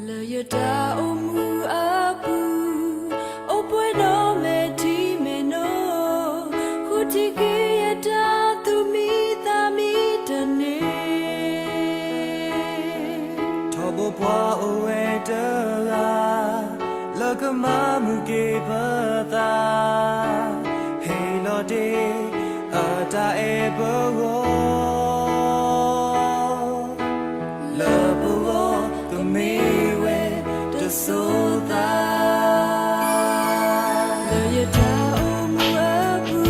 လၢယတၢ်အိၣ်မူအပူၤ, အိၣ်ပှဲၤဒီးမဲာ်ထံမဲာ်နိ, ဃုထံၣ်က့ၤယတၢ်သူၣ်မံသးမံတန့ၢ်. ထီဘိပှၤအိၣ်ဝဲတဂၤ, လၢကမၤမုာ်က့ၤပသး, ဟ့ၣ်လီၤတ့ၢ်အတၢ်အဲၣ်ပဂီၢ်, လၢပဂီၢ်ကမ့ၢ်ဝဲတစိၤသး. လၢယတၢ်အိၣ်မူအပူ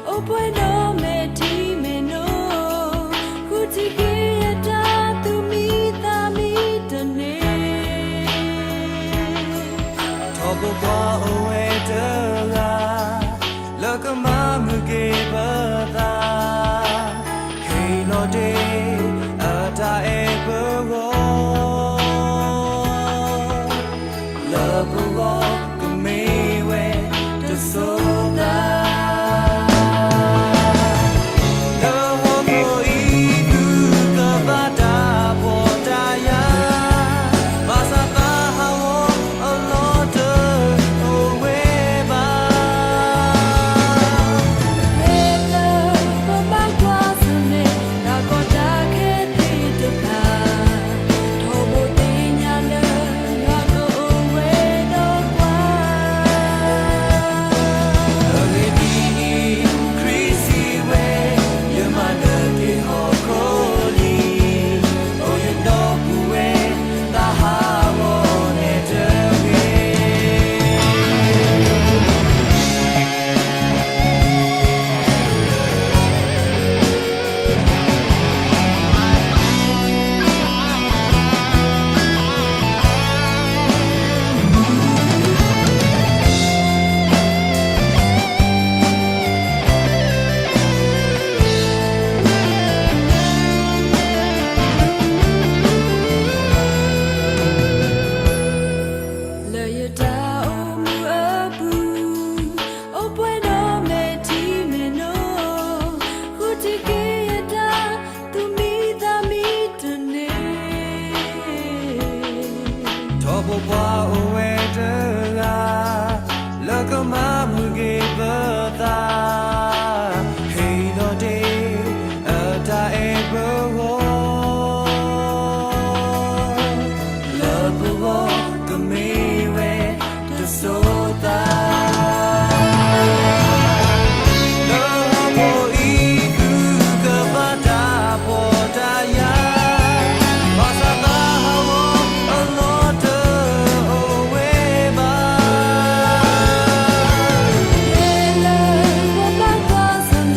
ၤ, အိၣ်ပှဲၤဒီးမဲာ်ထံမဲာ်နိ, ဃုထံၣ်က့ၤယတၢ်သူၣ်မံသးမံတန့ၢ်. ထီဘိပှၤအိၣ်ဝဲတဂၤ, လၢကမၤမုာ်က့ၤပသး, ဟ့ၣ်လီၤတ့ၢ်အတၢ်အဲၣ်ပဂီၢ်, လၢပဂီၢ်ကမ့ၢ်ဝဲတစိၤသး. လၢဟီၣ်ခိၣ်အံၤ သုကဘၣ်တၢ်ဖှီၣ်တၢ်ယာ်, ဘၣ်ဆၣ်သးဟးဂီၤအလီၢ်တအိၣ်ဝဲဘၣ်. လၢပဘၣ်ကွၢ်ဆၢၣ်မဲာ်တၢ်ကီတၢ်ခဲသ့ၣ်တဖၣ်, ထီဘိသ့ၣ်ညါလၢယွၤကအိၣ်ဝဲဒီးပှၤ. အဂ့ၢ်ဒ်အံၤ, ခရံာ်စံးဝဲ, ယမၤနၢၤက့ၤဟီၣ်ခိၣ်လံ, အိၣ်ယဒီပုၢ်ဝဲၢ် သးဟးဂီၤနဲတဂ့ၤ. လၢယတၢ်အိၣ်မူအပူၤ, အိၣ်ပှဲၤဒီးမဲာ်ထံမဲာ်နိ, ဃုထံၣ်က့ၤယတၢ်သူၣ်မံသးမံတန့ၢ်. ထီဘိပှၤအိၣ်ဝဲတဂၤ, လၢကမၤမုာ်က့ၤပသး, ဟ့ၣ်လီၤတ့ၢ်အတၢ်အဲၣ်ပဂီၢ်, လၢပဂီၢ်ကမ့ၢ်ဝဲတစိၤသး. လၢဟီၣ်ခိၣ်အံၤ သုကဘၣ်တၢ်ဖှီၣ်တၢ်ယာ်, ဘၣ်ဆၣ်သးဟးဂီၤအလီၢ်တအိၣ်ဝဲဘၣ်. လၢပဘၣ်ကွၢ်ဆၢၣ်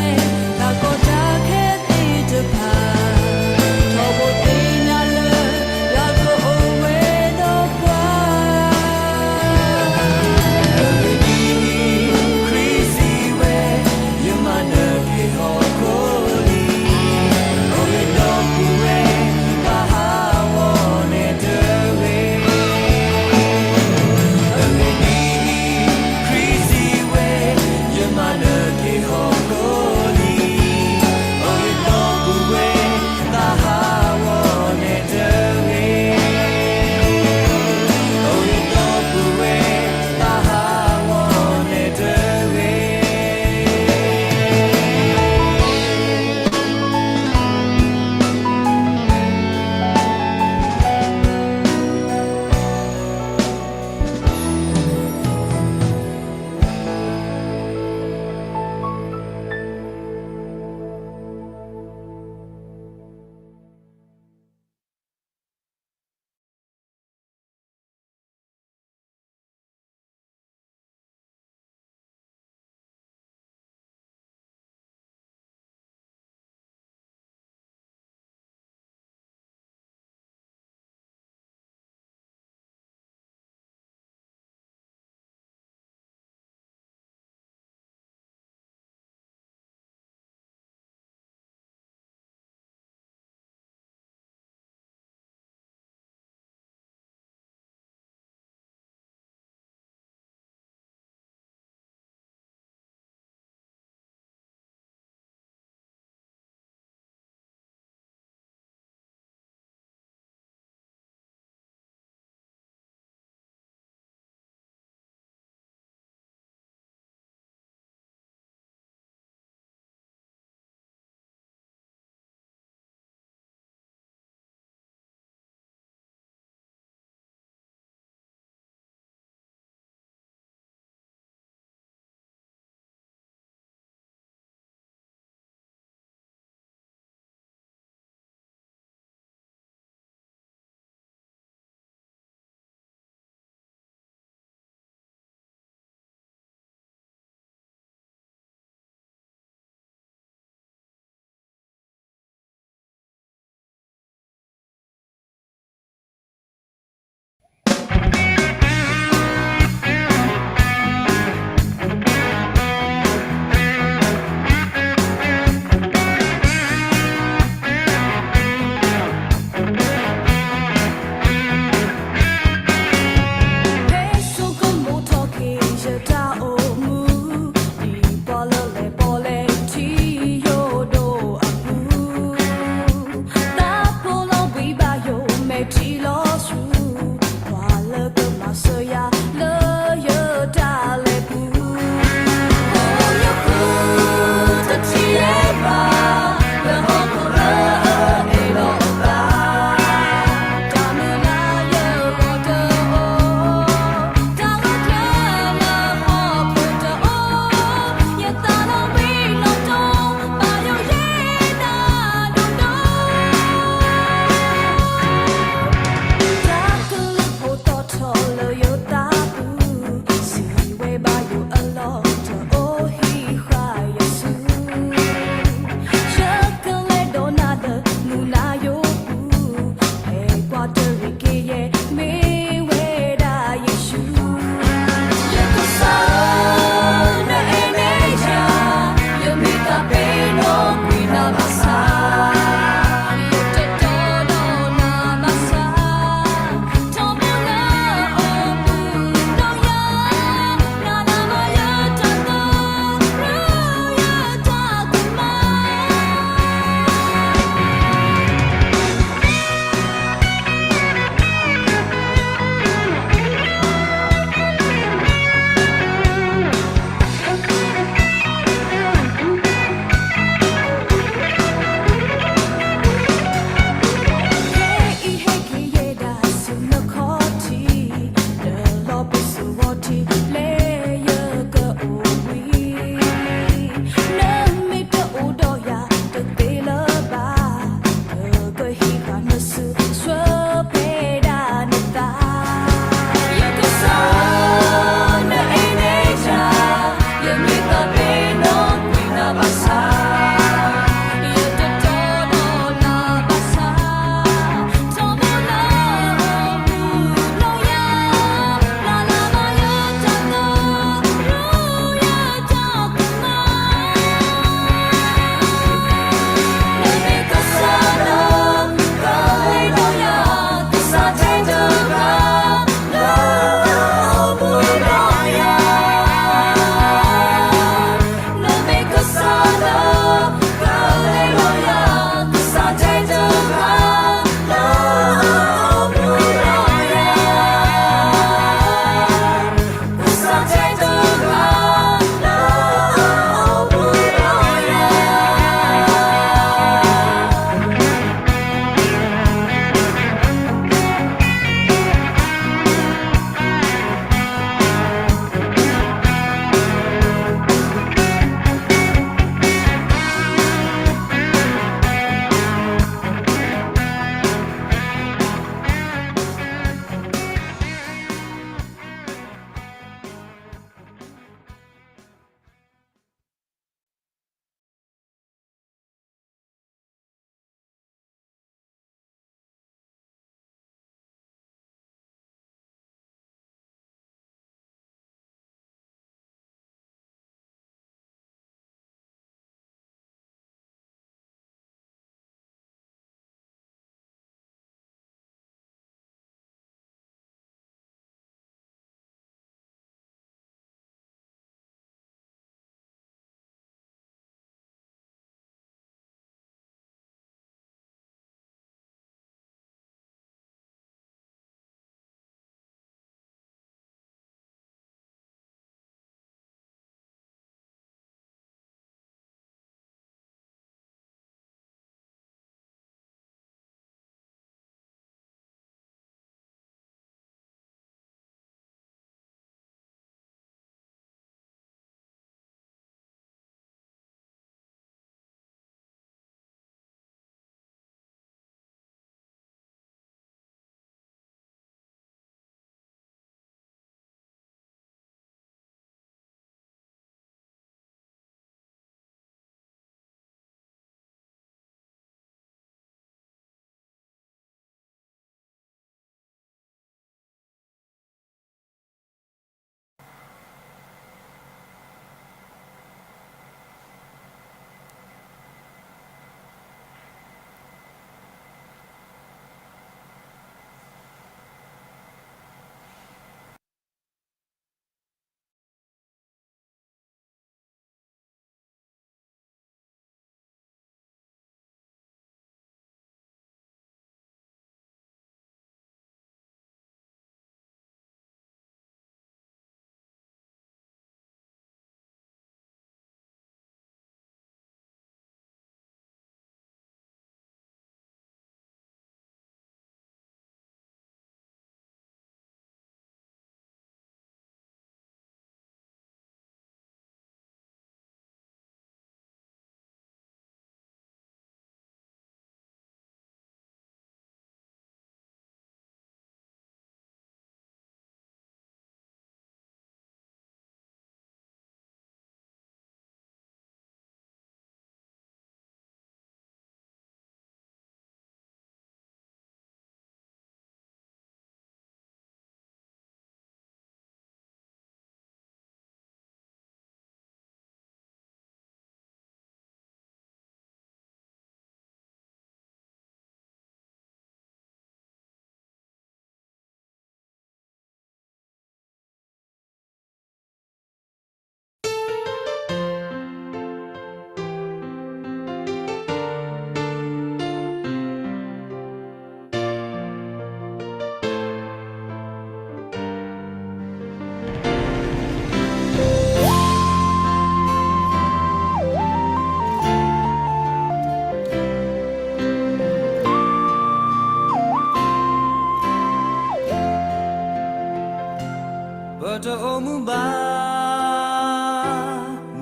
ပတအိၣ်မူဘၣ်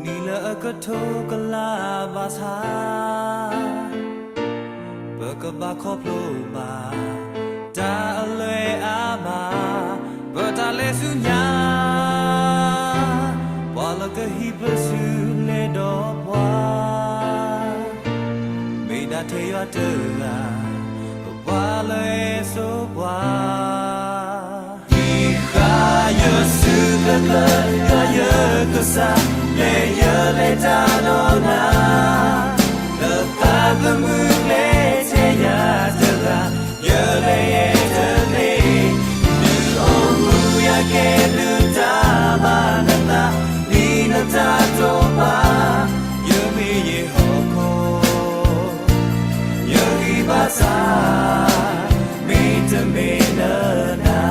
နံၣ်လၢအကထိကလးဘၣ်ဆၣ်, ပကဘၣ်ခီဖျိဘၣ် တၢ်အလွဲအမး, ပတၢ်လဲၤဆူညါ, ပှၤလၢကဟံးပစုလဲဒီးပှၤ, မ့ၢ်ဒၣ်ထဲယွၤတဂၤ, ပပှၤလၢအစိပှၤ ဟံးဃာ်ယစုကပၢၤ ယွၤယကစၢ်, လဲၤယလဲၤတၢ်ဒီးနၤ, လၢသးသမူကျဲထဲယၤတဂၤ, ယလဲၤယဲတသ့, ဒုးအိၣ်မူယၤကဲဒုးတၢ်ဘၣ်နသး, ဒ်နတၢ်တိာ်ပာ်, ယမ့ၢ်ယဟီၣ်ခိၣ် ယဂံၢ်ဘါစၢ်, မ့တမ့ၢ်လၢနၤ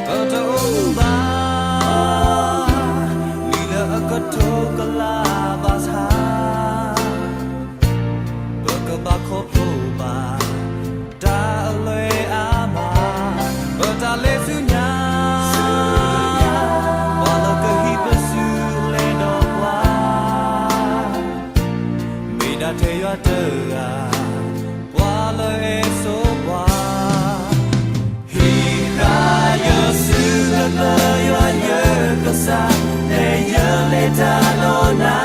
ပတအိၣ်မူဘၣ် နံၣ်လၢအကထိကလးဘၣ်ဆၣ်, ပကဘၣ်ခီဖျိဘၣ် တၢ်အလွဲအမး, ပတၢ်လဲၤဆူညါ, ပှၤလၢကဟံးပစုလဲဒီးပှၤ, မ့ၢ်ဒၣ်ထဲယွၤတဂၤ, ပှၤလၢအစိပှၤ ဟံးဃာ်ယစုကပၢၤ ယွၤယကစၢ်, လဲၤယလဲၤတၢ်ဒီးနၤ,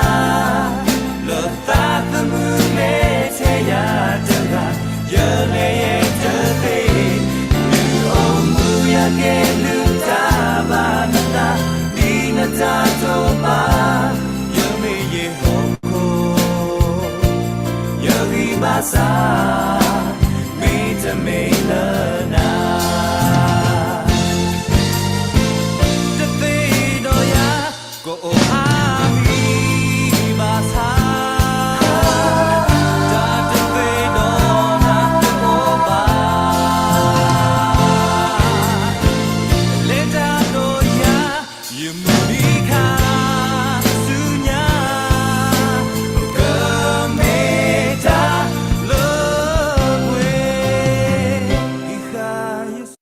လၢသးသမူကျဲထဲယၤတဂၤ, ယလဲၤယဲတသ့, ဒုးအိၣ်မူယၤကဲဒုးတၢ်ဘၣ်နသး, ဒ်နတၢ်တိာ်ပာ်, ယမ့ၢ်ယဟီၣ်ခိၣ် ယဂံၢ်ဘါစၢ်, မ့တမ့ၢ်လၢနၤ တသ့ဒီးယၤ ကအိၣ်အါမံၤဘၣ်ဆၣ်, တၢ်တသ့ဒီးနၤတအိၣ်ဘၣ်, လဲၤတၢ်ဒီးယၤ ယမုၢ်နံၤခါဆူညါ, ကမ့ၢ်တၢ်လၢပှဲၤ ဟံးဃာ်ယစ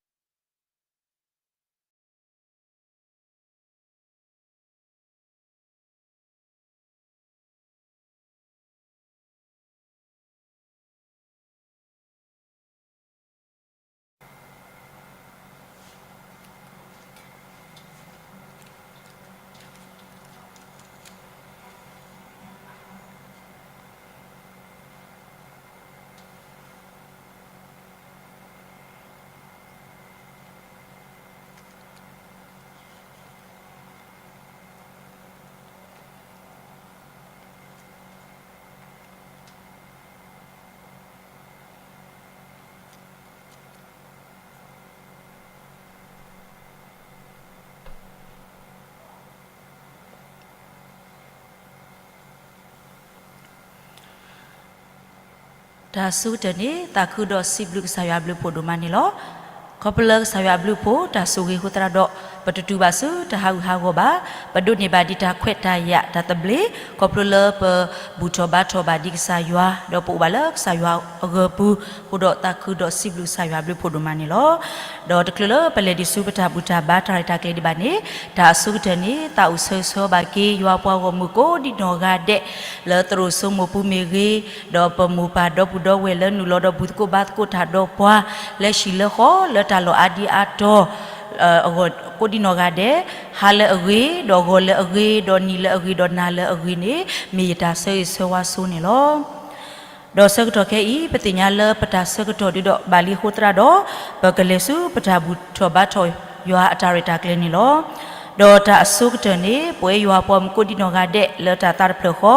ုတၢ်ဆိကတၢၢ်န့ၣ် သးခုဒီးစံးဘျုးကစၢ်ယွၤအဘျုးအဖှိၣ်ဒိၣ်မးန့ၣ်လီၤ. ခီဖျိလၢကစၢ်ယွၤအဘျုးအဖှိၣ် တၢ်ဆိၣ်ဂ့ၤအဃိသတးဒီး ပတတုၤဘၣ်ဆူတၢ်ဟးဂူာ်ဟးဂီၤဘၣ်, ပဒိးန့ၢ်ဘၣ်ဒံးတၢ်ခွဲးတၢ်ယာ်တၢ်သဘျ့, ခီဖျိလၢပဘူၣ်ထီၣ်ဘါထီၣ်ဘၣ်ဒံးကစၢ်ယွၤ, ဒီးပအိၣ်ဘၣ်လၢကစၢ်ယွၤအဂၢၤပူၤ, အဃိဒီးသးခုဒီးစံးဘျုးကစၢ်ယွၤအဘျုးအဖှိၣ်ဒိၣ်မးန့ၣ်လီၤ. ဒီးတချုးလၢပလဲၤဒံးဆူပတၢ်ဘူၣ်တၢ်ဘါတၢ်ရဲၣ်တၢ်ကျဲၤဒံးဘၣ်န့ၣ်, တၢ်အဆိကတၢၢ်န့ၣ် သးအိၣ်ဆၢဂ့ၤဆၢဝါဘၣ်က့ၤ ယွၤပှၤဂီၢ်မုၢ်ကိးဒံနီၢ်ဂၤဒဲး လၢသရိာ်စိမိၢ်ပူၤမ့ၢ်ဂ့ၤ, ဒီးပမိၢ်ပၢ်ဒီပုၢ်ဒီဝဲၢ်လၢနုာ်လီၤဒီးဘူၣ်သကိးဘါသကိးတၢ်ဒီးပှၤ လၢဟံၣ်လၢဃီ လၢတၢ်လီၢ်အါဒံအါတီၤ ကိးဒံနီၢ်ဂၤဒဲး, ဟါလၢအဂ့ၤ, ဒီးဂီၤလၢအဂ့ၤ, ဒီးနံၤလၢအဂ့ၤ, ဒီးနၤလၢအဂ့ၤန့ၣ် မ့ၢ်ယတၢ်ဆၢဂ့ၤဆၢဝါဆိန့ၣ်လီၤ. ဒီးဆၢကတီၢ်ခဲအံၤ ပသ့ၣ်ညါလၢပတၢ်ဆၢကတီၢ်ဒုးဒီးဘၣ်လံအဃိသတးဒီး, ပကလဲၤဆူပတၢ်ဘူၣ်ထီၣ်ဘါထီၣ်ယွၤအတၢ်ရဲၣ်တၢ်ကျဲၤန့ၣ်လီၤ. ဒီးတၢ်အဆိကတၢၢ်န့ၣ် ပဝဲယွၤပှၤမုၣ်ကိးဒံနီၢ်ဂၤဒဲးလၢတၢ်သးတဖျၢၣ်ဃီ,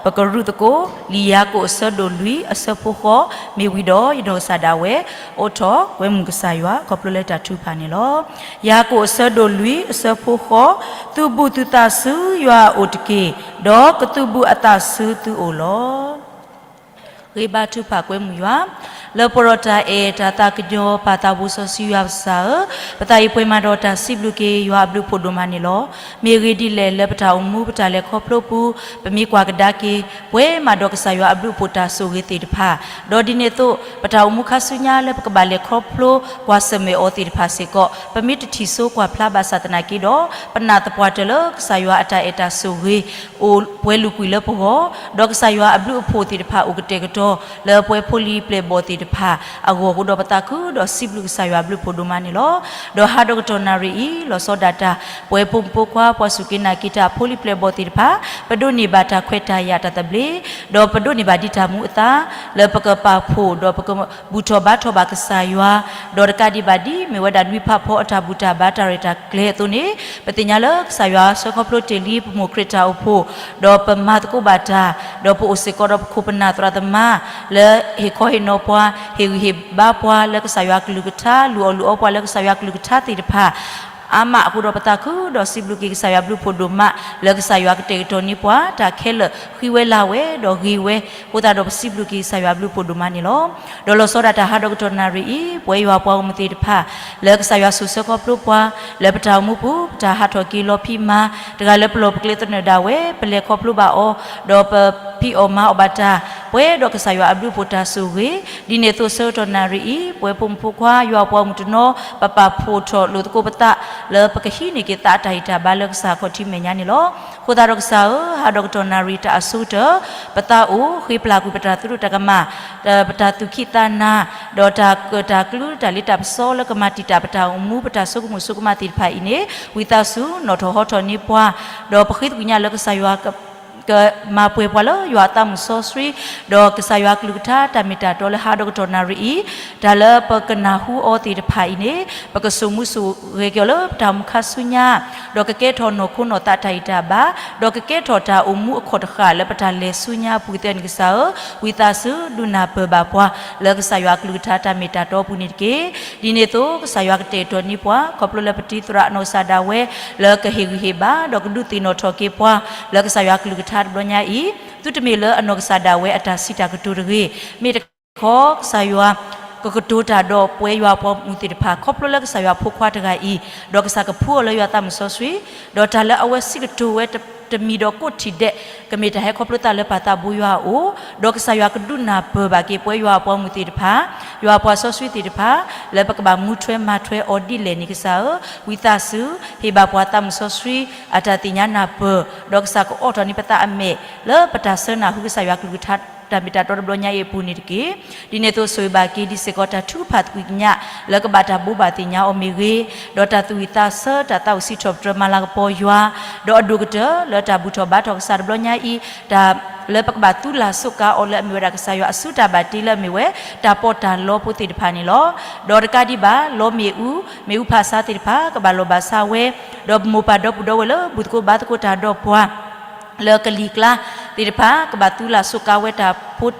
ပကရူၢ်သကိး လံာ်ယၤကိာ်အဆၢဒိၣ်လွံၢ်အဆၢဖိဃိး, မ့ၢ်ဝံၤဒီး ယနီၢ်ကစၢ်ဒၣ်ဝဲ အိးထီၣ်ကွဲမုာ်ကစၢ်ယွၤ ခီဖျိလၢတၢ်ထုကဖၣ်န့ၣ်လီၤ. ယၤကိာ်အဆၢဒိၣ်လွံၢ်အဆၢဖိဃိး, သုးဘူးသုသးဆူယွၤအအိၣ်တက့ၢ်, ဒီးကသုးဘူးအသးဆူသုအိၣ်လီၤ. ဂ့ၤဘါထုကဖၣ်ကွဲမုာ်ယွၤ, လၢပှဲၤဒီးတၢ်အဲၣ်တၢ်သးကညီၤ ပၢ်သးဘိစီဆှံယွၤပကစၢ်ဧၢ, ပသးအံၤပှဲၤမးဒီးတၢ်စံးဘျုးက့ၤယွၤအဘျုးအဖှိၣ်ဒိၣ်မးန့ၣ်လီၤ. မ့ၢ်အဂ့ၢ်ဒ်လဲၣ်လၢပတၢ်အိၣ်မူပတၢ်လဲၤခီဖျိပူၤ ပမ့ၢ်ကွၢ်ကဒါက့ၤ ပှဲၤမးဒီးကစၢ်ယွၤအဘျုးအဖှိၣ်တၢ်ဆိၣ်ဂ့ၤသ့ၣ်တဖၣ်, ဒီးဒ်န့ၣ်အသိး ပတၢ်အိၣ်မူခါဆူညါလၢပကဘၣ်လဲၤခီဖျိကွၢ်ဆၢၣ်မဲာ်အီၤသ့ၣ်တဖၣ်စ့ၢ်ကီး ပမ့ၢ်တထံၣ်စိကွၢ်ဖျါဘၣ်ဆၣ်သနာ်က့ဒီး ပနာ်သပှၢ်တၢၢ်လၢကစၢ်ယွၤအတၢ်အဲၣ်တၢ်ဆိၣ်ဂ့ၤ အိၣ်ပှဲၤလုာ်ကွံာ်လၢပဂီၢ်, ဒီးကစၢ်ယွၤအဘျုးအဖှိၣ်သ့ၣ်တဖၣ်အိၣ်ကတဲာ်ကတီၤ လၢပှဲၤဖိလံၤပျဲၢ်ဘီၣ်သ့ၣ်တဖၣ်အဂီၢ်အဃိဒီး ပသးခုဒီးစံးဘျုးကစၢ်ယွၤအဘျုးအဖှိၣ်ဒိၣ်မးန့ၣ်လီၤ. ဒီးဟးဒီးကတီၢ်နၣ်ရံၣ်အံၤ လီၤဆီဒၣ်တၢ် ပှဲၤဖိမုၣ်ဖိခွါ ပှၤစူၢ်က့ၤနာ်က့ၤတၢ်ဖိလံၤပျဲၢ်ဘီၣ်သ့ၣ်တဖၣ် ပဒိးန့ၢ်ဘၣ်တၢ်ခွဲးတၢ်ယာ်တၢ်သဘျ့, ဒီးပဒိးန့ၢ်ဘၣ်ဒံးတၢ်မူအသါ လၢပကပာ်ဖှိၣ် ဒီးပကဘူၣ်ထီၣ်ဘါထီၣ်ဘၣ်ကစၢ်ယွၤ, ဒီးတကးဒံးဘၣ်ဒ်မ့ၢ်ဝဲဒၣ်နွံဖးဖီအတၢ်ဘူၣ်တၢ်ဘါတၢ်ရဲၣ်တၢ်ကျဲၤအသိးန့ၣ် ပသ့ၣ်ညါလၢကစၢ်ယွၤဆှၢခီဖျိတ့ၢ်လံပမိၢ်ခရံာ်တၢ်အိၣ်ဖှိၣ်, ဒီးပမၤသကိးဘၣ်တၢ်, ဒီးပအိၣ်စ့ၢ်ကီးဒီးပခိၣ်ပနၢ်သရၣ်သမါ လၢဟ့ၣ်ခီဟ့ၣ်နီၤပှၤ, ဟ့ၣ်ဂံၢ်ဟ့ၣ်ဘါပှၤလၢကစၢ်ယွၤကလုၢ်ကထါ, လူၤအီၣ်လူၤအီပှၤလၢကစၢ်ယွၤကလုၢ်ကထါသ့ၣ်တဖၣ် အါမးအဃိဒီး ပသးခုဒီးစံးဘျုးက့ၤကစၢ်ယွၤဘျုးဖှိၣ်ဒိၣ်မး လၢကစၢ်ယွၤကတဲာ်ကတီၤန့ၢ်ပှၤ တၢ်ခဲလၢာ်ဃံဝဲလၢ်ဝဲ ဒီးဂ့ၤဝဲ, အဃိသတးဒီးပစံးဘျုးက့ၤကစၢ်ယွၤဘျုးဖှိၣ်ဒိၣ်မးန့ၣ်လီၤ. ဒီးလီၤဆီဒၣ်တၢ်ဟးဒီးကတီၢ်နၣ်ရံၣ်အံၤ ပဝဲယွၤပှၤဂီၢ်မုၢ်သ့ၣ်တဖၣ် လၢကစၢ်ယွၤဆိၣ်ဆၢခီဖျိပှၤ လၢပတၢ်အိၣ်မူပူၤ ပတၢ်ဟးထီၣ်က့ၤလီၤဖံးမၤ, တဂၤလၢပလီၢ်ပကျဲသနၢၣ်ဒၣ်ဝဲ ပလဲၤခီဖျိဘၣ်အီၤ, ဒီးပဖံးအီၣ်မၤအီၣ်ဘၣ်တၢ် ပှဲၤဒီးကစၢ်ယွၤအဘျုးအဖှိၣ်တၢ်ဆိၣ်ဂ့ၤ, ဒ်န့ၣ်အသိးဆၢကတီၢ်နၣ်ရံၣ်အံၤ ပဝဲဖိမုၣ်ဖိခွါ ယွၤပှၤဂီၢ်မုၢ်တနီၤ ပပာ်ဖှိၣ်ထီၣ်လိာ်သကိးပသး လၢပကဟံးန့ၢ်က့ၤသးအတၢ်ဂံၢ်တၢ်ဘါလၢကစၢ်ခီၣ်ထံးမဲာ်ညါန့ၣ်လီၤ. အဃိသတးဒီးကစၢ်ဧၢ, ဟးဒီးကတီၢ်နၣ်ရံၣ်တၢ်အဆိကတၢၢ် ပသးအိၣ်ဃ့ပျၢ်ကွံာ်ပတၢ်သရူးတၢ်ကမၣ်, ပတၢ်သူၣ်ခံးသးနၤ, ဒီးတၢ်ကၢၣ်တၢ်ကျူ တၢ်လ့တၢ်ပစီလၢကမၤတံာ်တာ်ပတၢ်အိၣ်မူ ပတၢ်ဆိကမိၣ်ဆိကမးသ့ၣ်တဖၣ်အံၤန့ၣ် ဝံသးစူၤနီၣ်ထီၣ်ဟီထီၣ်န့ၢ်ပှၤ, ဒီးပဃ့သကွံာ်ညါလၢကစၢ်ယွၤ ကမၤပှဲၤပှၤလၢယွၤအသးမုၢ်စီဆှံ, ဒီးကစၢ်ယွၤကလုၢ်ကထါတၢ်မ့ၢ်တၢ်တီလၢဟးဒီးကတီၢ်နၣ်ရံၣ်အံၤ, တၢ်လၢပကနၢ်ဟူအီၤသ့ၣ်တဖၣ်အံၤန့ၣ် ပကစိာ်မူစိာ်ဂဲၤက့ၤအီၤလၢပတၢ်အိၣ်မူခါဆူညါ, ဒီးကကဲထီၣ်နီၢ်ခိနီၢ်သးတၢ်ဂံၢ်တၢ်ဘါ, ဒီးကကဲထီၣ်တၢ်အိၣ်မူအခီၣ်တဃၣ်လၢပတၢ်လဲၤဆူညါအပူၤကတၢၢ်န့ၣ်ကစၢ်ဧၢ, ဝံသးစူၤဒုးနၢ်ပၢၢ်ဘၣ်ပှၤ လၢကစၢ်ယွၤအကလုၢ်ကထါတၢ်မ့ၢ်တၢ်တီအပူၤန့ၣ်တက့ၢ်. ဒ်န့ၣ်အသိး ကစၢ်ယွၤကတဲာ်ကတီၤန့ၢ်ပှၤ ခီဖျိလၢပတံၤသရၣ်အနီၢ်ကစၢ်ဒၣ်ဝဲ လၢကဟ့ၣ်ဂံၢ်ဟ့ၣ်ဘါ ဒီးကဒုးသ့ၣ်နီၣ်ထီၣ်က့ၤပှၤ လၢကစၢ်ယွၤကလုၢ်ကထါတဘျီညါအံၤ, သုတမ့ၢ်လၢအနီၢ်ကစၢ်ဒၣ်ဝဲအတၢ်စံးတၢ်ကတိၤတဂ့ၤ, မ့ၢ်တခီကစၢ်ယွၤ ကကတိၤတၢ်ဒီးပဝဲယွၤပှၤဂီၢ်မုၢ်သ့ၣ်တဖၣ် ခီဖျိလၢကစၢ်ယွၤအဖိခွါတဂၤအံၤ, ဒီးကစၢ်ကဖှူအီၤလၢယွၤသးမုၢ်စီဆှံ, ဒီးတၢ်လၢအဝဲစံးကတိၤဝဲတမံၤဒီးကိးထံၣ်ဒဲး ကမ့ၢ်တၢ်ဟဲခီဖျိသးလၢပၢ်သးဘိယွၤအအိၣ်, ဒီးကစၢ်ယွၤကဒုးနၢ်ပၢၢ်ဘၣ်က့ၤပဝဲယွၤအပှၤဂီၢ်မုၢ်သ့ၣ်တဖၣ်, ယွၤအပှၤစီဆှံသ့ၣ်တဖၣ် လၢပကဘၣ်မူထွဲမၤထွဲအီၤဒ်လဲၣ်န့ၣ်ကစၢ်ဧၢ, ဝံသးစူၤ ဟ့ၣ်ဘၣ်ပှၤသးမုၢ်စီဆှံ အတၢ်သ့ၣ်ညါနၢ်ပၢၢ်, ဒီးကစၢ်ကအိးထီၣ်န့ၢ်ပသးအမဲာ် လၢပတၢ်ဆၢနၢ်ဟူကစၢ်ယွၤကလုၢ်ကထါ တၢ်မ့ၢ်တၢ်တီတဘျီညါအံၤအပူၤန့ၣ်တက့ၢ်. ဒ်န့ၣ်အသိးဆိၣ်ဂ့ၤဘၣ်က့ၤဒံးစ့ၢ်ကီးတၢ်ထုကဖၣ်သကွံာ်ကညး လၢကဘၣ်တၢ်ဘိးဘၣ်သ့ၣ်ညါအီၤမ့ၢ်ဂ့ၤ, ဒီးတၢ်သူၣ်ဝံၣ်သးဆၢ တၢ်သးအိၣ်စံးထီၣ်ပတြၢၤမၤလၤကပီၤယွၤ, ဒီးအဒိၣ်ကတၢၢ်လၢတၢ်ဘူၣ်ထီၣ်ဘါထီၣ်ကစၢ်တဘျီညါအံၤ, တၢ်လၢပကဘၣ်သူလၢ်စိးကါအီၤလၢအမ့ၢ်ဝဲဒၣ်ကစၢ်ယွၤအစုတၢ်ဘၣ်တ့လၢအမ့ၢ်ဝဲ တၢ်ပီးတၢ်လီဖိသ့ၣ်တဖၣ်န့ၣ်လီၤ. ဒီးတကးဒံးဘၣ် လီမ့ၣ်အူ, မ့ၣ်အူဖးဆါသ့ၣ်တဖၣ် ကဘၣ်လီၢ်ဘၣ်စးဝဲ, ဒီးပမိၢ်ပၢ်ဒီပုၢ်ဒီဝဲၢ်လၢဘူၣ်သကိးဘါသကိးတၢ်ဒီးပှၤ လၢကလံၤကျါသ့ၣ်တဖၣ် ကဘၣ်သူလၢ်စိးကါဝဲ တၢ်ပီး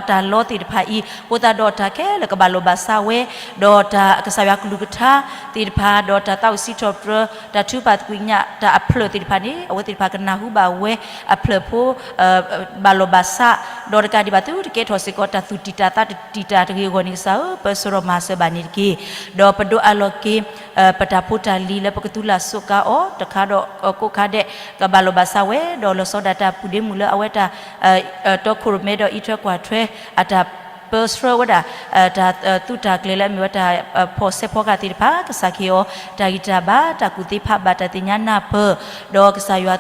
တၢ်လီသ့ၣ်တဖၣ်အံၤ, အဃိသတးဒီးတၢ်ခဲလၢာ်ကဘၣ်လီၢ်ဘၣ်စးဝဲ, ဒီးတၢ်ကစၢ်ယွၤကလုၢ်ကထါသ့ၣ်တဖၣ် ဒီးတၢ်သးအိၣ်စံးထီၣ်ပတြၢၤ တၢ်ထုကဖၣ်သကွံာ်ကညး တၢ်အဖျၢၣ်သ့ၣ်တဖၣ်န့ၣ် အဝဲသ့ၣ်တဖၣ်ကနၢ်ဟူဘၣ်ဝဲအဖျၢၣ်ဖိ ဘၣ်လီၢ်ဘၣ်စး, ဒီးတကးဒံးဘၣ်သုတကဲထီၣ်စ့ၢ်ကီးတၢ်သူၣ်တံာ်တာ်သးတံာ်တာ်တဂ့ၤအဂီၢ်န့ၣ်ကစၢ်ဧၢ, ပၢဆှၢဒီးမၤစၢၤဘၣ်န့ၣ်တက့ၢ်. ဒီးပဒိးအးလီၤက့ၤ ပတၢ်ဖိတၢ်လံၤလၢပကသူလၢ်စိးကါအီၤ တခါဒီးကိးခါဒဲး ကဘၣ်လီၢ်ဘၣ်စးဝဲ, ဒီးလီၤဆီဒၣ်တၢ်ပုၢ်ဒ့မုၣ်လၢအဝဲတၢ် တီခိၣ်ရိၣ်မဲဒီးအံးထွဲကွၢ်ထွဲ အတၢ်ပၢဆှၢဝဲဒၣ် တၢ်သူတၢ်ကျဲၤလၢအမ့ၢ်ဝဲတၢ်ဖီၣ်ဆဲးဖီကဟၣ်သ့ၣ်တဖၣ် ကစၢ်ကဟ့ၣ်အီၤ တၢ်ဂံၢ်တၢ်ဘါ တၢ်ကူၣ်သ့ဖးဘၣ် တၢ်သ့ၣ်ညါနၢ်ပၢၢ်, ဒီးကစၢ်ယွၤ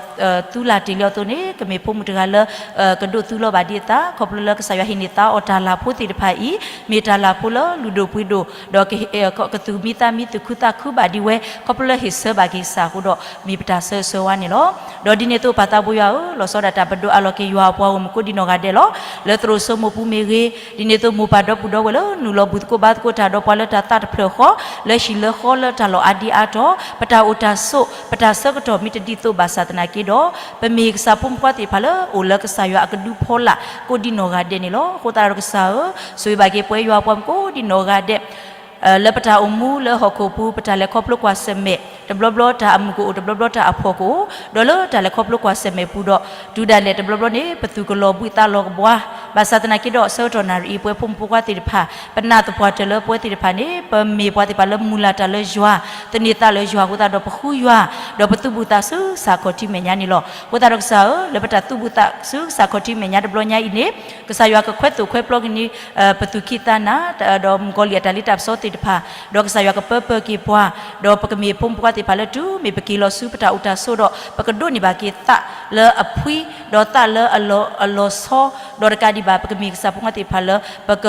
သူလၢ်တ့ၢ်လံအီၤအသိးန့ၣ် ကမ့ၢ်ဖိမုၣ်တဂၤလၢ ကဒိးသူလီၤဘၣ်ဒံးအသး ခီဖျိလၢကစၢ်ယွၤဟ့ၣ်န့ၢ်သါအီၤတၢ်လၢ်ဖိသ့ၣ်တဖၣ်အံၤ မ့ၢ်တၢ်လၢ်ဖိလၢလုၢ်ဒိၣ်ပှ့ၤဒိၣ် ဒီး ကသူၣ်မံသးမံ သူၣ်ခုသးခုဘၣ်ဒံးဝဲ ခီဖျိလၢဟ့ၣ်ဆၢဘၣ်က့ၤကစၢ်အဃိဒီး မ့ၢ်ပတၢ်ဆၢဂ့ၤဆၢဝါန့ၣ်လီၤ. ဒီးဒ်န့ၣ်အသိးပၢ်သးဘိယွၤဧၢ, လီၤဆီဒၣ်တၢ်ပဒိးအးလီၤက့ၤယွၤအပှၤဂီၢ်မုၢ်ကိးဒံးနီၢ်ဂၤဒဲးလီၤ. လၢသရိာ်စိမိၢ်ပူၤမ့ၢ်ဂ့ၤ, ဒ်န့ၣ်အသိးမိၢ်ပၢ်ဒီပုၢ်ဒီဝဲၢ်လၢနုာ်လီၤဘူၣ်သကိးဘါသကိးတၢ်ဒီးပှၤလၢတၢ်သးတဖျၢၣ်ဃီ, လၢဟံၣ်လၢဃီလၢတၢ်လီၢ်အါဒံအါတီၤ, ပတၢ်အိၣ်တၢ်ဆိး ပတၢ်ဆၢကတီၢ်မ့ၢ်တဒ်သိးဘၣ်ဆၣ်သနာ်က့ဒီး ပမ့ၢ်ကစၢ်ဖိမုၣ်ဖိခွါသ့ၣ်တဖၣ်လၢအိၣ်လၢကစၢ်ယွၤအကဒုဖီလာ်ကိးဒံးနီၢ်ဂၤဒဲးန့ၣ်လီၤ. အဃိသတးဒီးကစၢ်ဧၢ, ဆိၣ်ဂ့ၤဘၣ်က့ၤပဝဲယွၤပှၤမုၣ်ကိးဒံးနီၢ်ဂၤဒဲး လၢပတၢ်အိၣ်မူလၢဟီၣ်ခိၣ်ပူၤ ပတၢ်လဲၤခီဖျိကွၢ်ဆၢၣ်မဲာ် တဘျီဘျီတၢ်အမုာ်ကအိၣ် တဘျီဘျီတၢ်အဖှီၣ်ကအိၣ်, ဒီးလၢတၢ်လဲၤခီဖျိကွၢ်ဆၢၣ်မဲာ်ပူၤဒီး တုၤဒၣ်လဲာ်တဘျီဘျီန့ၣ် ပသူၣ်ကလီၤဘှံးသးလီၤကဘှါ ဘၣ်ဆၣ်သနာ်က့ဒီး ဆၢကတီၢ်နၣ်ရံၣ်အံၤ ပဝဲဖိမုၣ်ဖိခွါသ့ၣ်တဖၣ် ပနာ်သပှၢ်တၢၢ်လၢပဝဲသ့ၣ်တဖၣ်န့ၣ် ပမ့ၢ်ပှၤသ့ၣ်တဖၣ်လၢမုၢ်လၢ်တၢ်လၢယွၤ, သန့ၤသးလၢယွၤအဃိသတးဒီး ပဃုယွၤ, ဒီးပသုးဘူးသးဆူကစၢ်ခီၣ်ထံးမဲာ်ညါန့ၣ်လီၤ. အဃိသတးဒီးကစၢ်ဧၢ, လၢပတၢ်သုးဘူးသးဆူကစၢ်ခီၣ်ထံးမဲာ်ညါတဘျီညါအံၤန့ၣ် ကစၢ်ယွၤကခွဲသိၣ်ခွဲပျီက့ၤန့ၢ် ပသူၣ်ကံၢ်သးနၤ ဒီးမုၣ်ကီၤလံၢ်အတၢ်လ့တၢ်ပစီသ့ၣ်တဖၣ်, ဒီးကစၢ်ယွၤကပၢပၢၤက့ၤပှၤ, ဒီးပကမ့ၢ်ဖိမုၣ်ဖိခွါသ့ၣ်တဖၣ်လၢတုၤမ့ၢ်ပက့ၤလီၤဆူပတၢ်အိၣ်တၢ်ဆိးဒီး ပကဒိးန့ၢ်ဘၣ်က့ၤသးလၢအဖှံ, ဒီးသးလၢအလီၤဆီ, ဒီးတကးဒံးဘၣ် ပကမ့ၢ်ကစၢ်ဖိခွါသ့ၣ်တဖၣ်လၢ ပက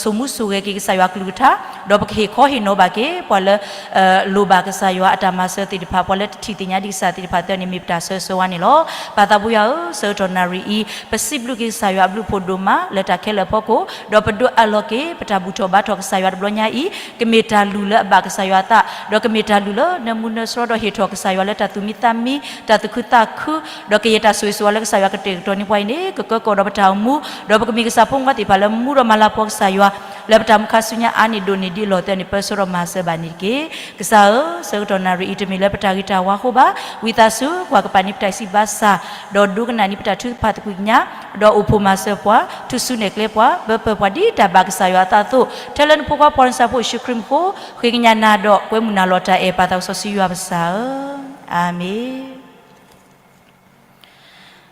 စိာ်မူစိာ်ဂဲၤက့ၤကစၢ်ယွၤအကလုၢ်ကထါ, ဒီးပကဟ့ၣ်ခီဟ့ၣ်နီၤဘၣ်က့ၤ ပှၤလၢ လိၣ်ဘၣ်ကစၢ်ယွၤအတၢ်မၤစၢၤသ့ၣ်တဖၣ်, ပှၤလၢတထံၣ်သ့ၣ်ညါဒံးကစၢ်သ့ၣ်တဖၣ်သ့ၣ်န့ၣ် မ့ၢ်ပတၢ်ဆၢဂ့ၤဆၢဝါန့ၣ်လီၤ. ပၢ်သးဘိယွၤဧၢ, ဆၢကတီၢ်နၣ်ရံၣ်အံၤ ပစံးဘျုးက့ၤကစၢ်ယွၤအဘျုးအဖှိၣ်ဒိၣ်မးလၢတၢ်ခဲလၢာ်အဖီခိၣ်, ဒီးပဒုးအးလီၤက့ၤ ပတၢ်ဘူၣ်ထီၣ်ဘါထီၣ်ကစၢ်ယွၤတဘျီညါအံၤ ကမ့ၢ်တၢ်လုၢ်လၢအဘၣ်ကစၢ်ယွၤအသး, ဒီးကမ့ၢ်တၢ်လုၢ်လၢနၢမူနၢဆှီ ဒီးဟ့ၣ်ထီၣ်ကစၢ်ယွၤလၢတၢ်သူၣ်မံသးမံ, တၢ်သူၣ်ခုသးခု, ဒီးကယဲၢ်တၢ်ဆိၣ်ဂ့ၤဆိၣ်ဝါလၢကစၢ်ယွၤကတဲာ်ကတီၤန့ၢ်ပှၤအံၤန့ၣ် ကကၢကီၢ်ဒီးပတၢ်အိၣ်မူ, ဒီးပကမ့ၢ်ကစၢ်ဖိမုၣ်ဖိခွါသ့ၣ်တဖၣ်လၢမူဒီးမၤလၤကပီၤကစၢ်ယွၤ လၢပတၢ်မုၢ်ခါဆူညါအါန့ၢ်ဒိၣ်န့ၢ်ဒ်အလီၢ်သ့ၣ်န့ၣ် ပၢဆှၢဒီးမၤစၢၤဘၣ်န့ၣ်တက့ၢ်. ကစၢ်ဧၢ, ဆၢကတီၢ်နၣ်ရံၣ်အံၤ တမ့ၢ်လၢပတၢ်ဂ့ၤတၢ်ဝါအဃိဘၣ်. ဝံသးစူၤ ကွၢ်ကပၤန့ၢ်ပတၢ်ဆံးဘၣ်ဆၣ်, ဒီးဒိကနၣ်န့ၢ်ပတၢ်ထုကဖၣ်သကွံာ်ကညး, ဒီးအိၣ်ဖှိၣ်မၤစၢၤပှၤ, ထူၣ်စုနဲၣ်ကျဲပှၤ, ပၢပၢၤပှၤဒ်တၢ်ဘၣ်ကစၢ်ယွၤအသးအသိး, ထဲလၢနဖိခွါပှၤနၢ်စၢ်ဖိယ့ၣ်ၡူးခရံာ်မူခိၣ်, ဃ့ကညးနၤဒီးကွဲမုာ်နၤလီၤတၢ်အဲၣ် ပၢ်သးစီဆှံယွၤပစၢ်ဧၢ, အၤမ့ၣ်.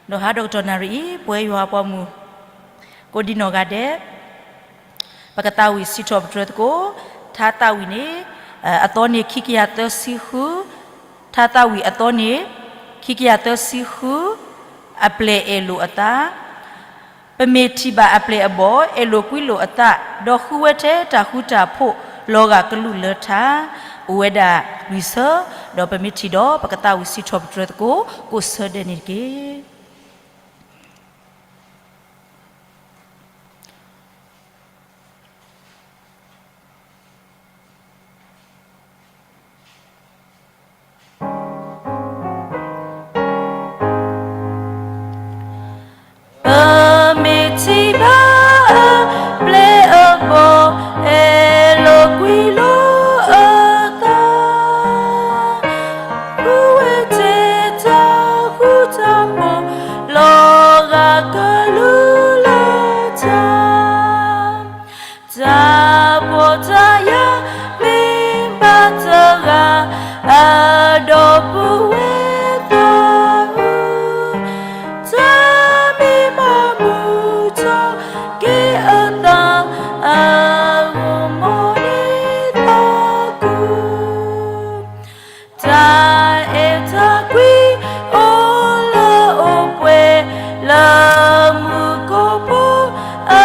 ဒီးဟါဒီကတီၢ်နၣ်ရံၣ်အံၤ ပဝဲယွၤအပှၤမုၣ် ကိးဒံနီၢ်ဂၤဒဲး ပကသးဝံၣ်စံးထီၣ်ပတြၢၤသကိး, ထါသးဝံၣ်န့ၣ် အသီန့ၣ်ခံကယၤသၢဆံဃု, ထါသးဝံၣ်အသီန့ၣ် ခံကယၤသၢဆံဃု, အပျဲၢ်အဲၣ်လိာ်အသး, ပမ့ၢ်ထံၣ်ဘၣ်အပျဲၢ်အဘီၣ် အဲၣ်လိာ်ကွံလိာ်အသး, ဒီးဃုဝဲထဲတၢ်ဃူတၢ်ဖိး လီၤဂာ်ကလူးလၢထါ, အိၣ်ဝဲဒၣ်လွံၢ်ဆၢ, ဒီးပမ့ၢ်ထံၣ်ဒီး ပကသးဝံၣ်စံးထီၣ်ပတြၢၤသကိး ကိးဆၢဒဲးန့ၣ်တက့ၢ်. ပမ့ၢ်ထံၣ်ဘၣ်အပျဲၢ်အဘီၣ် အဲၣ်လိာ်ကွံလိာ်အသး, ဃုဝဲထဲတၢ်ဃူတၢ်ဖိး လီၤဂာ်ကလူးလၢထါ, တၢ်ဖှီၣ်တၢ်ယာ်မ့ၢ်ဘၣ်တဂၤ အဒီပုၢ်ဝဲၢ်သးအုး, တၢ်မ့ၢ်မၤမုာ်ထီၣ်က့ၤအသး အဂီၢ်မီၢ်န့ၢ်သးခု, တၢ်အဲၣ်တၢ်ကွံအိၣ်လၢအိၣ်ပှဲၤ လၢမူခိၣ်ဖိအ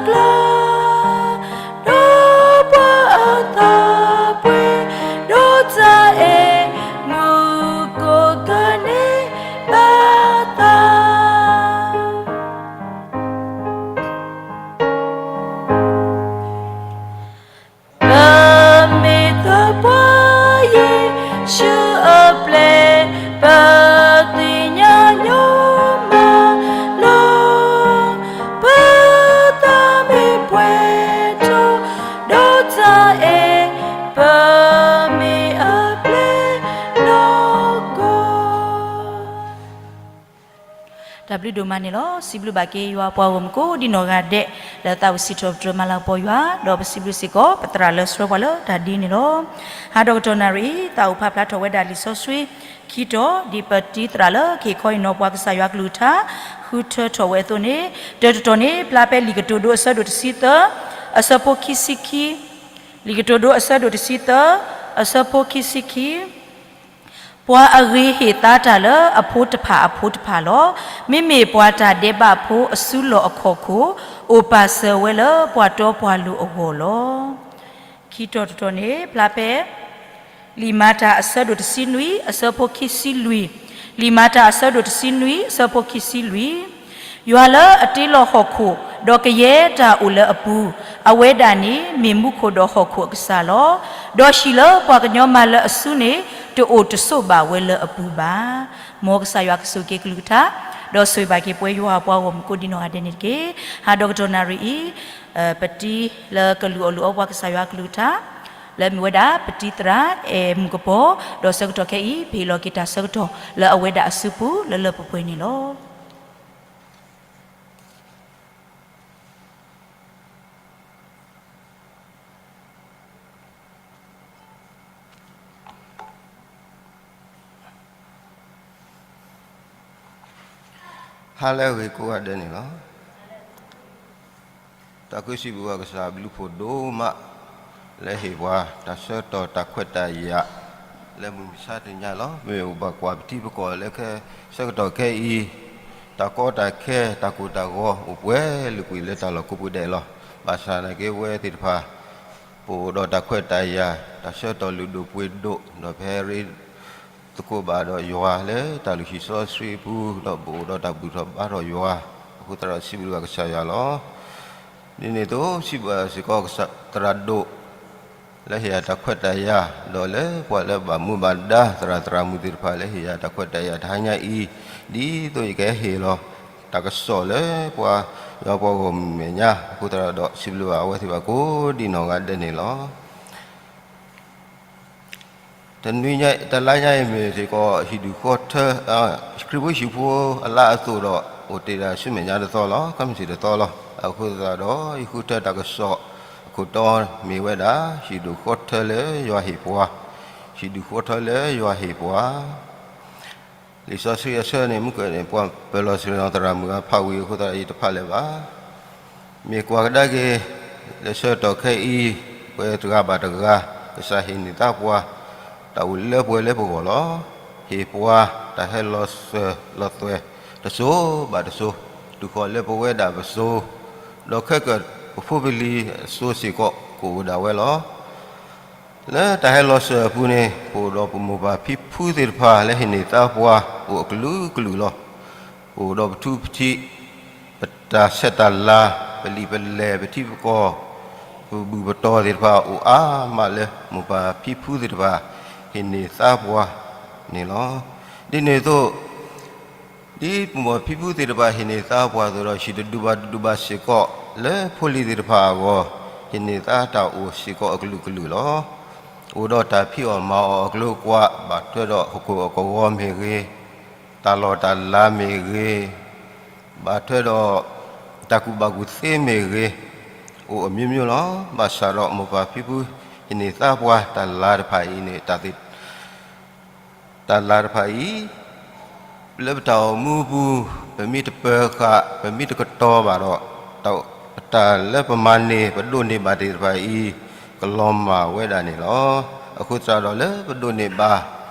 ကျါ, ဒီးပှၤအသးပှဲၤ ဒီးတၢ်အဲၣ် မူခိၣ်ကန့ၢ်ဘၣ်သး ပမ့ၢ်သပှၢ်ယ့ၣ်ၡူးအပျဲၢ် ပသ့ၣ်ညါညီမးလီၤ. ပသးမ့ၢ်ပှဲၤထီၣ် ဒီးတၢ်အဲၣ် ပမ့ၢ်အပျဲၢ်နီၢ်ကီၢ် တၢ်ဘျုးဒိၣ်မးန့ၣ်လီၤ. စံးဘျုးဘၣ်က့ၤယွၤပှၤဂီၢ်မုၢ်ကိးဒံနီၢ်ဂၤဒဲး လၢသးဝံၣ်စံးထီၣ်ပတြၢၤမၤလၤကပီၤယွၤ, ဒီးပစံးဘျုးစ့ၢ်ကီး ပသရၣ်လၢဆှၢပှၤလၢတၢ်ဒ်န့ၣ်လီၤ. ဟါဒီကတီၢ်နၣ်ရံၣ်အံၤ သးအိၣ်ဖးဖျါထီၣ်ဝဲဒၣ်လံာ်စီဆှံ ခံတီၤ ဒ်ပတံၤသရၣ်လၢကဟ့ၣ်ခီဟ့ၣ်နီၤပှၤကစၢ်ယွၤကလုၢ်ကထါ ဃုထၢထီၣ်ဝဲအသိးန့ၣ်, တၢတတီၤန့ၣ် ဖျါဖဲလံာ်ကတိၤဒိအဆၢဒိၣ်တဆံသၢ အဆၢဖိခံဆံခံ, လံာ်ကတိၤဒိအဆၢဒိၣ်တဆံသၢ အဆၢဖိခံဆံခံ ပှၤအဂ့ၤဟ့ၣ်သါတၢ်လၢအဖိတဖၣ်အဖိတဖၣ်လီၤ. မ့မ့ၢ်ပှၤတၢ်ဒဲးဘးဖိအစုလီၢ်အခီၣ်ခိၣ် အိၣ်ပာ်စၢၤဝဲလၢပှၤတီပှၤလိၤအဂီၢ်လီၤ. ခံတီၤတတီၤန့ၣ် ဖျါဖဲ လံာ်မၤတၢ်အဆၢဒိၣ်တဆံနွံ အဆၢဖိခံဆံလွံၢ်, လံာ်မၤတၢ်အဆၢဒိၣ်တဆံနွံ အဆၢဖိခံဆံလွံၢ် ယွၤလၢအတ့လီၤဟီၣ်ခိၣ် ဒီးကယဲၢ်တၢ်အိၣ်လၢအပူၤ, အဝဲဒၣ်န့ၣ်မ့ၢ်မူခိၣ်ဒီးဟီၣ်ခိၣ်အကစၢ်လီၤ. ဒီးဟံၣ်လၢပှၤကညီမၤလၢအစုန့ၣ် တအိၣ်တဆိးဘၣ်ဝဲလၢအပူၤဘၣ်. မ်ကစၢ်ယွၤကဆိၣ်ဂ့ၤက့ၤကလုၢ်ကထါ, ဒီးဆိၣ်ဂ့ၤဘၣ်က့ၤပဝဲယွၤအပှၤဂီၢ်မုၢ်ကိးဒံနီၢ်ဂၤဒဲးန့ၣ်တက့ၢ်. ဟါဒီကတီၢ်နၣ်ရံၣ်အံၤ ပတံၤလၢကလုၢ်အီၣ်လုၢ်အီပှၤကစၢ်ယွၤကလုၢ်ကထါ လၢအမ့ၢ်ဝဲဒၣ် ပတံၤသရၣ် အဲၣ်မုၣ်ကပီၤ, ဒီးဆၢကတီၢ်ခဲအံၤ ပဟ့ၣ်လီၤက့ၤတၢ်ဆၢကတီၢ်လၢအဝဲဒၣ်အစုပူၤလၢလၢပှဲၤပှဲၤန့ၣ်လီၤ. ဟါလၢအဂ့ၤကိးဂၤဒဲးန့ၣ်လီၤ. တၢ်ကစံးဘျုးဘၣ်ကစၢ်အဘျုးဖးဒိၣ်မး လၢဟ့ၣ်ပှၤတၢ်ဆၢကတီၢ်တၢ်ခွဲးတၢ်ယာ် လၢမုၢ်မဆါတနံၤညါလီၤ. မ့ၢ်အိၣ်ဘၣ်ကွၢ်ပထံပကီၢ်လၢခဲ ဆၢကတီၢ်ခဲအံၤ တၢ်ကီတၢ်ခဲ တၢ်ကိၢ်တၢ်ဂီၤ အိၣ်ပှဲၤလုာ်ကွံာ်လၢတၢ်လီၢ်ကိးပူၤဒဲးလီၤ. ဘၣ်ဆၣ်သနာ်က့ဝဲသ့ၣ်တဖၣ် ပအိၣ်ဒီးတၢ်ခွဲးတၢ်ယာ် တၢ်ဆၢကတီၢ်လုၢ်ဒိၣ်ပှ့ၤဒိၣ် ဒီးပဟဲရ့ သကိးဘၣ်ဒီးယွၤလၢတၢ်လုၢ်ဟံၣ်စီဆှံအပူၤ ဒီးပအိၣ်ဒီးတၢ်ဘူၣ်ထီၣ်ဘါထီၣ်ယွၤ အဃိသတးဒီးစံးဘျုးဘၣ်ကစၢ်ယွၤလီၤ. ဒ်န့ၣ်အသိး စံးဘျုးစ့ၢ်ကီးကစၢ်သရၣ်ဒိၣ် လၢဟ့ၣ်ယၤတၢ်ခွဲးတၢ်ယာ် ဒီးလၢပှၤလၢဘၣ်မူဘၣ်ဒါ သရၣ်သရၣ်မုၣ်သ့ၣ်တဖၣ်လၢဟ့ၣ်ယၤတၢ်ခွဲးတၢ်ယာ်တဟါညါအံၤ ဒ်သိးယကဟဲဟ့ၣ်လီၤ တၢ်ကစီၣ်လၢပှၤ ယွၤပှၤဂီၢ်မုၢ်မဲာ်ညါ အဃိသတးဒီးစံးဘျုးဘၣ်အဝဲသ့ၣ်ဘၣ်ကိးဒံးနီၢ်ဂၤဒဲးန့ၣ်လီၤ. တနွံညါ တလါညါအံၤမ့ၢ်စ့ၢ်ကီး ဟံၣ်ဒူၣ်ဃီထၢ ခရံာ်ဖိဟံၣ်ဖိအလါအသိးဒီး အိၣ်တ့ၢ်ဒၣ်ဆူမဲာ်ညါတသီလီၤ. ခီမ့ၢ်တသီလီၤ. အဃိသတးဒီး ယဃုထၢတၢ်ကစီၣ်အခိၣ်တီမ့ၢ်ဝဲဒၣ် ဟံၣ်ဒူၣ်ဃီထၢလၢယွၤဟ့ၣ်ပှၤ, ဟံၣ်ဒူၣ်ဃီထၢလၢယွၤဟ့ၣ်ပှၤ လံာ်စီဆှံအဆၢန့ၣ် မုၢ်ကၢၢ်န့ၣ် ပှၤပၢၤလီၢ်ဆ့ၣ်နီၤသရၣ်မုၣ်အဖးဝံၤအဃိသတး ယတဖးလၢၤဘၣ်. မ့ၢ်ကွၢ်ကဒါက့ၤ လၢဆၢကတီၢ်ခဲအံၤ ပဝဲတဂၤဘၣ်တဂၤ ကစၢ်ဟ့ၣ်န့ၢ်သါပှၤ တၢ်အိၣ်လၢပှဲၤလၢပဂီၢ်လီၤ. ဟ့ၣ်ပှၤ တၢ်ဟဲလီၤစၢၤလီၤသွဲၣ် တစိၤဘၣ်တစိၤ တုၤဃီၤလၢပဝဲဒၣ်ပစိၤ, ဒီးခဲကၢၣ်ပဖိပလံၤအစိၤစ့ၢ်ကီး ကအိၣ်ဒၣ်ဝဲလီၤ. လၢတၢ်ဟဲလီၤစၢၤအပူၤန့ၣ် ပအိၣ်ဒီးပမိၢ်ပၢ်ဖံဖုသ့ၣ်တဖၣ်လၢဟ့ၣ်န့ၢ်သါပှၤ အိၣ်အကလုာ်ကလုာ်လီၤ. ပအိၣ်ဒီးပထူပထံး, ပတၢ်ဆဲးတၢ်လၤ, ပလံာ်ပလဲၢ်, ပထံပကီၢ်, ပဘူၣ်ပတီၢ်သ့ၣ်တဖၣ် အိၣ်အါမးလၢမိၢ်ပၢ်ဖံဖုသ့ၣ်တဖၣ် ဟ့ၣ်န့ၢ်သါပှၤန့ၣ်လီၤ. ဒ်န့ၣ်အသိး ဒ်ပမိၢ်ပၢ်ဖံဖုသ့ၣ်တဖၣ် ဟ့ၣ်န့ၢ်သါပှၤအသိးဒီး ဟံၣ်တဒူၣ်ဘၣ်တဒူၣ်ဘၣ်စ့ၢ်ကီး လၢဖိလံၤသ့ၣ်တဖၣ်အဂီၢ် ဟ့ၣ်န့ၢ်သါတၢ်အိၣ်စ့ၢ်ကီးအကလုာ်ကလုာ်လီၤ. အိၣ်ဒီးတၢ်ဖံးအီၣ်မၤအီၣ်အကျိၤအကွာ် ဘၣ်ထွဲဒီးဟီၣ်ခိၣ်အကဝီၤမ့ၢ်ဂ့ၤ, တၢ်လီၢ်တၢ်လၤမ့ၢ်ဂ့ၤ, ဘၣ်ထွဲဒီး တၢ်ကူၣ်ဘၣ်ကူၣ်သ့မ့ၢ်ဂ့ၤ, အိၣ်အမျိုးမျိုးလီၤ. ဘၣ်ဆၣ်ဒီးမိၢ်ပၢ်ဖံဖု ဟ့ၣ်န့ၢ်သါပှၤတၢ်လၤတဖၣ်အံၤန့ၣ် တၢ်သ့ၣ် တၢ်လၤတဖၣ်အံၤ လၢပတၢ်အိၣ်မူအပူၤ ပမ့ၢ်တပၢၤဃာ် ပမ့ၢ်တကတီၤဘၣ်ဒီး တၢ်လၢပမၤန့ၢ် ပဒိးန့ၢ်ဘၣ်သ့ၣ်တဖၣ်အံၤ ကလီၤမၢ်ဝဲဒၣ်န့ၣ်လီၤ. အဃိသတးဒီးလၢပဒိးန့ၢ်ဘၣ်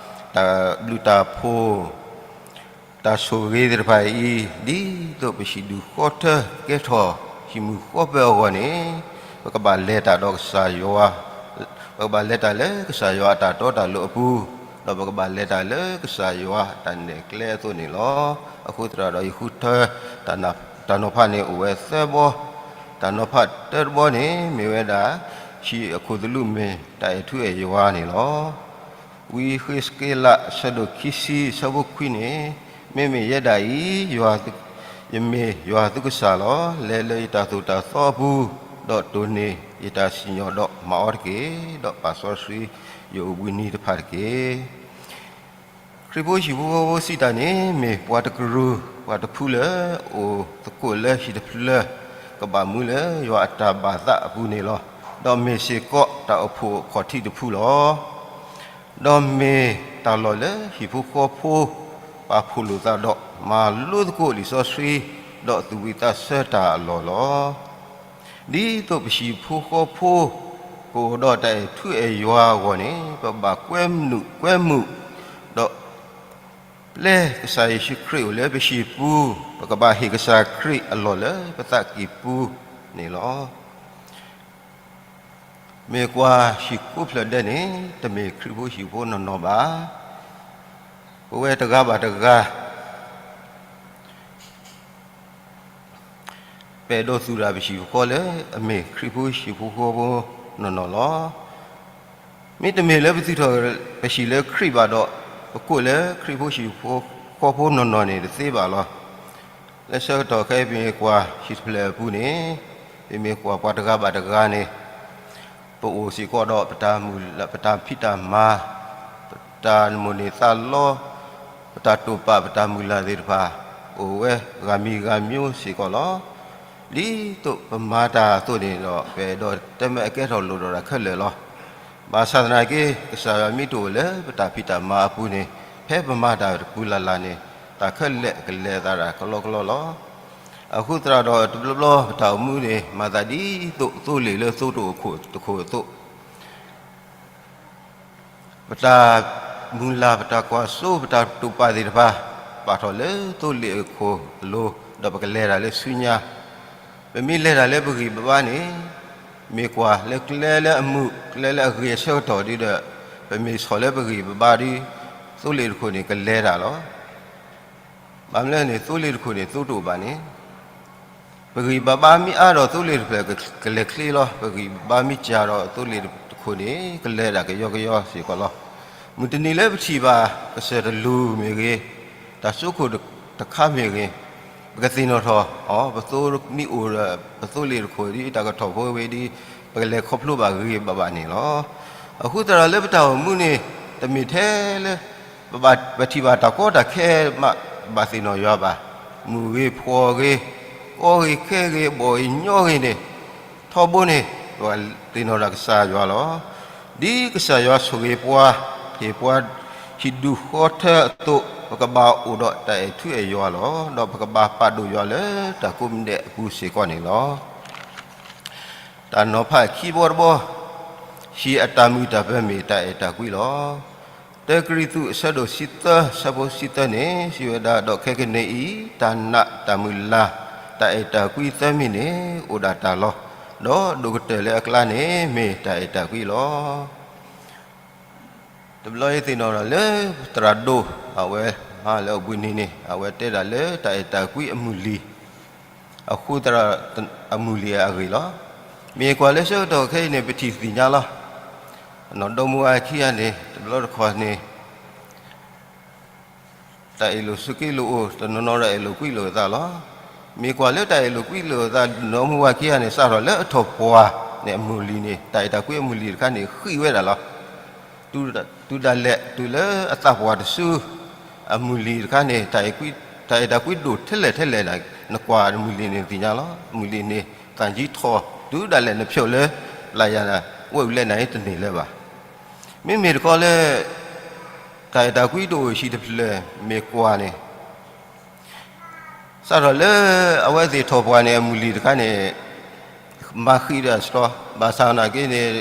တၢ်ဘျုးတၢ်ဖှိၣ် တၢ်ဆိၣ်ဂ့ၤသ့ၣ်တဖၣ်အံၤ ဒ်သိးပဟံၣ်ဒူၣ်ဃီထၢကဲထီၣ် ဟံၣ်မုာ်ဃီပၢၤအဂီၢ်န့ၣ် ပကဘၣ်လဲၤတၢ်ဒီးကစၢ်ယွၤ, ပကဘၣ်လဲၤတၢ်လၢကစၢ်ယွၤအတၢ်တီတၢ်လိၤအပူၤ, ဒီးပကဘၣ်လဲၤတၢ်လၢကစၢ်ယွၤအတၢ်နဲၣ်ကျဲအသိးန့ၣ်လီၤ. အဃိသတးဒီးယဃုထၢ တၢ်နီၤဖးန့ၣ်အိၣ်ဝဲသၢဘီ, တၢ်နီၤဖးတၢတဘီန့ၣ် မ့ၢ်ဝဲဒၣ် ဟံၣ်အခိၣ်သလုးမ့ၢ်တၢ်အဲၣ်ထူအဲၣ်ယွၤန့ၣ်လီၤ. ဝံဃ့းစက့လး အဆၢဒိၣ်ခံဆံ အဆၢဖိခွံန့ၣ်, မ့မ့ၢ်ယဲဒၣ်အံၤ ယွၤ, ယမ့ၢ်ယွၤသုကစၢ်လီၤ. လဲၤလၢယတၢ်သိၣ်တၢ်သီအပူၤ, ဒီးတိၢ်န့ၢ်ယတၢ်စံၣ်ညီၣ်ဒီးမၤအီၤတက့ၢ်. ဒီးပာ်စီဆှံယအိၣ်ဘှံးနံၤတဖၣ်တက့ၢ်. ခရံာ်ဖိဟံၣ်ဖိဃီဖိစံးတၢ်န့ၣ် မ့ၢ်ပှၤတကရူၢ် ပှၤတဖုလၢအိၣ်သကိးလၢဟံၣ်တဖျၢၣ် ကဘၣ်မူလၢယွၤအတၢ်ဘၣ်သးအပူၤန့ၣ်လီၤ. ဒီးမ့ၢ်စ့ၢ်ကီးတၢ်အိၣ်ဖှိၣ်အခီၣ်ထံးတဖုလီၤ. ဒီးမ့ၢ်တၢ်လီၢ်လၢဟံၣ်ဖိဃီဖိ ပာ်ဖှိၣ်လိာ်သးဒီး မၤလိသကိးလံာ်စီဆှံ ဒီးသူၣ်ဝံၣ်သးဆၢတၢ်အလီၢ်လီၤ. ဒ်သိးပဟံၣ်ဖိဃီဖိ ကအိၣ်ဒီးတၢ်အဲၣ်ထူအဲၣ်ယွၤအဂီၢ်န့ၣ် ပဘၣ်ကွဲမုာ်ကွဲမုာ် ဒီး ပျဲကစၢ်ယ့ၣ်ၡူးခရံာ်အိၣ်လၢပဟံၣ်ပူၤ, ပကဘၣ်ဟ့ၣ်ကစၢ်ခရံာ်အလီၢ်လၢပသးကံၢ်ပူၤန့ၣ်လီၤ. မ့ၢ်ကွၢ်ဟံၣ်ကိးဖျၢၣ်ဒဲးန့ၣ် တမ့ၢ်ခရံာ်ဖိဟံၣ်ဖိနီၢ်နီၢ်ဘၣ်. ပဝဲတဂၤဘၣ်တဂၤ ပအဲၣ်ဒိးသူၣ်တၢ်ပဟံၣ်ပဃီလၢ အမ့ၢ်ခရံာ်ဖိဟံၣ်ဖိဃီဖိနီၢ်နီၢ်လီၤ. မ့တမ့ၢ်လၢပသူၣ်ထီၣ်ပဟံၣ်လၢခရံာ်ဘၣ်ဒီး ပကိးလၢခရံာ်ဖိဟံၣ်ဖိဃီဖိနီၢ်နီၢ်န့ၣ်တသ့ဘၣ်လီၤ. လၢဆၢကတီၢ်ခဲအံၤ ပမ့ၢ်ကွၢ်ဟံၣ်တဖျၢၣ်အပူၤန့ၣ် ပမ့ၢ်ကွၢ်ပှၤတဂၤဘၣ်တဂၤန့ၣ် ပအိၣ်စ့ၢ်ကီးဒီးပတၢ်မုၢ်လၢ် ပတၢ်ဖံးတၢ်မၤ ပတၢ်မိၣ်န့ၢ်သးလီ ပတၢ်တိာ်ပာ် ပတၢ်မုၢ်လၢ်သ့ၣ်တဖၣ် အိၣ်ဝဲဂၤမံၤဂၤမံၤစ့ၢ်ကီးလီၤ. ဒ်သိးပမၤတၢ်အသိးန့ၣ်ဒီး ပအဲၣ်ဒိးတဲမ့ၢ်အကဲထီၣ်လိၣ်ဒီးတၢ်ခဲလၢာ်လီၤ. ဘၣ်ဆၣ်သနာ်က့ ကစၢ်ယွၤမ့ၢ်တအိၣ်လၢပတၢ်ဖံးတၢ်မၤအပူၤန့ၣ် ဖဲပမၤတၢ်တပူၤလၢ်လၢ်န့ၣ် တၢ်ခဲလၢာ်ကလဲၤသးဒၣ်ကလီကလီလီၤ. အဃိသတးဒီးတဘျီဘျီပတၢ်အိၣ်မူန့ၣ် မၤသးဒ်သိးသိလ့ၣ်လၢသိတအိၣ်ခိၣ်တခိၣ်အသိး ပတၢ်မုၢ်လၢ် ပတၢ်ကွၢ်စိ ပတၢ်တိာ်ပာ်သ့ၣ်တဖၣ် ပာ်ထီၣ်လၢသိလ့ၣ်အခိၣ်အလိၤ ဒီးပကလဲၤတၢ်လၢဆူညါ, ပမ့ၢ်လဲၤတၢ်လၢပဂံၢ်ပဘါန့ၣ် မ့ၢ်ကွၢ်လၢကျဲလၢအမုာ် ကျဲလၢအဂ့ၤအဆၢကတီၢ်ဒ်ဒီး ပမ့ၢ်ဆီၣ်လၢပဂံၢ်ပဘါဒီး သိလ့ၣ်တခိၣ်န့ၣ် ကလဲၤတၢ်လီၤ. ဘၣ်မနုၤလဲၣ်န့ၣ် သိလ့ၣ်တခိၣ်န့ၣ် သိတအိၣ်ဘၣ်န့ၣ် ပဂံၢ်ပဘါမ့ၢ်အါဒီးသိလ့ၣ်တဖျၢၣ်ကလဲၤချ့လီၤ. ပဂံၢ်ပဘါမ့ၢ်စှၤဒီးသိလ့ၣ်တခိၣ်န့ၣ် ကလဲၤဒၣ်ကယီကယီစ့ၢ်ကီးလီၤ. မုၢ်တနံၤလၢပထံၣ်ဘၣ်ကစၢၢ်တလူၢ်မ့ၢ်ဂ့ၤ, တၢ်စိခိၣ်တခါမ့ၢ်ဂ့ၤ, ပကသ့ၣ်နီၣ်ထီၣ်အီၤ ပသိမ့ၢ်အိၣ်ဒီး ပသိလ့ၣ်တခိၣ်ဒ်တၢ်ကထီၣ်ဖိဝဲဒ် ပကလဲၤခီဖျိဘၣ်ဂ့ၤဂ့ၤဘၣ်ဘၣ်န့ၣ်လီၤ. အဃိသတးဒီးလၢပတၢ်အိၣ်မူန့ၣ် တမ့ၢ်ထဲလၢ ပဘၣ်ထံၣ်ဘၣ်တၢ်ကီတၢ်ခဲမး ဘၣ်သ့ၣ်နီၣ်ယွၤဘၣ်. မုၢ်ဂ့ၤဖှီၣ်ဂ့ၤ, ကီဂ့ၤခဲဂ့ၤ, ဘီၣ်ဂ့ၤညီဂ့ၤန့ၣ် ထီဘိန့ၣ် ပဘၣ်သ့ၣ်နီၣ်တၢ်ကစၢ်ယွၤလီၤ. ဒ်ကစၢ်ယွၤဆိၣ်ဂ့ၤပှၤ, ဟ့ၣ်ပှၤဟံၣ်ဒူၣ်ဃီထၢအသိး, ပကဘၣ်အိၣ်ဒီးတၢ်အဲၣ်ထူအဲၣ်ယွၤလီၤ. ဒီးပကဘၣ်ပာ်ဒိၣ်ယွၤလၢတၢ်ကိးမံၤဒဲးအပူၤစ့ၢ်ကီးန့ၣ်လီၤ. တၢ်နီၤဖးခံဘီတဘီ, ဟံၣ်အတၢ်မုာ်တၢ်ပၢၤမ့ၢ်တၢ်အဲၣ်တၢ်ကွံလီၤ. တၢကရံၣ်သူး အဆၢဒိၣ်ဆံသၢ ဆၢဖိဆံသၢန့ၣ် စံးဝဲဒၣ်, ဒီးခဲကနံၣ်အံၤ တၢ်နာ်တၢ်မုၢ်လၢ် တၢ်အဲၣ်တၢ်ကွံသၢမံၤန့ၣ် အိၣ်ဒၣ်တၢ်လီၤ. ဒီးဒိၣ်ကတၢၢ်လၢအကျါန့ၣ် မ့ၢ်တၢ်အဲၣ်တၢ်ကွံလီၤ. တဘျီယသ့ၣ်နီၣ်ဒီးလၢ သရၣ်ဒိၣ် အဝဲမၤလၢအဘှံးနံၤန့ၣ် အဝဲတဲဒၣ်လၢတၢ်အဲၣ်တၢ်ကွံအမုၢ်လံၤ, အဃိသတး အမုၢ်လံၤအဂ့ၢ်လီၤ. မ့ၢ်ကွၢ်လၢဆၢကတီၢ်ခဲအံၤန့ၣ် ပထံၣ်သ့ၣ်ညါလီၤ. နီၢ်ဒီမါဝၤခံဂၤန့ၣ် တဘျီတခီၣ်န့ၣ် တၢ်အ့ၣ်လိာ်ဆိးက့လိာ်အိၣ်, တနီၤနီၤဒီးအဲၣ်လိာ်ကွံလိာ်အသးလီၤ. မ့ၢ်ကွၢ်လၢတၢ်အဲၣ်လိာ်ကွံလိာ်အသး နီၢ်ဒီမါဝၤခံဂၤန့ၣ် စးထီၣ်လၢအထီၣ်ပှၢ်န့ၣ် အမုၢ်လံၤန့ၣ် တၢ်အဲၣ်တၢ်ကွံအမုၢ်လံၤတခါန့ၣ် ဃံးဝဲဒၣ်လီၤ. တုၤဒၣ်လဲာ်တုၤလၢအသးပှၢ်တစု အမုၢ်လံၤတခါန့ၣ် တၢ်အဲၣ်တၢ်ကွံဒိၣ်ထဲလဲၣ်ထဲလဲၣ်န့ၣ် နကွၢ်မုၢ်လံၤန့ၣ်သ့ၣ်ညါလီၤ. မုၢ်လံၤန့ၣ် သၣ်ကံထီၣ် တုၤဒၣ်လဲာ်နဖျိးလၢ လၢယၤ ဝဲအူလဲၣ်န့ၣ်တန့ၢ်လၢၤဘၣ်. မ့မ့ၢ်တခီလၢ တၢ်အဲၣ်တၢ်ကွံတအိၣ်ဟံၣ်တဖျၢၣ် မ့ၢ်ကွၢ်န့ၣ် စးထီၣ်လၢအဝဲသ့ၣ်ထီၣ်ပှၢ်န့ၣ် အမုၢ်လံၤတခါန့ၣ် မၤဃံးဒီးအစတီၤ, ဘၣ်ဆၣ်သနာ်က့န့ၣ်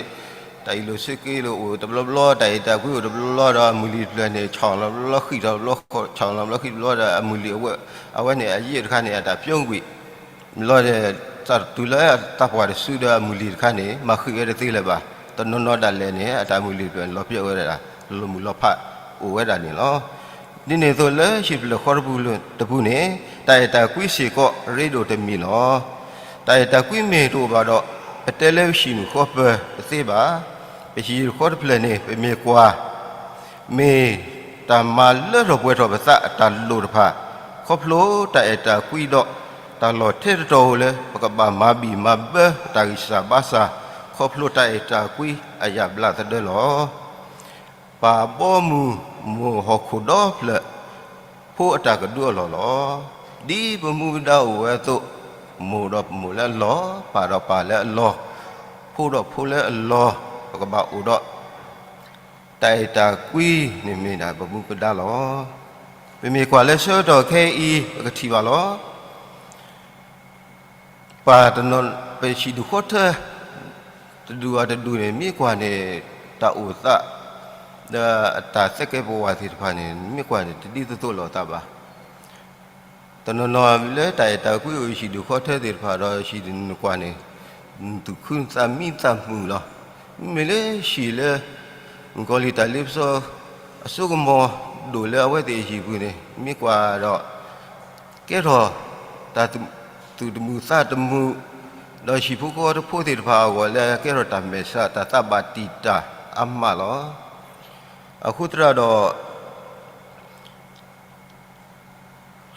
တၢ်အ့ၣ်လိာ်ဆိးက့လိာ်အိၣ်တဘျီဘျီ, တၢ်အဲၣ်တၢ်ကွံအိၣ်တဘျီဘျီဒီး အမုၢ်လံၤတဖျၢၣ်န့ၣ် ဆီၣ်လီၤဘျီဃံးထီၣ်ဘျီ ဆီၣ်လီၤဘျီဃံးတဘျီဒီး အမုၢ်လံၤအဝဲန့ၣ် အယံာ်တခါန့ၣ် အတၢ်ပျိကွံာ် ဘျီဒီး စးထီၣ်တုၤလၢအသးပှၢ်တစုဒီးအမုၢ်လံၤတခါန့ၣ် မၤဃံးဝဲတသ့လၢၤဘၣ်. တနီၤနီၤဒၣ်လဲာ်န့ၣ် အတၢ်မုၢ်လံၤတဖျၢၣ်န့ၣ် လီၤပျၢၢ်ဝဲဒၣ် လီၤမုၢ်လီၤဖးအိၣ်ဝဲဒၣ်န့ၣ်လီၤ. ဒ်န့ၣ်အသိးလၢဟံၣ်ဖျၢၣ်ဃီတပူၤတပူၤန့ၣ် တၢ်အဲၣ်တၢ်ကွံစ့ၢ်ကီးရ့ဒိၣ်တမံၤလီၤ. တၢ်အဲၣ်တၢ်ကွံမ့ၢ်တအိၣ်ဘၣ်ဒီး ပတဲလၢပဟံၣ်မုာ်ဃီပၢၤတသ့ဘၣ်. ပဟံၣ်ဃီတဖျၢၣ်န့ၣ် ပမ့ၢ်ကွၢ် မ့ၢ်တၢ်မၤလၢထီၣ်ပှဲၤထီၣ်ပသးအတၢ်လိၣ်တဖၣ်, ခီဖျိတၢ်အဲၣ်တၢ်ကွံဒီး တၢ်လီၢ်ထဲတတီၤဧိၤလၢ ပကဘၣ်မၤဘံၣ်မၤဘၢပတၢ်ဂံၢ်စၢ်ဘါစၢ် ခီဖျိတၢ်အဲၣ်တၢ်ကွံအယၣ်ဘျးသဒၢလီၤ. ပၢ်ဘီမုၢ်မိၢ်ဟီၣ်ခိၣ်ဒီဖျၢၣ် ဖိအတၢ်ကဒုအလီၢ်လီၤ. ဒ်ပမူပဒါအိၣ်ဝဲအသိး, မိၢ်ဒီးမိၢ်လၢအလီၢ်, ပၢ်ဒီးပၢ်လၢအလီၢ်, ဖိဒီးဖိလၢအလီၢ်, ပကဘၣ်အိၣ်ဒီး တၢ်အဲၣ်တၢ်ကွံန့ၣ်မ့ၢ်ဒၣ်ပမူပဒါလီၤ. ပမ့ၢ်ကွၢ်လၢဆၢကတီၢ်ခဲအံၤ ပကထံၣ်ဘၣ်လီၤ. ပှၤတနီၤ ပဟံၣ်ဒူၣ်ဃီထၢ တဒူၣ်အတဒူၣ်န့ၣ် မ့ၢ်ကွၢ်န့ၣ် တၢ်အိၣ်သး ဒီးအတၢ်သကဲးပဝးသ့ၣ်တဖၣ်န့ၣ် မ့ၢ်ကွၢ်န့ၣ် တဒ်သိးသိးလိာ်သးဘၣ်. တနီၤနီၤလၢတၢ်အဲၣ်တၢ်ကွံအိၣ်ဟံၣ်ဒူၣ်ဃီထၢသ့ၣ်တဖၣ်ဒီး ဟံၣ်နကွၢ်န့ၣ် နသူၣ်ခုသးမံသးမုာ်လီၤ. မ့မ့ၢ်လၢဟံၣ်လၢ မုၣ်ကီၤလံၢ်တၢ်လ့ပစီ အစိကမီၤဒိၣ်လၢအဝဲသ့ၣ်အဟံၣ်ပူၤန့ၣ် မ့ၢ်ကွၢ်ဒီး ကဲထီၣ်တၢ်သူၣ်တမုာ်သးတမုာ်, ဒီးဟံၣ်ဖိဃီဖိသ့ၣ်တဖၣ်အဂီၢ်လၢကဲထီၣ်တၢ်မဲာ်ဆှး တၢ်သးဘၣ်တံာ်တာ်အါမးလီၤ. အဃိသတးဒီး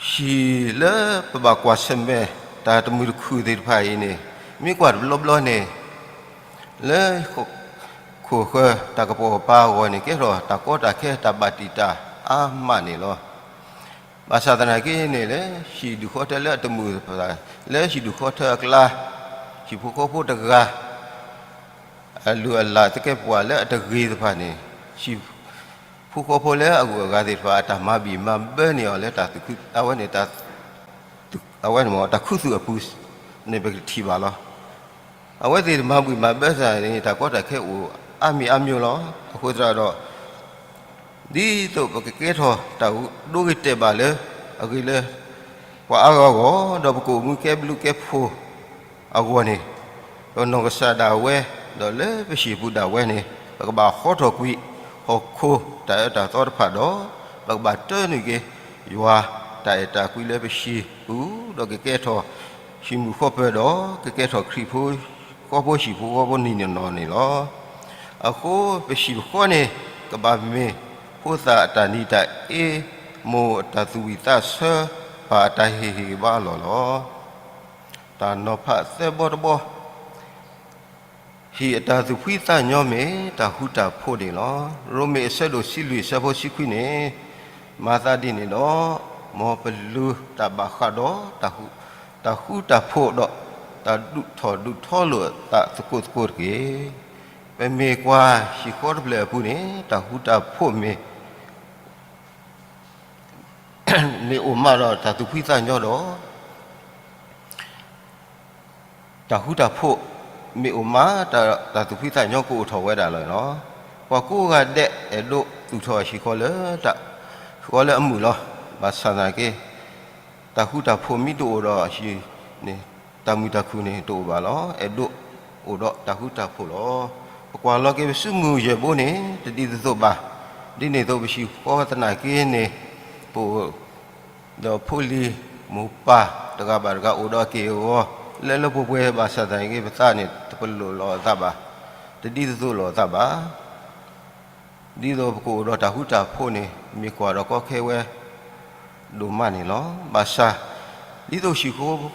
ဟံၣ်လၢပဘၣ်ကွၢ်ဆၢၣ်မဲာ်တၢ်တမုာ်တခုၣ်သ့ၣ်တဖၣ်အံၤန့ၣ် မ့ၢ်ကွၢ်တဘျီဘျီန့ၣ် လၢခိၣ်ဃၢၤတၢ်ကပီၤကပၤအဂီၢ်န့ၣ် ကဲထီၣ်တၢ်ကီတၢ်ခဲတၢ်ဘၣ်တံာ်တာ်အါမးန့ၣ်လီၤ. ဘၣ်ဆၣ်သနာ်က့န့ၣ် လၢဟံၣ်ဒူၣ်ဃီထၢလၢအတမုာ်တဖၣ်, လၢဟံၣ်ဒူၣ်ဃီထၢအကျါ, ဟံၣ်ဖိဃီဖိတဂၤ အလုၢ်အလၢ်သကဲးပဝးလၢအတဂ့ၤတဖၣ်န့ၣ်, ဟံၣ် ဟံၣ်ဖိဃီဖိလၢအဂုၤအဂၤသ့ၣ်တဖၣ် အတၢ်မၤဘံၣ်မၤဘၢန့ၢ်အီၤလၢတၢ်သူၣ်ခု အဝဲန့ၣ် အဝဲန့ၣ်မ့ၢ်တၢ်ခူသူၣ်အပူၤန့ၣ် ပကထံၣ်ဘၣ်လီၤ. အဝဲသ့ၣ်တမၤဘံၣ်မၤဘၢသးန့ၣ် တၢ်ကီတၢ်ခဲအိၣ်အါမံၤအါမံၤလီၤ. အဃိသတးဒီး ဒ်သိးပကကဲထီၣ်တၢ်ဒိဂ့ၤတဲာ်ဘၣ်လၢ အဂ့ၢ်လၢ ပှၤအါဂၤအဂီၢ် ဒီးပကအိၣ်မူကဲဘျုးကဲဖှိၣ်အဂီၢ်န့ၣ်, ပနီၢ်ကစၢ်ဒၣ်ဝဲ ဒီးလၢပဟံၣ်ပူၤဒၣ်ဝဲန့ၣ် ပကဘၣ်ဟီထီၣ်ကွံာ် ဟီၣ်ခိၣ်တၢ်အၢတၢ်သီတဖၣ်ဒီး ပကဘၣ်တၢနုာ်က့ၤ ယွၤတၢ်အဲၣ်တၢ်ကွံလၢပဟံၣ်ပူၤ ဒီးကကဲထီၣ်ဟံၣ်မုာ်ဃီပၢၤဒီး ကကဲထီၣ်ခရံာ်ဖိ ဃီဖိဟံၣ်ဖိဃီဖိနံၤန့ၣ်နီၢ်န့ၣ်လီၤ. အဃိပဟံၣ်ပဃီန့ၣ် ကဘၣ်မ့ၢ်ဖိသၣ်အတၢ်နံၤတၢ်အ့, မိၢ်အတၢ်သူၣ်ဝံၣ်သးဆၢ, ပၢ်အတၢ်ဟ့ၣ်ဂံၢ်ဟ့ၣ်ဘါအလီၢ်လီၤ. တၢ်နီၤဖးသၢဘီတဘီ ဟံၣ်အတၢ်သူၣ်ဖှံသးညီမ့ၢ်တၢ်ဃူတၢ်ဖိးန့ၣ်လီၤ. ရိမ့ၤအဆၢဒိၣ်ဆံလွံၢ်အဆၢဖိဆံခွံန့ၣ် မၤသးဒ်န့ၣ်ဒီး, မ်ပလူၤတၢ်ဘၣ်ဃးဒီး တၢ်ဃူတၢ်ဖိးဒီး တၢ်ဒုးထီၣ်ဒုးထီလိာ်အသးသကိးသကိးတက့ၢ်. ပမ့ၢ်ကွၢ်ဟံၣ်ဃီတဖျၢၣ်အပူၤန့ၣ် တၢ်ဃူတၢ်ဖိးမ့ၢ် မ့ၢ်အိၣ်မးဒီးတၢ်သူၣ်ဖှံသးညီဒီး တၢ်ဃူတၢ်ဖိးမ့ၢ်အိၣ်မး တၢ်သူၣ်ဖှံသးညီကအိၣ်ထီၣ်ဝဲဒၣ်လီၤ. ပှၤကိးဂၤဒဲးအဲၣ်ဒိးသူၣ်ထီၣ်အဟံၣ်ဃီလၢ ဟံၣ်ဃီလၢအမုာ်လီၤ. ဘၣ်ဆၣ်သနာ်က့ တၢ်ဃူတၢ်ဖိးမ့ၢ်တအိၣ်ဒီးအဟံၣ်န့ၣ် တၢ်မုာ်တၢ်ခုၣ်န့ၣ်တအိၣ်ဘၣ်လီၤ. အဲၣ်ဒိးအိၣ်ဒီးတၢ်ဃူတၢ်ဖိးလီၤ. ပကွၢ်လီၤက့ၤပစုမုၢ်ယဲၢ်ဘိန့ၣ် တဒ်သိးသိးဘၣ်. ဒ်န့ၣ်အသိးပဟံၣ်ဃီသနာ်က့န့ၣ် ပအိၣ် ဒီးဖိလံၤမိၢ်ပၢ်တဂၤဘၣ်တဂၤအိၣ်ဒီးအက့ၢ်အဂီၤ လၢလၢပှဲၤပှဲၤဘၣ်ဆၣ်သနာ်က့ ပသးန့ၣ် တပလီၢ်လိာ်အသးဘၣ်, တဒ်သိးသိးလိာ်အသးဘၣ်. ဒ်သိးပကအိၣ်ဒီးတၢ်ဃူတၢ်ဖိးန့ၣ် မ့ၢ်ကွၢ်ဒီးကီခဲဝဲဒိၣ်မးန့ၣ်လီၤ. ဘၣ်ဆၣ် ဒ်သိးဟံၣ်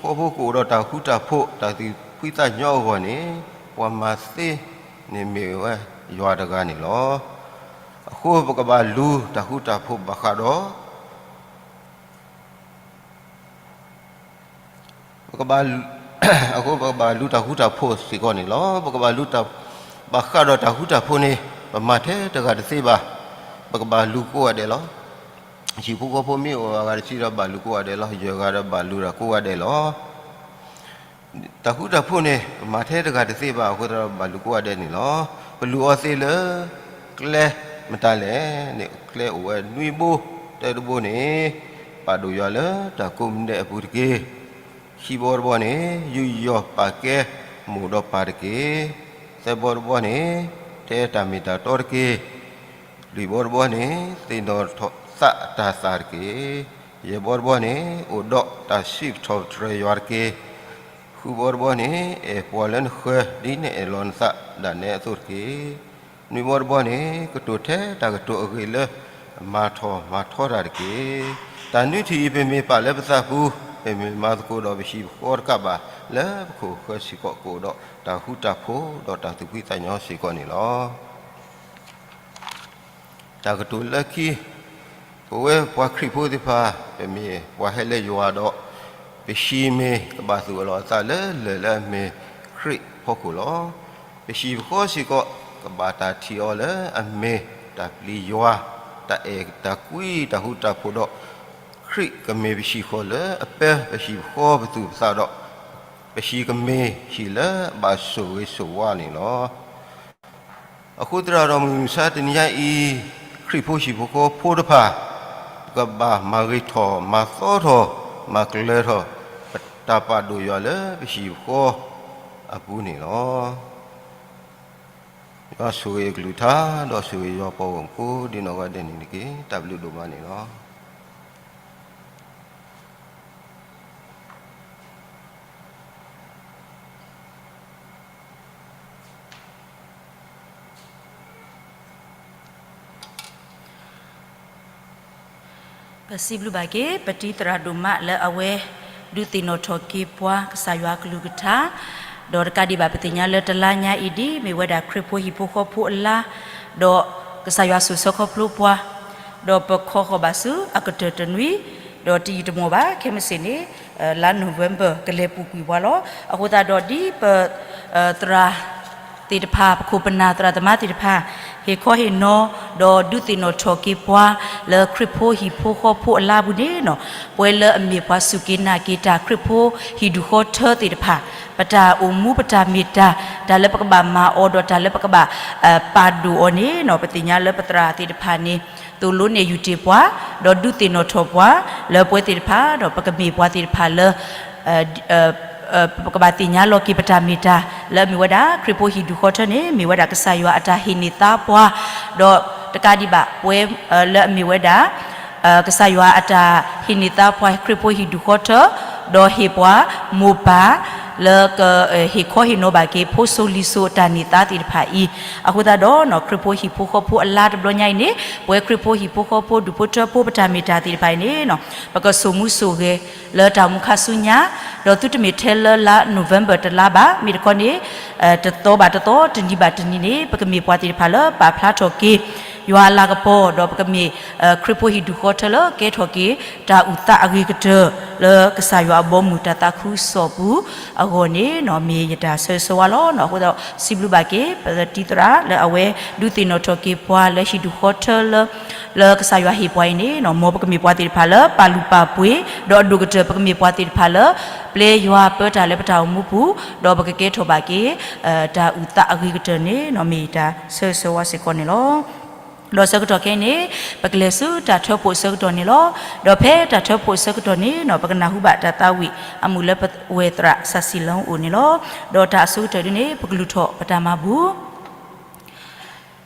ဖိဃီဖိကအိၣ်ဒီးတၢ်ဃူတၢ်ဖိး တၢ်သူၣ်ဖှံသးညီအဂီၢ်န့ၣ် ပှၤမၤသ့န့ၣ်မ့ၢ်ဝဲယွၤတဂၤန့ၣ်လီၤ. အဃိပကဘၣ်လူၤတၢ်ဃူတၢ်ဖိးဘၣ်ဃးဒီး ပကဘၣ် အဃိပကဘၣ်လူၤတၢ်ဃူတၢ်ဖိးစ့ၢ်ကီးန့ၣ်လီၤ. ပကဘၣ်လူၤတၢ် ဘၣ်ဃးဒီးတၢ်ဃူတၢ်ဖိးန့ၣ် ပမၤထဲတဂၤတသ့ဘၣ်. ပကဘၣ်လူၤကိးဂၤဒဲးလီၤ. ဟံၣ်ဖိဃီဖိမ့ၢ်အိၣ်အဂၤတဆံဒီးဘၣ်လူၤကိးဂၤဒဲးလီၤ. ယဲၢ်ဂၤဒီးဘၣ်လူၤတၢ်ကိးဂၤဒဲးလီၤ. တၢ်ဃူတၢ်ဖိးန့ၣ် ပမၤထဲတဂၤတသ့ဘၣ်အဃိသတးဒီးဘၣ်လူၤကိးဂၤဒဲးန့ၣ်လီၤ. ပလူၤအီၤသ့လၢ ကျဲမတၤလဲၣ်န့ၣ် ကျဲအိၣ်ဝဲနွံဘိ, တၢတဘိန့ၣ် ပာ်ဒိၣ်ယွၤလၢတၢ်ကိးမံၤဒဲးအပူၤတက့ၢ်. ခံဘီတဘီန့ၣ် ယူးယီၣ်ပာ်ကဲမိၢ်ဒီးပၢ်တက့ၢ်. သၢဘီတဘီန့ၣ် ထဲတၢ်မ့ၢ်တၢ်တီတက့ၢ်. လွံၢ်ဘီတဘီန့ၣ် သ့ၣ်နီၣ်ထီၣ်သးတၢ်သၣ်တက့ၢ်. ယဲၢ်ဘီတဘီန့ၣ် အိၣ်ဒီးတၢ်စံးထီၣ်ပတြၢၤယွၤတက့ၢ်. ဃုဘီတဘီန့ၣ် အဲၣ်ပှၤလၢနဃၢၤ ဒ်နအဲၣ်လီၤနသးဒၣ်နဲအသိးတက့ၢ်. နွံဘီတဘီန့ၣ် ကတိၤထဲတၢ်ကတိၤအဂ့ၢ်လၢ မၤထီၣ်မၤထီတၢ်တက့ၢ်. တၢ်နွံထံၣ်အံၤပမ့ၢ်ပာ်လၢပသးပူၤ ပမ့ၢ်မၤသကိးဒီးပဟံၣ်ပဃီတကးဘၣ် လၢပခိၣ်ပဃၢၤစ့ၢ်ကီးကအိၣ်ဒီးတၢ်ဃူတၢ်ဖိးဒီးတၢ်သူၣ်ဖှံသးညီစ့ၢ်ကီးန့ၣ်လီၤ. တၢ်ကတိၤလၢခံ, ပဝဲပှၤခရံာ်ဖိသ့ၣ်တဖၣ် ပမ့ၢ်ပှၤဟဲလၢယွၤဒီး ပဟံၣ်မ့ၢ်ကဘၣ်သူၣ်အၢၣ်လီၤအသးလၢလၢၢ်လၢအမ့ၢ်ခရံာ်ဖီခိၣ်လီၤ. ပဟံၣ်ပဃီစ့ၢ်ကီး ကဘၣ်တၢ်ထံၣ်အီၤလၢအမ့ၢ်တၢ်ပျံၤယွၤ, တၢ်အဲၣ်တၢ်ကွံတၢ်ဃူတၢ်ဖိးဒီး ခရံာ်ကမ့ၢ်ပဟံၣ်ဃီလၢအပၢပဟံၣ်ပဃီပသူၣ်ပသးဒီး ပဟံၣ်ကမ့ၢ်ဟံၣ်လၢအဘၣ်ဆိၣ်ဂ့ၤဆိၣ်ဝါန့ၣ်လီၤ. အဃိသတးဒီးမုၢ်မဆါတနံၤညါအံၤ ခရံာ်ဖိဟံၣ်ဖိဃီဖိတဖၣ် ပကဘၣ်မၤဂ့ၤထီၣ် မၤသီထီၣ် မၤကျၢၤထီၣ် ပတၢ်ပာ်ဒိၣ်ယွၤလၢပဟံၣ်ပဃီအပူၤန့ၣ်လီၤ. ယွၤဆိၣ်ဂ့ၤအကလုၢ်ကထါ ဒီးဆိၣ်ဂ့ၤယွၤပှၤဂီၢ်မုၢ်ဖိ ဒ်နီၢ်ဂၤဒဲးန့ၣ်တက့ၢ်. တၢ်ဘျုးဒိၣ်မးန့ၣ်လီၤ. ပစံးဘျုးဘၣ်က့ၤ ပတံၤသရၣ်ဒိၣ်မးလၢအဝဲ ဒုးသ့ၣ်နီၣ်ထီၣ်က့ၤပှၤကစၢ်ယွၤအကလုၢ်ကထါ, ဒီးတကးဒံးဘၣ်ပသ့ၣ်ညါလၢတလါညါအံၤဒ်အမ့ၢ်ဝဲဒၣ်ခရံာ်ဖိဟံၣ်ဖိဃီဖိအလါ, ဒီးကစၢ်ယွၤဆိၣ်ဆၢခီဖျိပှၤ, ဒီးပခီဃီၤဘၣ်ဆူအကတၢၢ်တနွံ, ဒီးတယံာ်တမီၢ်ဘၣ် ခဲမုၢ်ဆ့ၣ်န့ၣ် လါ November ကလဲၤပူၤကွံာ်ပှၤလီၤ. အဃိသတးဒီးဒ်ပ သရၣ် သ့ၣ်တဖၣ် ပခိၣ်ပနၢ်သရၣ်သမါသ့ၣ်တဖၣ် ဟ့ၣ်ခီဟ့ၣ်နီၤ ဒီးဒုးသ့ၣ်နီၣ်ထီၣ်က့ၤပှၤ လၢခရံာ်ဖိဟံၣ်ဖိဃီဖိအလါပူၤန့ၣ်နီၤ, ပဝဲလၢအမ့ၢ်ပှၤစူၢ်က့ၤနာ်က့ၤတၢ်ခရံာ်ဖိဟံၣ်ဒူၣ်ဃီထၢသ့ၣ်တဖၣ် ပတၢ်အိၣ်မူပတၢ်မ့ၢ်တၢ် တၢ်လၢပကဘၣ်မၤအီၤဒီးတၢ်လၢပကဘၣ် ပာ်ဒိၣ်အီၤန့ၣ်နီၤ, ပသ့ၣ်ညါလၢပသရၣ်သ့ၣ်တဖၣ်န့ၣ် သိၣ်လိန့ၢ်ယူၢ်တ့ၢ်ပှၤ ဒီးဒုးသ့ၣ်နီၣ်ထီၣ်ပှၤ လၢပဝဲသ့ၣ်တဖၣ်ဒီး ပကမ့ၢ်ပှၤသ့ၣ်တဖၣ်လၢ ပကဘၣ်သ့ၣ်ညါလီၤက့ၤပတၢ်မ့ၢ်တၢ် လၢအမ့ၢ်ဝဲဒၣ် ခရံာ်ဖိဟံၣ်ဒူၣ်ဃီထၢန့ၣ် မ့ၢ်ဝဲဒၣ်ကစၢ်ယွၤအတၢ်ဟ့ၣ်န့ၢ်သါပှၤ, ဒီးတကးဒံးဘၣ် ပဝဲ လၢအမ့ၢ်ဝဲဒၣ် ကစၢ်ယွၤအတၢ်ဟ့ၣ်န့ၢ်သါပှၤ ခရံာ်ဖိဟံၣ်ဒူၣ်ဃီထၢ ဒီးဟ့ၣ်ပှၤမိၢ်ပၢ် လၢက ဟ့ၣ်ခီဟ့ၣ်နီၤဘၣ်က့ၤ ဖိစိၤလံၤစိၤအတၢ်န့ၢ်သါသ့ၣ်တဖၣ်အံၤ, အဃိသတးဒီး ခရံာ်ဖိဟံၣ်ဖိဃီဖိအလါတဘျီညါအံၤန့ၣ် ပဝဲခရံာ်ဖိဟံၣ်ဖိဃီဖိဒူၣ်ဖိထၢဖိပတၢ်မ့ၢ်တၢ်သ့ၣ်တဖၣ်အံၤန့ၣ် ပကစိာ်မူစိာ်ဂဲၤ လၢတၢ်အိၣ်မူခါဆူညါ, ဒီးသုတမ့ၢ်ထဲလၢလါ November တလါဘၣ်, မ့ၢ်တခီန့ၣ် တသီဘၣ်တသီ တနံၤဘၣ်တနံၤန့ၣ် ပကမ့ၢ်ပှၤသ့ၣ်တဖၣ်လၢပာ်ဖျါထီၣ်က့ၤ ယွၤအလၤကပီၤ, ဒီးပကမ့ၢ် ခရံာ်ဖိဟံၣ်ဒူၣ်ဃီထၢလၢကဲထီၣ်က့ၤ တၢ်အုၣ်သးအဂ့ၤကတၢၢ် လၢကစၢ်ယွၤအဘီအမုၢ်တၢ်သးခုကစီၣ်ပူၤအဂီၢ်န့ၣ် မ့ၢ်ယတၢ်ဆၢဂ့ၤဆၢဝါလီၤ. အဃိသတးဒီး စံးဘျုးဘၣ်က့ၤ ပတံၤသရၣ်လၢအဝဲဒုးသ့ၣ်နီၣ်ထီၣ်က့ၤပှၤလၢဟံၣ်ဒူၣ်ဃီထၢလၢ လၢကစၢ်ယွၤဟ့ၣ်ပှၤအံၤန့ၣ် မ်ပကမ့ၢ်ပှၤသ့ၣ်တဖၣ်လၢပာ်လုၢ်ပာ်ပှ့ၤ, ဒီးအဒိၣ်ကတၢၢ် ပကမ့ၢ်ပှၤသ့ၣ်တဖၣ်လၢ ပျဲယွၤပၢတၢ်လၢပတၢ်အိၣ်မူပူၤ, ဒီးပကကဲထီၣ်ဘၣ်က့ၤ တၢ်အုၣ်သးအဂ့ၤကတၢၢ်န့ၣ် မ့ၢ်ယတၢ်ဆၢဂ့ၤဆၢဝါစ့ၢ်ကီးန့ၣ်လီၤ. ဒီးဆၢကတီၢ်ခဲအံၤန့ၣ် ပကလဲၤဆူတၢ်ထၢဖှိၣ်အဆၢကတီၢ်န့ၣ်လီၤ. ဒီးဖဲတၢ်ထၢဖှိၣ်အဆၢကတီၢ်န့ၣ် ပကနၢ်ဟူဘၣ်တၢ်သးဝံၣ်အမုာ်လၢပဝဲၢ်သရၣ်စီၤစံလၢအိၣ်န့ၣ်လီၤ. ဒီးတၢ်အဆိကတၢၢ်ဒ်န့ၣ် ပကလုၢ်ထီၣ်ပတၢ်မၤဘူၣ်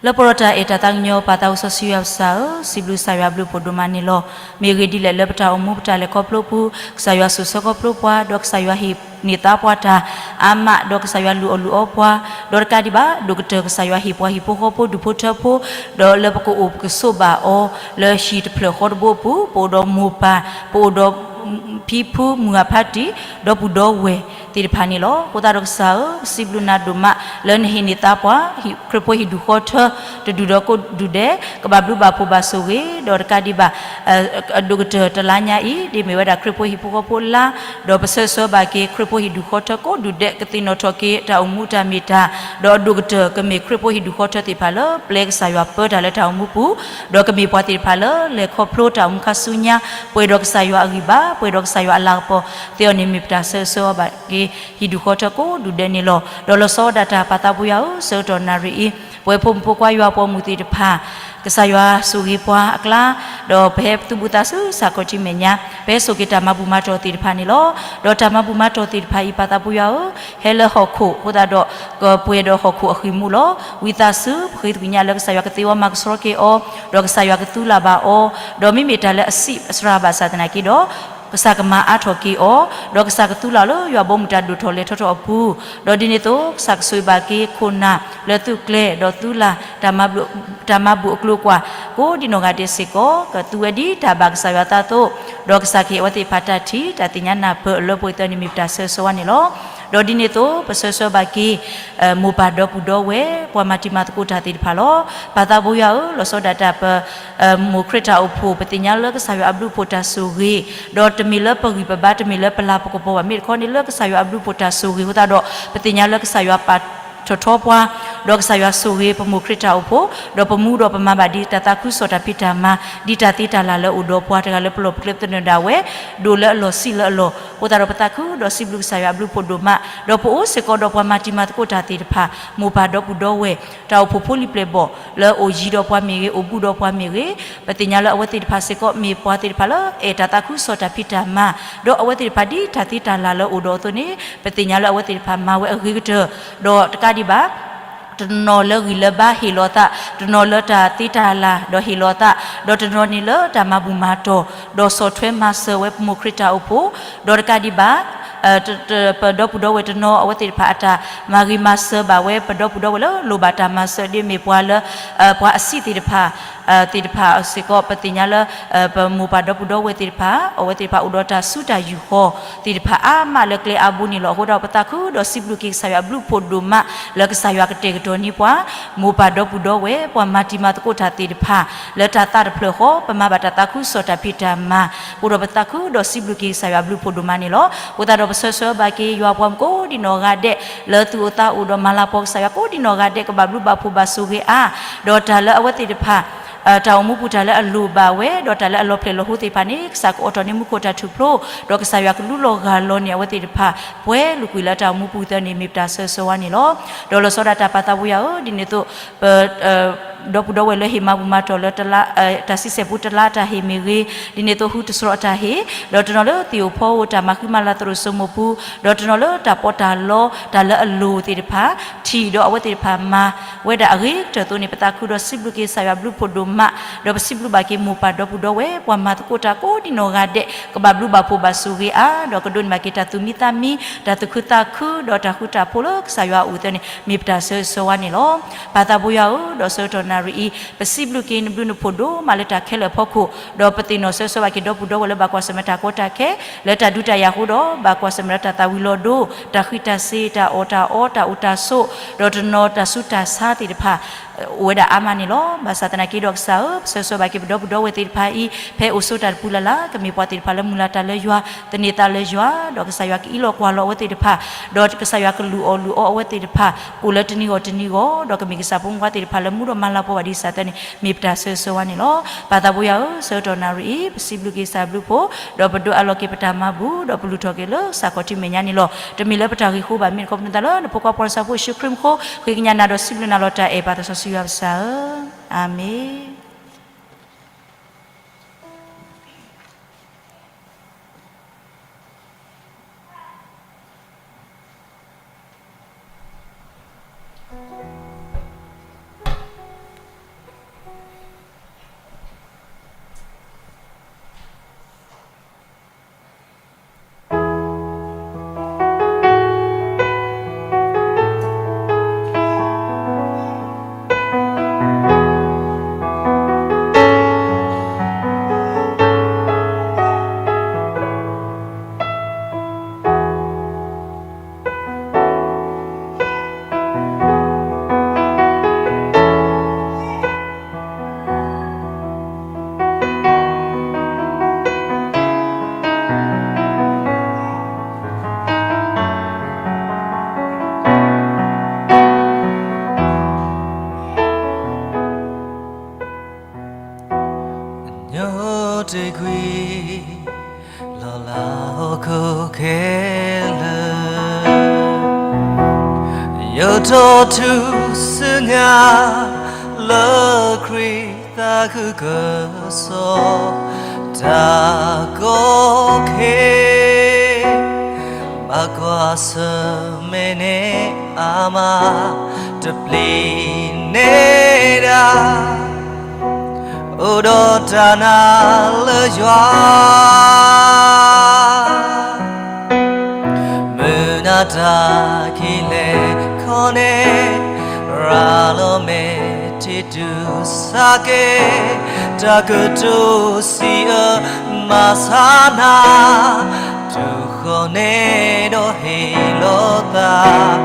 လၢပရၤတၢ်အဲၣ်တၢ်သးကညီၤ ပၢ်သးစီဆှံယွၤပကစၢ်ဧၢ, စံးဘျုးကစၢ်ယွၤအဘျုးအဖှိၣ်ဒိၣ်မးန့ၣ်လီၤ. မ့ၢ်ဂ့ၢ်ဒ်လဲၣ်လၢပတၢ်အိၣ်မူပတၢ်လဲၤခီဖျိပူၤ ကစၢ်ယွၤစိာ်ဆှၢခီဖျိပှၤ, ဒီးကစၢ်ယွၤဟ့ၣ်န့ၢ်သါပှၤတၢ်အါမး, ဒီးကစၢ်ယွၤလုၢ်အီၣ်လုၢ်အီပှၤ, ဒီးတကးဒံးဘၣ် ဒိၣ်ကတၢၢ်ကစၢ်ယွၤဟ့ၣ်ပှၤဟံၣ်ဖိဃီဖိဒူၣ်ဖိထၢဖိ, ဒီးလၢပကအိၣ်ပကဆိးဘၣ်အီၤ လၢဟံၣ်တဖျၢၣ်ဃီတဘိအပူၤ, ပအိၣ်ဒီးမိၢ်ပၢ်, ပအိၣ်ဒီးဖံဖုမုၢ်ဂၤဖးတံၢ်, ဒီပုၢ်ဒီဝဲၢ်သ့ၣ်တဖၣ်န့ၣ်လီၤ. အဃိသတးဒီးကစၢ်ဧၢ, ပစံးဘျုးနၤဒိၣ်မး လၢနဟ့ၣ်န့ၢ်သါပှၤ ခရံာ်ဖိဟံၣ်ဒူၣ်ဃီထၢ တဒူၣ်ဒီးကိးဒူၣ်ဒဲး, ကဘၣ်ဘျုးဘၣ်ဖှိၣ်ဘၣ်ဆိၣ်ဂ့ၤ, ဒီးတကးဒံးဘၣ် အဒိၣ်ကတၢၢ်တလါညါအံၤ ဒ်မ့ၢ်ဝဲဒၣ်ခရံာ်ဖိဟံၣ်ဖိဃီဖိလါ, ဒီးပဆၢဂ့ၤဆၢဝါဘၣ်က့ၤ ခရံာ်ဖိဟံၣ်ဒူၣ်ဃီထၢကိးဒူၣ်ဒဲး ကသ့ၣ်နီၣ်ထီၣ်က့ၤတၢ်အိၣ်မူတၢ်မ့ၢ်တၢ်, ဒီးအဒိၣ်ကတၢၢ်ကမ့ၢ်ခရံာ်ဖိဟံၣ်ဒူၣ်ဃီထၢသ့ၣ်တဖၣ်လၢ ပျဲကစၢ်ယွၤပၢတၢ်လၢတၢ်အိၣ်မူပူၤ, ဒီးကမ့ၢ်ပှၤသ့ၣ်တဖၣ်လၢလဲၤခီဖျိတၢ်အိၣ်မူခါဆူညါ, ပှဲၤဒီးကစၢ်ယွၤအဂံၢ်ဘါ, ပှဲၤဒီးကစၢ်ယွၤအလၤကပီၤ, သ့အီၤန့ၣ်မ့ၢ်ပတၢ်ဆၢဂ့ၤဆၢဝါဘၣ်က့ၤ ဟံၣ်ဒူၣ်ဃီထၢကိးဒူၣ်ဒဲးန့ၣ်လီၤ. ဒီးလီၤဆီဒၣ်တၢ်ပၢ်သးပှၢ်ယွၤဧၢ, ဆၢကတီၢ်နၣ်ရံၣ်အံၤ ပဝဲဖိမုၣ်ဖိခွါယွၤပိာ်မုၣ်သ့ၣ်တဖၣ် ကစၢ်ယွၤဆိၣ်ဂ့ၤပှၤအကျါ, ဒီးပဟဲသူၣ်ဘုသးဆူစၢ်ခီၣ်ထံးမဲာ်ညါ, ပဟဲစိာ်က့ၤတၢ်မၤဘူၣ်မၤတီၢ်သ့ၣ်တဖၣ်န့ၣ်လီၤ. ဒီးတၢ်မၤဘူၣ်မၤတီၢ်သ့ၣ်တဖၣ်အံၤ ပၢ်သးပှၢ်ယွၤဧၢ, ဟဲလၢဟီၣ်ခိၣ်အဃိသတးဒီး ကပှဲၤဒီးဟီၣ်ခိၣ်အဃံၢ်မူလီၤ. ဝံသးစူၤ ပဃ့သကွံာ်ညါလၢကစၢ်ယွၤကသ့ဝဲမၤကဆှီက့ၤအီၤ, ဒီးကစၢ်ယွၤကသူလၢ်ဘၣ်အီၤ, ဒီးမ့မ့ၢ်တၢ်လၢအဆံးအစှၤဘၣ်ဆၣ်သနာ်က့ဒီး ကစၢ်ကမၤအါထီၣ်က့ၤအီၤ, ဒီးကစၢ်ကသူလၢ်လၢယွၤဘီမုၢ်တၢ်ဒိၣ်ထီၣ်လဲၤထီၣ်ထီၣ်အပူၤ, ဒီးဒ်န့ၣ်အသိး ကစၢ်ကဆိၣ်ဂ့ၤဘၣ်က့ၤခိၣ်နၢ်လၢသုးကျဲၤ, ဒီးသူလၢ် တၢ်မၤဘူၣ်အကျိၤအကွာ် ကိးဒံနီၢ်ဂၤဒဲးစ့ၢ်ကီး ကသူဝဲဒ်တၢ်ဘၣ်ကစၢ်ယွၤအသးအသိး, ဒီးကစၢ်ကဟ့ၣ်အဝဲသ့ၣ်တဖၣ်တၢ်ထံၣ်တၢ်သ့ၣ်ညါနၢ်ပၢၢ်အလၢပှဲၤသ့န့ၣ်မ့ၢ်ပတၢ်ဆၢဂ့ၤဆၢဝါန့ၣ်လီၤ. ဒီးဒ်န့ၣ်အသိး ပဆၢဂ့ၤဆၢဝါဘၣ်က့ၤ မိၢ်ပၢ်ဒီပုၢ်ဒီဝဲၢ် ပှၤမၤတံၤမၤသကိးတၢ်သ့ၣ်တဖၣ်လီၤ. ပၢ်သးပှၢ်ယွၤဧၢ, လီၤဆီဒၣ်တၢ်ပ မိၢ်ခရံာ်တၢ်အိၣ်ဖှိၣ် ပသ့ၣ်ညါလၢကစၢ်ယွၤအဘျုးအဖှိၣ်တၢ်ဆိၣ်ဂ့ၤ, ဒီးတမ့ၢ်လၢပဂံၢ်ပဘါ တမ့ၢ်လၢပလၤပကပီၤဘၣ် မ့ၢ်တခီန့ၣ်လၢကစၢ်ယွၤအဘျုးအဖှိၣ်တၢ်ဆိၣ်ဂ့ၤအဃိသတးဒီး ပသ့ၣ်ညါလၢကစၢ်ယွၤပာ်ထီၣ်ထီပှၤ, ဒီးကစၢ်ယွၤဆိၣ်ဂ့ၤပမိၢ်ခရံာ်တၢ်အိၣ်ဖှိၣ်, ဒီးပမူဒီးပမၤဘၣ်ဒ်တၢ်သးခုကစီၣ်တၢ်ဖံးတၢ်မၤ, ဒ်တၢ်သ့တၢ်လၤလၢအိၣ်ဒီးပှၤတဂၤလၢပလီၢ်ပကျဲပသနၢၣ်ဒၣ်ဝဲ, ဒိၣ်လၢအလီၢ်ဆံးလၢအလီၢ်, အဃိသတးဒီးပသးခုဒီးစံးဘျုးကစၢ်ယွၤအဘျုးအဖှိၣ်ဒိၣ်မး, ဒီးပအိၣ်စ့ၢ်ကီးဒီးပှၤမၤတံၤမၤသကိးတၢ်သ့ၣ်တဖၣ်, မိၢ်ပၢ်ဒီပုၢ်ဒီဝဲၢ်, တၢ်အိၣ်ဖှိၣ်ဖိလံၤပျဲၢ်ဘီၣ် လၢအိၣ်ယံၤဒီးပှၤမ့ၢ်ဂ့ၤ, အိၣ်ဘူးဒီးပှၤမ့ၢ်ဂ့ၤ, ပသ့ၣ်ညါလၢအဝဲသ့ၣ်တဖၣ်စ့ၢ်ကီး မ့ၢ်ပှၤသ့ၣ်တဖၣ်လၢအဲၣ်တၢ်သးခုကစီၣ်တၢ်ဖံးတၢ်မၤ, ဒီးအဝဲသ့ၣ်တဖၣ်ဒ်တၢ်သ့တၢ်လၤလၢအိၣ်ဒီးအသိးန့ၣ် ပသ့ၣ်ညါလၢအဝဲသ့ၣ်တဖၣ်မၤဝဲအဂ့ၤကတၢၢ်, ဒီးတကးဒံးဘၣ် တနီၤလၢဂံၢ်လၢဘါဟ့ၣ်လီၤသး, တနီၤလၢတၢ်သ့တၢ်လၤဒီးဟ့ၣ်လီၤသး, ဒီးတနီၤန့ၣ်လၢတၢ်မၤဘူၣ်မၤတီၢ်, ဒီးဆီၣ်ထွဲမၤစၢၤဝဲပမိၢ်ခရံာ်တၢ်အိၣ်ဖှိၣ်, ဒီးတကးဒံးဘၣ် ပဒီပုၢ်ဒီဝဲၢ်တနီၤ အဝဲသ့ၣ်တဖၣ်အတၢ်မၤဂ့ၤမၤစၢၤဘၣ်ဝဲ ပဒီပုၢ်ဒီဝဲၢ်လၢလိၣ်ဘၣ်တၢ်မၤစၢၤဒ်မ့ၢ်ပှၤလၢ ပှၤအဆံးသ့ၣ်တဖၣ် သ့ၣ်တဖၣ်စ့ၢ်ကီး ပသ့ၣ်ညါလၢ ပမိၢ်ပၢ်ဒီပုၢ်ဒီဝဲၢ်သ့ၣ်တဖၣ် အဝဲသ့ၣ်တဖၣ်အိၣ်ဒီးတၢ်ဆူးတၢ်ယူၢ်ဃီ သ့ၣ်တဖၣ်အါမးလၢကျဲအါဘိန့ၣ်လီၤ. အဃိဒီး ပသးခုဒီးစံးဘျုးက့ၤကစၢ်ယွၤအဘျုးအဖှိၣ်ဒိၣ်မး လၢကစၢ်ယွၤကတဲာ်ကတီၤန့ၢ်ပှၤ မိၢ်ပၢ်ဒီပုၢ်ဒီဝဲၢ် ပှၤမၤတံၤမၤသကိးတၢ်သ့ၣ်တဖၣ် လၢတၢ်သးတဖျၢၣ်ဃီ ပမၤဘၣ်တၢ်သးခုကစီၣ်တၢ်ဖံးတၢ်မၤ အဃိဒီးပသးခုဒီးစံးဘျုးက့ၤကစၢ်ယွၤအဘျုးအဖှိၣ်ဒိၣ်မးန့ၣ်လီၤ. အဃိသတးဒီး ပဆၢဆၢဘၣ်က့ၤယွၤပှၤမုၣ်ကိးဒံနီၢ်ဂၤဒဲး လၢသူၣ်အိၣ်သးအိၣ်ဒီးမၤလၤကပီၤကစၢ်ယွၤကိးဒံနီၢ်ဂၤဒဲး ကဘၣ်ဘျုးဘၣ်ဖှိၣ်ဘၣ်ဆိၣ်ဂ့ၤအါ ဒီးတၢ်လၢအဝဲသ့ၣ်တဖၣ် တၢ်အိၣ်မူပူၤတၢ်လၢအလိၣ်ဘၣ်ဝဲ ဒီးတၢ်လၢအလီၤဖျဲၣ်လီၤဟိသ့ၣ်တဖၣ်န့ၣ် ကစၢ်ကအိးထီၣ်န့ၢ်မူခိၣ်တၢ်ထူၣ်ဖျိ ဒီးကစၢ်ယွၤကလူလီၤဂၢ်လီၤန့ၢ်အဝဲသ့ၣ်တဖၣ် ပှဲၤလိာ်ကွံာ်လၢတၢ်အိၣ်မူပူၤသၢန့ၣ် မ့ၢ်ပတၢ်ဆၢဂ့ၤဆၢဝါန့ၣ်လီၤ. ဒီးလီၤဆီဒၣ်တၢ်ပၢ်သးဘိယွၤဧၢ, ဒ်န့ၣ်အသိး ပ ဒီပုၢ်ဒီဝဲၢ်လၢဟ့ၣ်မၤဘူၣ်မၤတီၢ်လၢ တၢ်ဆံဆဲၣ်ပူတလါတၢ်ဟ့ၣ်မ့ၢ်ဂ့ၤ, ဒ်န့ၣ်အသိး ဟုတစရီအတၢ်ဟ့ၣ်, ဒီးတနီၤလၢသ့ၣ်အိၣ်ဖီအိၣ်တၢ်မၤဃံမၤလၤသရိာ်စိမိၢ်ပူၤ, ဒီးတနီၤလၢတၢ်ပီးတၢ်လီ တၢ်လၢအလိၣ်သ့ၣ်တဖၣ် ထံၣ်ဒီးအဝဲသ့ၣ်တဖၣ်မၤဝဲဒၣ်အဂ့ၤကတၢၢ်အသိးန့ၣ် ပသးခုဒီးစံးဘျုးက့ၤကစၢ်ယွၤဘျုးဖှိၣ်ဒိၣ်မး, ဒီးပစံးဘျုးဘၣ်က့ၤမိၢ်ပၢ်ဒီပုၢ်ဒီဝဲၢ် ပှၤမၤသကိးတၢ်ကိးဒံနီၢ်ဂၤဒဲး ကဘၣ်ဘျုးဘၣ်ဖှိၣ်ဘၣ်ဆိၣ်ဂ့ၤအါ, ဒီးကဒိးန့ၢ်ဘၣ်က့ၤတၢ်သူၣ်မံသးမံ, တၢ်သူၣ်ခုသးခု, ဒီးတၢ်ဃူတၢ်ဖိးလၢကစၢ်ယွၤအအိၣ်သၢန့ၣ် မ့ၢ်ပတၢ်ဆၢဂ့ၤဆၢဝါန့ၣ်လီၤ. ပၢ်သးဘိယွၤဧၢ, ဒီးဆၢကတီၢ်နၣ်ရံၣ်အံၤ ပစံးဘျုးက့ၤနဘျုးနဖှိၣ်ဒိၣ်မးလၢတၢ်ခဲလၢာ်အဖီခိၣ်, ဒီးပသ့ၣ်နီၣ်ဆၢဂ့ၤဆၢဝါဘၣ်က့ၤဒီပုၢ်ဒီဝဲၢ်လၢဘၣ်ကွၢ်ဆၢၣ်မဲာ်တၢ်ကီတၢ်ခဲ လၢတၢ်ဒုးတၢ်ယၤအဃိဒီး ဘၣ်ကွၢ်ဆၢၣ်မဲာ်ဒီးတၢ်သၣ်ဝံၤလီၤဒိ တၢ်ဃံးတၢ်စ့ၤ တၢ်အီၣ်တၢ်အီ တၢ်အိၣ်တၢ်ဆိး, ဒီးတနီၤတၢ်ဆူးတၢ်ဆါသ့ၣ်တဖၣ် အိၣ်ဝဲဒၣ်အါမးန့ၣ်လီၤ. ဘၣ်ဆၣ်သနာ်က့ဒီးကစၢ်ဧၢ, ပဆၢဂ့ၤဆၢဝါဘၣ်က့ၤပဒီပုၢ်ဒီဝဲၢ်သ့ၣ်တဖၣ်အံၤ ဖဲအိၣ်ဆိးတၢ်တပူၤလၢ်လၢ် ကမ့ၢ်ပှၤသ့ၣ်တဖၣ်လၢမုၢ်လၢ်တၢ်လၢယွၤ, သန့ၤသးလၢယွၤ, ဒီးကစၢ်ယွၤကအံးလီၤကွၢ်လီၤအဝဲသ့ၣ်တဖၣ်, ဒီးကစၢ်ယွၤကလုၢ်အီၣ်လုၢ်အီအဝဲသ့ၣ်တဖၣ် အိၣ်လၢတနံၤဂီၢ်တနံၤဂီၢ်, ဒီးကမ့ၢ်ကစၢ်ဖိမုၣ်ဖိသ့ၣ်တဖၣ်လၢမူဒီးမၤလၤကပီၤဘၣ်ဒံးစၢ်သၢန့ၣ် မ့ၢ်ပတၢ်ဆၢဂ့ၤဆၢဝါန့ၣ်လီၤ. ပၢ်သးဘိယွၤဧၢ, ဆၢကတီၢ်နၣ်ရံၣ်အံၤ ပစံးဘျုးက့ၤကစၢ်ဘျုးဖှိၣ်, ဒီးပဒိးအးလီၤက့ၤပတၢ်မၤဘူၣ်, ဒီးပလုၢ်ထီၣ်က့ၤလၢကစၢ်ခီၣ်ထံးမဲာ်ညါန့ၣ်လီၤ. တမ့ၢ်လၢပတၢ်ဂ့ၢ်ဃိဘၣ်, မ့ၢ်တခီပနသးလၢနဖိခွါပှၤစီဖိယ့ၣ်ၡူးခရံာ်မူခိၣ်, ဃ့ကညးနၤဒီးစံးဘျုးနၤလီၤတၢ်အဲၣ် ပၢ်သးစီဆှံယွၤပကစၢ်ဧၢ, အၤမ့ၣ်. အညိတ့ၢ်ကွံာ် လီၤလးဟီၣ်ခိၣ်ခဲလၢာ်, ယိးထီၣ်ထူၣ်စုညါ လၢခရံာ်သးခုကစီၣ် တၢ်ကီခဲ ဘၣ်ကွၢ်ဆၢၣ်မဲာ်န့ၣ်အါမး တပျံၤန့ၢ်ဒၣ် အိၣ်ဒီးတၢ်နာ်လၢယွၤ မုၢ်နၤတၢ်ခံလဲၤခီန့ၣ် ရၤလီၤမဲာ်ထံတုၤဆါက့ၤ တၢ်ကတိၤစံးအၢမၤဆါနၤ တုၤဃီၤန့ၣ်ဒီးဟ့ၣ်လီၤသး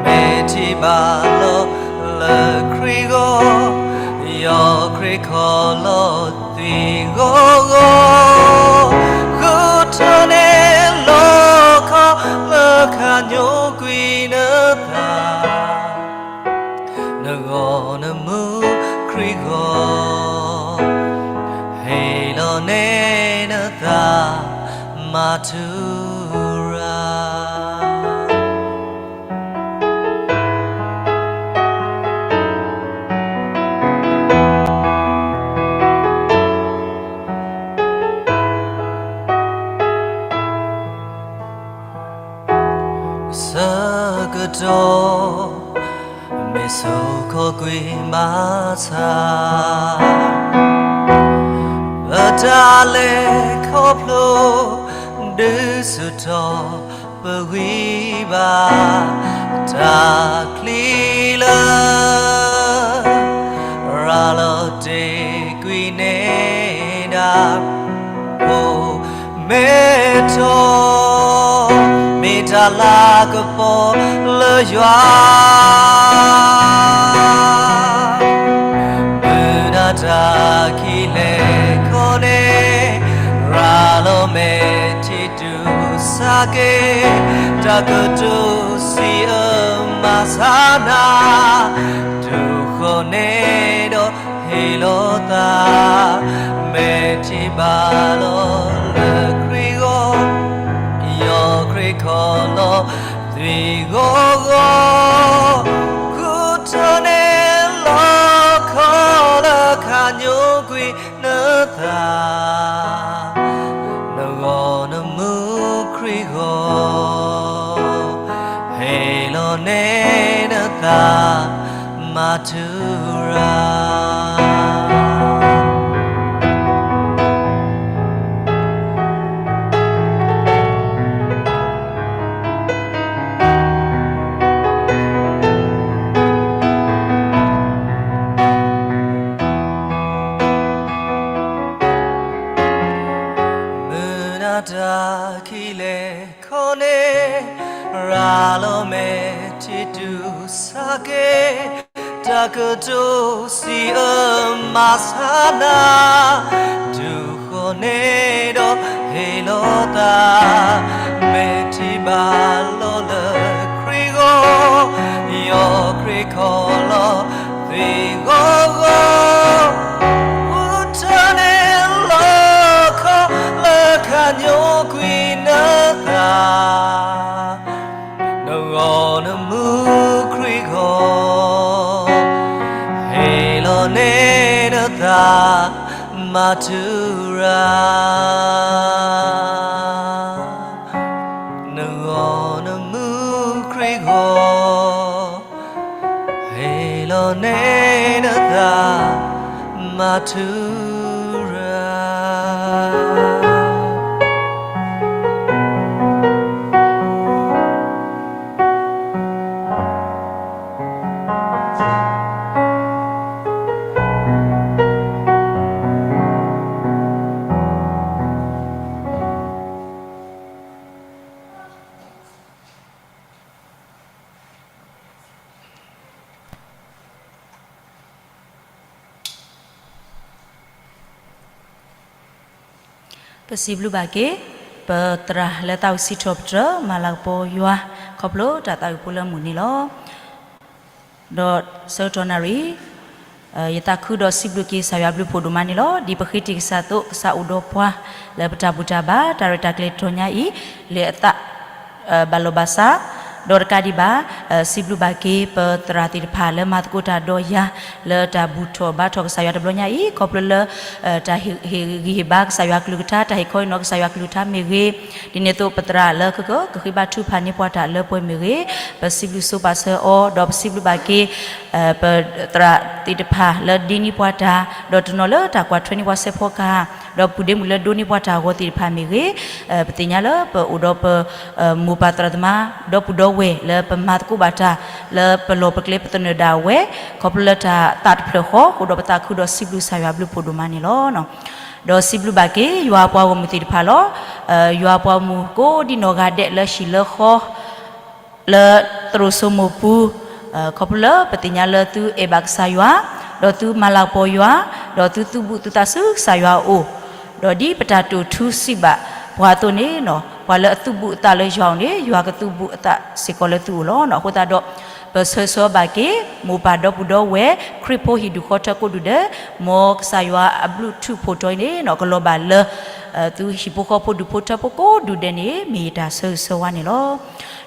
မဲာ်ထံဘၣ်လီၤလၢခရံာ်ဂီၢ် ယီၢ်ခရံာ်ခီၣ်လီၤသွံၣ်ဂီၤဂီၤ ဃုထၢန့ၢ်လီၤခီလၢခါညိကွံာ်နသး နဂီၢ်နမူခရံာ်ဂီၢ် ဟ့ၣ်လီၤန့ၢ်နသး မၤထူရၤ ဆၢကတီၢ် မ့ၢ်ဆိၣ်ခီၣ်ကွံာ်မၤဆါ ပတၢ်လဲၤခီဖျိ ဒုးဆူၣ်ထီၣ်ပဂံၢ်ဘါ တၢ်ချံလၢ ရၤလီၤတ့ၢ် မ့ၢ်တၢ်ကပီၤလၢယွၤ မုၢ်နၤတၢ်ခံးလဲၢ်ခီန့ၣ် ရၤလီၤမဲာ်ထံတူၢ်စးက့ၤ တၢ်ကတိၤစံးအၢမၤဆါနၤ တုၤဃီၤန့ၣ်ဒီးဟ့ၣ်လီၤသး မဲာ်ထံဘၣ်လီၤလၢခရံာ်ဂီၢ် ယီၢ်ခရံာ်ခီၣ်လီၤသွံၣ်ဂီၤဂီၤ ဃုထၢန့ၢ်လီၤခီလၢခညိကွံာ်နသး နဂီၢ်နမူခရံာ်ဂီၢ် ဟ့ၣ်လီၤန့ၢ်နသး မၤထူရၤ မုၢ်နၤတၢ်ခံးလဲၢ်ခီန့ၣ် ရၤလီၤမဲာ်ထံတူၢ်စးက့ၤ တၢ်ကတိၤစံးအၢမၤဆါနၤ တုၤဃီၤန့ၣ်ဒီးဟ့ၣ်လီၤသး မဲာ်ထံဘၣ်လီၤလၢခရံာ်ဂီၢ် ယီၢ်ခရံာ်ခီၣ်လီၤသွံၣ်ဂီၤဂီၤ ဃုထၢန့ၢ်လီၤခီလၢခညိကွံာ်နသး နဂီၢ်နမူခရံာ်ဂီၢ် ဟ့ၣ်လီၤန့ၢ်နသး မၤထူရၤ နဂီၢ်နမူခရံာ်ဂီၢ် ဟ့ၣ်လီၤန့ၢ်နသး မၤထူရၤ ပစံးဘျုးဘၣ်က့ၤ ပသရၣ်လၢသးဝံၣ်စံးထီၣ်ပတြၢၤ မၤလၤကပီၤယွၤ ခီဖျိတၢ်သးဝံၣ်ဖိလၢမုၢ်နံၤလီၤ. ဒီးဆၢကတီၢ်နၣ်ရံၣ် ယသးခုဒီးစံးဘျုးက့ၤကစၢ်ယွၤဘျုးဖှိၣ်ဒိၣ်မးန့ၣ်လီၤ. ဒ်ပဃ့တံၢ်ကစၢ်သိး ကစၢ်အိၣ်ဒီးပှၤ လၢပတၢ်ဘူၣ်တၢ်ဘါ တၢ်ရဲၣ်တၢ်ကျဲၤတတီၤညါအံၤ လၢအသး ဘၣ်လီၤဘၣ်စး ဒီးတကးဒံးဘၣ် စံးဘျုးဘၣ်က့ၤ ပသရၣ်သ့ၣ်တဖၣ်လၢမၤသကိးတၢ်ဒီးယၤ လၢတၢ်ဘူၣ်ထီၣ်ဘါထီၣ်ကစၢ်ယွၤတဘျီညါအံၤ ခီဖျိလၢ တၢ်ဟ့ၣ်ဂံၢ်ဟ့ၣ်ဘါကစၢ်ယွၤကလုၢ်ကထါ တၢ်ဟ့ၣ်ခီဟ့ၣ်နီၤကစၢ်ယွၤကလုၢ်ကထါမ့ၢ်ဂ့ၤ, ဒ်န့ၣ်အသိးပသရၣ်လၢကက ကဃ့ဘါထုကဖၣ်န့ၢ်ပှၤတၢ်လၢပှဲၤမ့ၢ်ဂ့ၤ, ပစံးဘျုးစိပာ်စၢၤအီၤ ဒီးပစံးဘျုးဘၣ်က့ၤ ပသရၣ်သ့ၣ်တဖၣ်လၢဒ်န့ၣ်ပှၤတၢ် ဒီးတနီၤလၢတၢ်ကွၢ်ထွဲန့ၢ်ပှၤစဲးဖီကဟၣ် ဒီးပုၢ်ဒ့မုၣ်လၢဒိးန့ၢ်ပှၤတၢ်အဂီၢ်သ့ၣ်တဖၣ်မ့ၢ်ဂ့ၤ, ပသ့ၣ်ညါလၢပအိၣ်ဒီးပ မိၢ်ပၢ်သရၣ်သမါ ဒီပုၢ်ဒီဝဲၢ်လၢပမၤသကိးဘၣ်တၢ် လၢပလီၢ်ပကျဲပသနၢၣ်ဒၣ်ဝဲ ခီဖျိလၢတၢ်သးတဖျၢၣ်ဃီ အဃိဒီးပသးခုဒီးစံးဘျုးကစၢ်ယွၤဘျုးဖှိၣ်ဒိၣ်မးန့ၣ်လီၤ. ဒီးစံးဘျုးဘၣ်က့ၤ ယွၤအပှၤဂီၢ်မုၢ်သ့ၣ်တဖၣ်လီၤ. ယွၤအပှၤဂီၢ်မုၢ်ကိးဒံနီၢ်ဂၤဒဲးလၢဟံၣ်လၢဃီ လၢသရိာ်စိမိၢ်ပူၤ, ခီဖျိလၢပသ့ၣ်ညါလၢသုအဲၣ်ဘၣ်ကစၢ်ယွၤ, ဒီးသုမၤလၤကပီၤယွၤ, ဒီးသုသူၣ်ဘူးသုသးဆူကစၢ်ယွၤအအိၣ်, ဒီးဒ်ပတၢ်တိာ်ထူစံးဘၣ်ပှၤအသိးန့ၣ်, ပှၤလၢအသူၣ်ဘူးအသးလၢယွၤအအိၣ်န့ၣ် ယွၤကသူၣ်ဘူးအသးစ့ၢ်ကီးလၢသုအိၣ်လီၤ. အဃိသတးဒီး ပဆၢဂ့ၤဆၢဝါဘၣ်က့ၤ မိၢ်ပၢ်ဒီပုၢ်ဒီဝဲၢ် ခရံာ်ဖိဟံၣ်ဒူၣ်ဃီထၢကိးဒူၣ်ဒဲး, မ်ကစၢ်ယွၤအဘျုးထူးဖှိၣ်တီၤအံၤန့ၣ် ကလီၤဘၣ်လၢ သုဟံၣ်ဖိဃီဖိဒူၣ်ဖိထၢဖိကိးဒူၣ်ဒဲးန့ၣ် မ့ၢ်ယတၢ်ဆၢဂ့ၤဆၢဝါန့ၣ်လီၤ.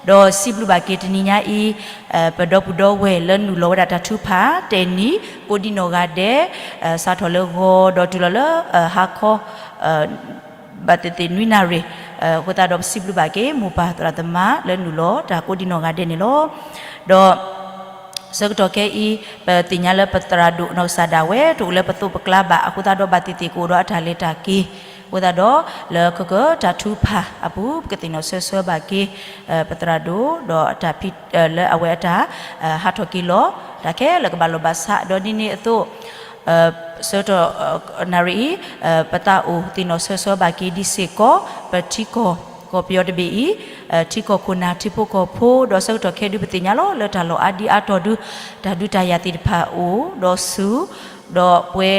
ဒီးစံးဘျုးဘၣ်က့ၤတနံၤညါအံၤ, ပဒီပုၢ်ဒီဝဲၢ်လၢနုာ်လီၤဝဲဒၣ်တၢ်ထုကဖၣ် တဲၢ်နံၤ ကိးဒံနီၢ်ဂၤဒဲး, စးထီၣ်လၢဂီၤဒီးတုၤလီၤလၢ ဟါခီ ဘၣ်သ့ၣ်သ့ၣ်နွံနၣ်ရံၣ်, အဃိသတးဒီးပစံးဘျုးဘၣ်က့ၤ မိၢ်ပၢ်သရၣ်သမါလၢနုာ်လီၤတၢ်ကိးဒံနီၢ်ဂၤဒဲးန့ၣ်လီၤ. ဒီး ဆၢကတီၢ်ခဲအံၤ ပသ့ၣ်ညါလၢပသရၣ်ဒိၣ်နီၢ်ကစၢ်ဒၣ်ဝဲ တအိၣ်လၢပသိးပကျါဘၣ် အဃိသတးဒီးဘၣ်သ့ၣ်သ့ၣ်ကအိၣ်ဒီးအတၢ်လဲၤတၢ်က့ၤ, အဃိသတးဒီး လၢကကတၢ်ထုကဖၣ်အပူၤ ပကသ့ၣ်နီၣ်ဆၢဆၢဘၣ်က့ၤ ပသရၣ်ဒိၣ် ဒီးအတၢ်ဖံး လၢအဝဲအတၢ် ဟးထီၣ်က့ၤလီၤ တၢ်ခဲလၢာ်ကဘၣ်လီၤဘၣ်စး ဒီးဒ်န့ၣ်အသိး ဆၢကတီၢ်နၣ်ရံၣ်အံၤ ပသးအိၣ်သ့ၣ်နီၣ်ဆၢဆၢဘၣ်က့ၤဒ်စ့ၢ်ကီး ပထံကီၢ်ကီၢ်ပယီၤတဘ့ၣ်အံၤ ထံကီၢ်ခိၣ်နၢ်ထံဖိကီၢ်ဖိ ဒီးဆၢကတီၢ်ခဲအံၤဒုးပသ့ၣ်ညါလီၤ လၢတၢ်လီၢ်အါဒံအါတီၤဒုး တၢ်ဒုးတၢ်ယၤသ့ၣ်တဖၣ်အိၣ်ဒီးဆူ ဒီးပဝဲ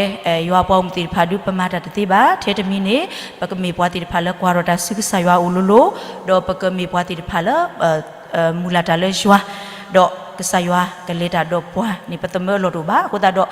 ယွၤပှၤဂီၢ်မုၢ်သ့ၣ်တဖၣ်ဒုး ပမၤတၢ်တသ့ဘၣ်. ထဲတမံၤန့ၣ် ပကမ့ၢ်ပှၤသ့ၣ်တဖၣ်လၢကွၢ်ထီၣ်တၢ်ဆူကစၢ်ယွၤအအိၣ်လိၤလိၤ, ဒီးပကမ့ၢ်ပှၤသ့ၣ်တဖၣ်လၢ မုၢ်လၢ်တၢ်လၢယွၤ, ဒီးကစၢ်ယွၤကလဲၤတၢ်ဒီးပှၤန့ၣ် ပသမၢအလီၢ်တအိၣ်ဘၣ်. အဃိသတးဒီး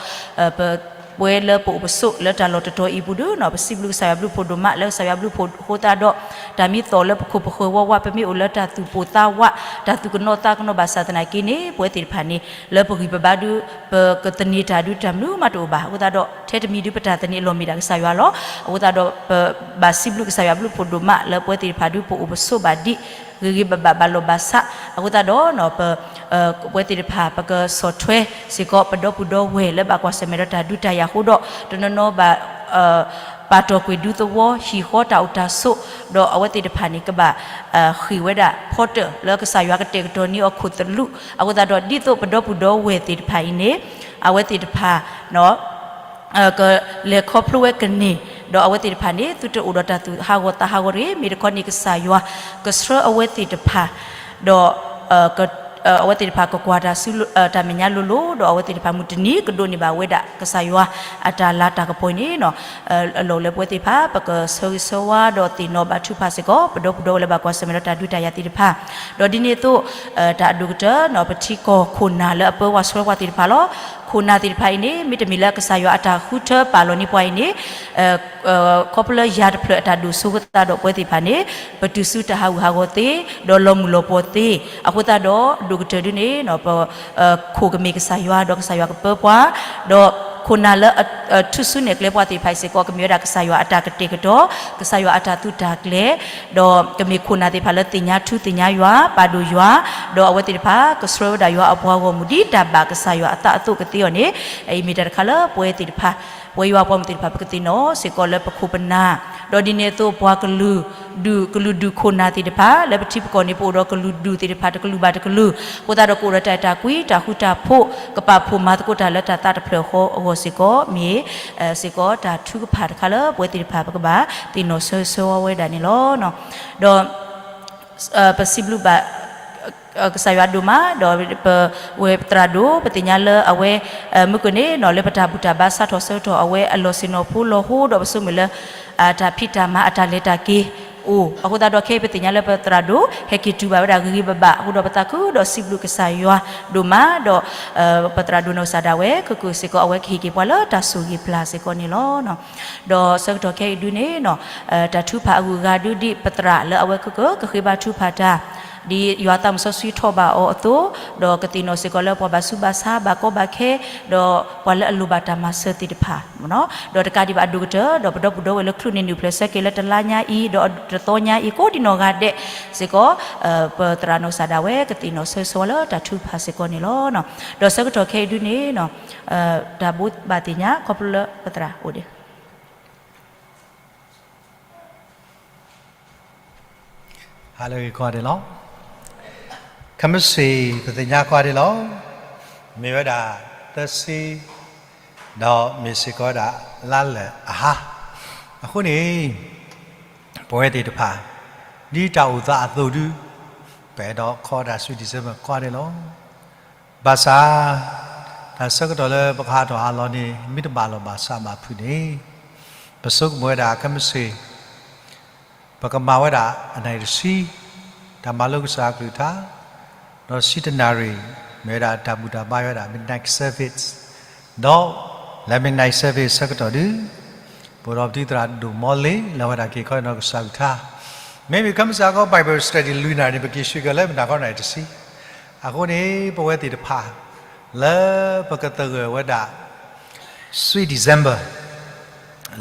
ပဝဲလၢပအိၣ်ပဆိးလၢတၢ်လီၢ်တတီၤအံၤပူၤဒုး ပစံးဘျုးကစၢ်ယွၤဘျုးဖှိၣ်ဒိၣ်မး လၢကစၢ်ယွၤဘျုးဖှိၣ်အဃိသတးဒီး တၢ်မ့ၢ်သီၣ်လၢပခိၣ်ပဃၢၤဝးဝး ပမ့ၢ်အိၣ်လၢတၢ်သူၣ်ပိၢ်သးဝး တၢ်သူၣ်ကနိးသးကနိးဘၣ်ဆၣ်သနာ်က့န့ၣ် ပဝဲသ့ၣ်တဖၣ်န့ၣ် လၢပဂံၢ်ပဘါဒုး ပကသန့ၤတၢ်ဒုးတၢ်မနုၤမးတအိၣ်ဘၣ်. အဃိသတးဒီး ထဲတမံၤဒုးပတၢ်သန့ၤအလီၢ်မ့ၢ်ဒၣ်ကစၢ်ယွၤလီၤ. အဃိသတးဒီး ပဘၣ်စံးဘျုးကစၢ်ယွၤဘျုးဖှိၣ်ဒိၣ်မးလၢပဝဲသ့ၣ်တဖၣ်ဒုး ပအိၣ်ပဆိးဘၣ်ဒံး ဂ့ၤဂ့ၤဘၣ်ဘၣ်ဘၣ်လီၢ်ဘၣ်ဆး. အဃိသတးဒီး ပ ပဝဲသ့ၣ်တဖၣ် ပကဆီၣ်ထွဲစ့ၢ်ကီးပဒီပုၢ်ဒီဝဲၢ်လၢဘၣ်ကွၢ်ဆၢၣ်မဲာ်ဒီးတၢ်ဒုးတၢ်ယၤအဃိဒီး တနီၤနီၤဘၣ် ပာ်တီၢ်ကွံာ်ဒူသဝီ ဟံၣ်ဃီတၢ်အိၣ်တၢ်ဆိး, ဒီးအဝဲသ့ၣ်တဖၣ်န့ၣ် ကဘၣ် ဃ့ၢ်ဝဲဒၣ်ဖီတၢၣ်လၢကစၢ်ယွၤကတဲာ်ကတီၤန့ၢ်အီၤခိၣ်သလုး. အဃိသတးဒီး ဒ်သိးပဒီပုၢ်ဒီဝဲၢ်သ့ၣ်တဖၣ်အံၤန့ၣ် အဝဲသ့ၣ်တဖၣ် ကလဲၤခီဖျိဝဲကန့ၢ်, ဒီးအဝဲသ့ၣ်တဖၣ်န့ၣ် သုတအိၣ်ဒီးတၢ်သူၣ်ဟးဂီၤသးဟးဂီၤတဂ့ၤ, မ့ၢ်တခီန့ၣ်ကစၢ်ယွၤ ကဆှၢအဝဲသ့ၣ်တဖၣ်, ဒီး အဝဲသ့ၣ်တဖၣ်ကကွၢ်တၢ်ဆူတၢ်မဲာ်ညါလိၤလိၤ, ဒီးအဝဲသ့ၣ်တဖၣ်မုၢ်တနံၤကဒိးန့ၢ်ဘၣ်ဝဲဒၣ်ကစၢ်ယွၤအတၢ်လၤတၢ်ကပီၤအံၤန့ၣ် အလီၢ်လၢပဝဲသ့ၣ်တဖၣ် ပကဆၢဂ့ၤဆၢဝါဒီးသ့ၣ်နီၣ်ဘၣ်ထုကဖၣ်စ့ၢ်ကီး ပဒီပုၢ်ဒီဝဲၢ်လၢဘၣ်ကွၢ်ဆၢၣ်မဲာ်ဒီးတၢ်ဒုးတၢ်ယၤသ့ၣ်တဖၣ်, ဒီးဒ်န့ၣ်အသိး တၢ်အဒိၣ်ကတၢၢ် ပထံကီၢ်ခိၣ်နၢ်လၢအပၢဝဲဆှၢပှၤသ့ၣ်တဖၣ်လီၤ. ခိၣ်နၢ်သ့ၣ်တဖၣ်အံၤန့ၣ် မ့တမ့ၢ်လၢကစၢ်ယွၤအတၢ်ဃုထၢပာ်လီၤန့ၢ်ပှၤအံၤန့ၣ် ခီဖျိလၢယၤတဖျၢၣ်အတၢ်ဒိၣ်စိအဃိသတးဒီး ပဝဲသ့ၣ်တဖၣ်န့ၣ် ပတုၤဆူတၢ်ဟးဂူာ်ဟးဂီၤသ့ ဒီးလီၤမုၢ်လီၤပှီၢ်သ့. အဃိသတးဒီး အဒိၣ်ကတၢၢ်ဒုးန့ၣ် ပ ခိၣ်ကမ့ၢ်ကစၢ်ယွၤ ဒီးကစၢ်ယွၤကပၢပှၤ, ဒီးခိၣ်နၢ်လၢ ထုးစုနဲၣ်ကျဲပှၤသ့ၣ်တဖၣ်အံၤစ့ၢ်ကီး ကမ့ၢ်ဝဲဒၣ်ကစၢ်ယွၤအတၢ်ကတဲာ်ကတီၤ, ကစၢ်ယွၤအတၢ်သုးတၢ်ကျဲၤ, ဒီးကမ့ၢ်ခိၣ်နၢ်သ့ၣ်တဖၣ်လၢသ့ၣ်ညါထူသ့ၣ်ညါယွၤ ပာ်ဒိၣ်ယွၤ, ဒီးအဝဲသ့ၣ်တဖၣ် ကဆှၢဝဲဒၣ်ယွၤအပှၤဂီၢ်မုၢ်ဒ်တၢ်ဘၣ်ကစၢ်ယွၤအသးအသိးကသ့အီၤန့ၣ်, အအံၤမ့ၢ်တၢ်တခါလၢပဝဲသ့ၣ်တဖၣ် ပဝဲယွၤအပှၤမုၣ်သ့ၣ်တဖၣ် ပကသ့ၣ်နီၣ်စ့ၢ်ကီးလၢပခိၣ်ပနၢ်, ဒီးဒ်န့ၣ်အသိး ပှၤကလုာ်ဒူၣ် ကလုာ်ဒူၣ်ခိၣ်နၢ်သ့ၣ်တဖၣ် လၢပထံပကီၢ်န့ၣ် ပအိၣ်ဒီးကလုာ်ဒူၣ်သ့ၣ်တဖၣ် တကလုာ်ဘၣ်တကလုာ်, အဃိသတးဒီး ကအိၣ်ဒီးတၢ်အဲၣ်တၢ်ကွံ တၢ်ဃူတၢ်ဖိး ကပာ်ဖှိၣ်မၤသကိးတၢ်လၢတၢ်သးတဖျၢၣ်ဃီအဂီၢ်စ့ၢ်ကီး မ့ၢ်စ့ၢ်ကီးတၢ်ထုကဖၣ်တခါလၢပဝဲသ့ၣ်တဖၣ် ပကဘၣ်သ့ၣ်နီၣ်ဆၢဂ့ၤဆၢဝါဝဲဒၣ်န့ၣ်လီၤ. ဒီး ပစံးဘျုးဘၣ် ကစၢ်ယွၤဒိၣ်မး, ဒီးပဝဲပသရၣ်ဒိၣ် ပသ့ၣ်ညါလၢအဝဲ မုၢ်ကန့ၣ်နီၤ လၢပတၢ်ဘူၣ်တၢ်ဘါစးထီၣ်ဆၢကတီၢ် အဝဲအလီၢ်ဆ့ၣ်နီၤဖိလီၤဟိ ဒီးပဆိကမိၣ်လၢ အတၢ်ဖံးတၢ်မၤအတၢ်လဲၤတၢ်က့ၤအိၣ်, အဃိသတးဒီး ခဲအံၤပသ့ၣ်ညါလၢပသရၣ်ဒိၣ် ဟဲက့ၤတုၤဘၣ်ဝဲဒၣ်ဂ့ၤဂ့ၤဘၣ်ဘၣ်, အဃိဒီးပသးခုဒီးစံးဘျုးကစၢ်ယွၤဒိၣ်မး, ဒီး ပသရၣ်ဒိၣ်နီၢ်ကစၢ်ဒၣ်ဝဲ ခဲကနံၣ်စ့ၢ်ကီး အဝဲကဟ့ၣ်က့ၤပှၤလၢတၢ်ဆိၣ်ဂ့ၤပျၢ်စ့ၢ်ကီးန့ၣ်လီၤ. ဒီးဆၢကတီၢ်ခဲအံၤဒုးန့ၣ်နီၤ တၢ်ထုကဖၣ်အဂုၤအဂၤဒုးဒ်ပသရၣ်လၢအဝဲခဲကနံၣ် ကဃ့ဘါထုကဖၣ်တၢ် ဒ်ယွၤသးမုၣ်စီဆှံထီၣ်ဘၣ်အီၤအသိး, ဒီးကသ့ၣ်နီၣ်စ့ၢ်ကီးလၢပှၤဘၣ်ဆူးဘၣ်ဆါ ဘၣ်ကီဘၣ်ခဲ, ဒီးပှၤလၢအလိၣ်ဘၣ်တၢ်မၤစၢၤသ့ၣ်တဖၣ်, ဒီးတကးဒံးဘၣ်အဒိၣ်ကတၢၢ် ဒီးပဒီပုၢ်ဒီဝဲၢ်လၢချုးန့ၢ်နုာ်ဖျၢၣ်ဆၢက့ၤလၢတလါညါအံၤ ဒီးတသီညါအံၤ ကိးဒံနီၢ်ဂၤဒဲးစ့ၢ်ကီး ပသရၣ်နီၢ်ကစၢ်ဒၣ်ဝဲ ကသ့ၣ်နီၣ်ဆၢဂ့ၤဆၢဝါလၢတၢ်ထုကဖၣ်စ့ၢ်ကီးန့ၣ်လီၤ. ဒီးဆၢကတီၢ်ခဲအံၤဒုးန့ၣ် တၢ်ဘိးဘၣ်သ့ၣ်ညါ ခီဖျိလၢပသရၣ်အိၣ်ဒံး ဟါလၢအဂ့ၤကိးဂၤဒဲးလီၤ. ခဲမုၢ်ဆ့ၣ် ပသ့ၣ်ညါကိးဂၤဒဲးလီၤ. မ့ၢ်ဝဲဒၣ်သၢဆံ, ဒီးမ့ၢ်စ့ၢ်ကီးဝဲဒၣ်လါလၢာ်အဟါ, အဃိန့ၣ် ပဝဲသ့ၣ်တဖၣ် ဒ်တၢ်အိၣ်သးအသိးဒုး ပအဲၣ်ဒိးခီတၢ်ဆူ December ကိးဂၤဒဲးလီၤ. ဘၣ်ဆၣ် တၢ်ဆၢကတီၢ်လၢပကဟးထီၣ်ဟးလီၤန့ၣ် မ့ၢ်တဘၣ်လီၢ်ဘၣ်စးဘၣ်ဖုးန့ၣ် ပဆိကမိၣ်ဝဲဒၣ်ခဲမုၢ်ဆ့ၣ် ပကမၤဝဲဒၣ်အနၣ်ရံၣ်တဆံ တၢ်မၤလိကစၢ်အကလုၢ်ကထါ, ဒီးဆံတနၣ်ရံၣ် မ့ၢ်ဝဲဒၣ်တၢ်ဘူၣ်တၢ်ဘါဝဲဒၣ် midnight service, ဒီးလၢ midnight service ဆၢကတီၢ်ဒုး ပအိၣ်ဒီးပဒုးသရၣ်ဒိၣ်မီလ့ၤ လၢဝဲဒၣ်က့ၤခီနီၢ်ကစၢ်အကလုၢ်ကထါ, မ့မ့ၢ်ခဲမုၢ်ဆ့ၣ်အဂီၢ် Bible study လွံၢ်နၣ်ရံၣ်န့ၣ် ပက့ၤဆှံကၢၤလၢမုၢ်နၤခီနၣ်ရံၣ်တဆံ, အဃိန့ၣ် ပဝဲသ့ၣ်တဖၣ် လၢပကသဂၢၢ်ဝဲဒၣ် Sweet December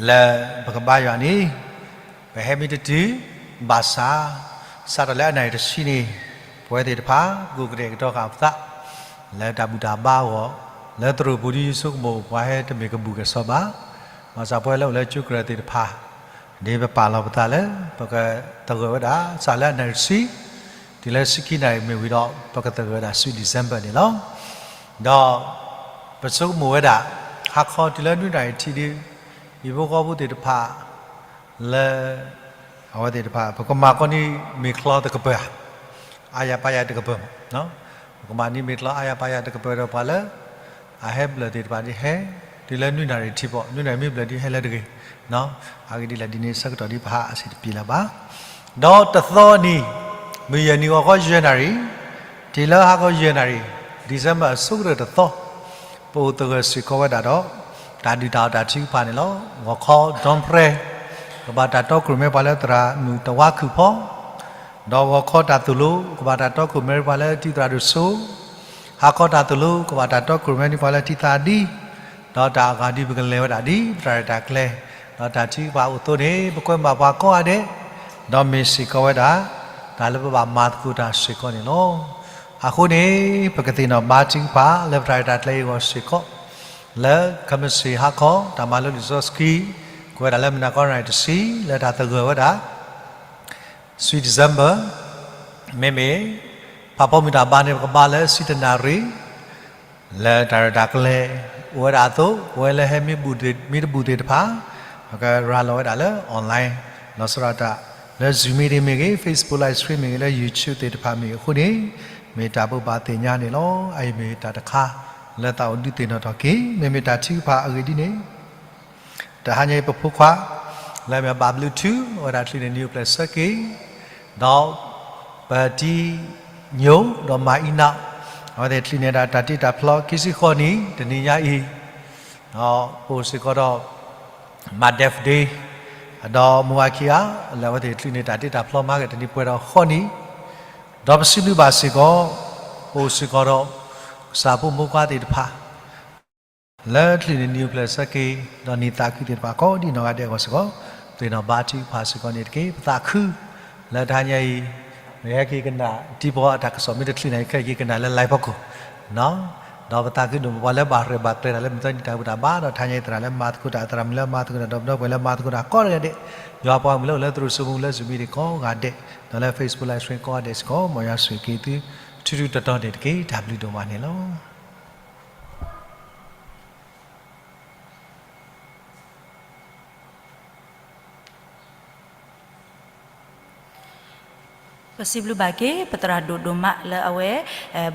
လၢပကဘါယွၤန့ၣ် ပဟဲမ့ၢ်တတုၤ ဘၣ်ဆၣ် စးထီၣ်လၢအနၣ်ရံၣ်တဆံန့ၣ် ပဝဲသ့ၣ်တဖၣ် ပကအိၣ်ကတဲာ်ကတီၤဃာ်ပသး လၢတၢ်ဘူၣ်တၢ်ဘါအဂီၢ်, လၢသရိာ်ပူၤဒ်ယဆိကမိၣ် ပှၤဟဲတမ့ၢ်ကဘူၣ်ကဲၤစီၤဘၣ်, ဘၣ်ဆၣ်ပဝဲလၢအိၣ်လၢကၠိကရၢၢ်သ့ၣ်တဖၣ် ဒ်ပပာ်လီၤပသးလၢ ပကသဂၢၢ်ဝဲဒၣ် စးလၢအနၣ်ရံၣ်တဆံ တုၤလၢဆံခံနၣ်ရံၣ်မ့ၢ်ဝံၤဒီး ပကသဂၢၢ်ဝဲဒၣ် Sweet December န့ၣ်လီၤ. ဒီးပဆိကမိၣ်ဝဲဒၣ် ဟါခီတုၤလၢနွံနၣ်ရံၣ်ထံးဒုး ဟံၣ်ဖိဃီဖိသ့ၣ်တဖၣ် လၢ အဝဲသ့ၣ်တဖၣ် ပကမၤကီနံၤမ့ၢ်ချီသကပၢၤဧါ, အါယၤပါယၤတကပၢၤမး, ပကမၤနံၤမ့ၢ်ချီအါယၤပါယၤတကပၢၤဒီးပှၤလၢ အဟဲဘျၢၣ်သ့ၣ်တဖၣ်ဒ်ဟဲ တုၤလၢနွံနၣ်ရံၣ်ထံးဘၣ်, နွံနၣ်ရံၣ်မ့ၢ်ဘျၢၣ်ဒ်ဟဲလၢတဂ့ၤ, အဂ့ၢ်ဒ်လဲၣ်ဒ်န့ၣ် ဆၢကတီၢ်ဒ်ပဟးအဆံးတပျံၤလၢၤဘၣ်. ဒီးတသီနံၤ မုၢ်ယဲၢ်နံၤဂီၤခီယဲၢ်နၣ်ရံၣ် တုၤလၢဟါခီယဲၢ်နၣ်ရံၣ် December အဆိကတၢၢ်တသီ ပအိၣ်သဂၢၢ်စ့ၢ်ကီးဝဲဒၣ်ဒီး တၢ်ဒုၣ်တၢ်အီၣ်တၢ်ထုကဖၣ်န့ၣ်လီၤ. ဂီၤခီ dawn prayer ကဘၣ်တၢ်တီခိၣ်ရိၣ်မဲပှၤလၢသရၣ်မုၣ်တဝါခုၣ်ဖီ, ဒီးဂီၤခီတၢ်သိၣ်လိ ကဘၣ်တၢ်တီခိၣ်ရိၣ်မဲပှၤလၢထံသရၣ်ဒိၣ်စိ, ဟါခီတၢ်သိၣ်လိ ကဘၣ်တၢ်တီခိၣ်ရိၣ်မဲန့ၢ်ပှၤလၢထံသးဒံ, ဒီးတၢ်အဂၤဒ်ပကလဲၤဝဲဒၣ်ဒ်ပတၢ်ရဲၣ်တၢ်ကျဲၤ ဒီးတၢ်ထုကဖၣ်အိၣ်အသိးန့ၣ် ပကွဲမးပှၤကိးဂၤဒဲး, ဒီးမ့ၢ်စ့ၢ်ကီးဝဲဒၣ် တၢ်လၢပဘၣ်မၤသကိးတၢ်စ့ၢ်ကီးန့ၣ်လီၤ. အဃိန့ၣ် ပကသ့ၣ်နီၣ်ဘါထုကဖၣ်လၢပတၢ်ရဲၣ်တၢ်ကျဲၤအဂီၢ်စ့ၢ်ကီး, လၢခဲမုၢ်ဆ့ၣ်ဟါခီ တၢ်မၤလိလံာ်စီဆှံ ကွဲးဝဲဒၣ်လၢမုၢ်နၤခီနၣ်ရံၣ်တဆံ လၢတၢ်သဂၢၢ်ဝဲဒၣ် Sweet December, မ့မ့ၢ် ဖးဖီမုၢ်တၢ်ဘါန့ၣ် ပကဘါလၢဆံတနၣ်ရံၣ်, လၢတၢ်ရဲၣ်တၢ်ကျဲၤ အိၣ်ဝဲဒၣ်အသိး ပဝဲလၢဟဲမ့ၢ်ဘူၣ်သ့ၣ် မ့ၢ်တဘူၣ်သ့ၣ်တဖၣ် ပကရၤလီၤဝဲဒၣ်လၢ online, လီၤဆီဒၣ်တၢ် လၢ Zoom meeting မ့ၢ်ဂ့ၤ, Facebook live stream မ့ၢ်ဂ့ၤ, လၢ YouTube သ့ၣ်တဖၣ်မ့ၢ်ဂ့ၤအဃိန့ၣ် မ့ၢ်တၢ်ဘိးဘၣ်သ့ၣ်ညါန့ၣ်လီၤ. အအံၤမ့ၢ်တၢ်တခါ လၢသးအိၣ်ဒုးသ့ၣ်နီၣ်ထီၣ်က့ၤ မ့မ့ၢ်တၢ်ထုကဖၣ်အဂ့ၢ်ဒ်န့ၣ် တဟါညါအံၤပဖိခွါ လၢအမ့ၢ်ဘၣ်ဘျုးထူ အဝဲဒၣ်ချုးန့ၢ်နံၤအိၣ်ဖျဲၣ်ဆၢက့ၤ, ဒီး ပတံညိၣ်ဒီးမၤအံၤနး, အဝဲသ့ၣ်ချုးန့ၢ်ဒၣ်တၢ်တ့တၢ်ဖျီခံဆံဃီနံၣ် တနံၤညါအံၤ, ဒီးပအိၣ်စ့ၢ်ကီးဒီး မၤ Deaf Day ဒီးမိၢ်ဝၤခံဂၤ လၢအဝဲသ့ၣ်ချုးန့ၢ်တၢ်တ့တၢ်ဖျီမၤက့ၤတနံၤပှဲၤဒီးဃီနံၣ်, ဒီးပစံးဘျုးဘၣ်စ့ၢ်ကီး ပအိၣ်စ့ၢ်ကီးဒီး ကစၢ်ဖိမိၢ်ခွါသ့ၣ်တဖၣ် လၢချုးန့ၢ်နံၤအိၣ်ဖျဲၣ်ဆၢက့ၤ ဒီးနံၣ်သးခုသ့ၣ်တဖၣ်ကိးဒံနီၢ်ဂၤဒဲးအဂီၢ်စ့ၢ်ကီး, သ့ၣ်နီၣ်ဘါထုကဖၣ်စ့ၢ်ကီးန့ၣ်တက့ၢ်. ပသးခု လၢတဟါညါအံၤ မ့ၢ်ဟဲက့ၤကနၣ်တံၤပီအတၢ်ကစီၣ်မ့ၢ်တချုးန့ၣ် ခဲက့ၤကနၣ်လၢ live ဖီခိၣ် ဒီးပသးခုဒိၣ်မး ပှၤလၢဘၣ်ရဲၣ်ဘၣ်ကျဲၤတၢ်လၢမုၢ်သၢနံၤတၢ်ဘူၣ်တၢ်ဘါ ဒီးတဟါညါအံၤသရၣ်လၢမၤသကိးတၢ် သရၣ်မုၣ်လၢမၤသကိးတၢ် ဒီပုၢ်ဒီဝဲၢ်လၢမၤသကိးတၢ်ကိးဂၤဒဲး, ယွၤပှၤကလုာ်လၢသရိာ်စိမိလၢ Zoom meeting ကိးဂၤဒဲး, ဒီးလၢ Facebook live stream ကိးဂၤဒဲးစ့ၢ်ကီး မ်ယွၤဆိၣ်ဂ့ၤက့ၤသု ထူထူတီတီန့ၣ်တက့ၢ်. တၢ်ဘျုးဒိၣ်မးန့ၣ်လီၤ. ပစံးဘျုးဘၣ်က့ၤ ပသရၣ်ဒိၣ်ဒိၣ်မး လၢအဝဲ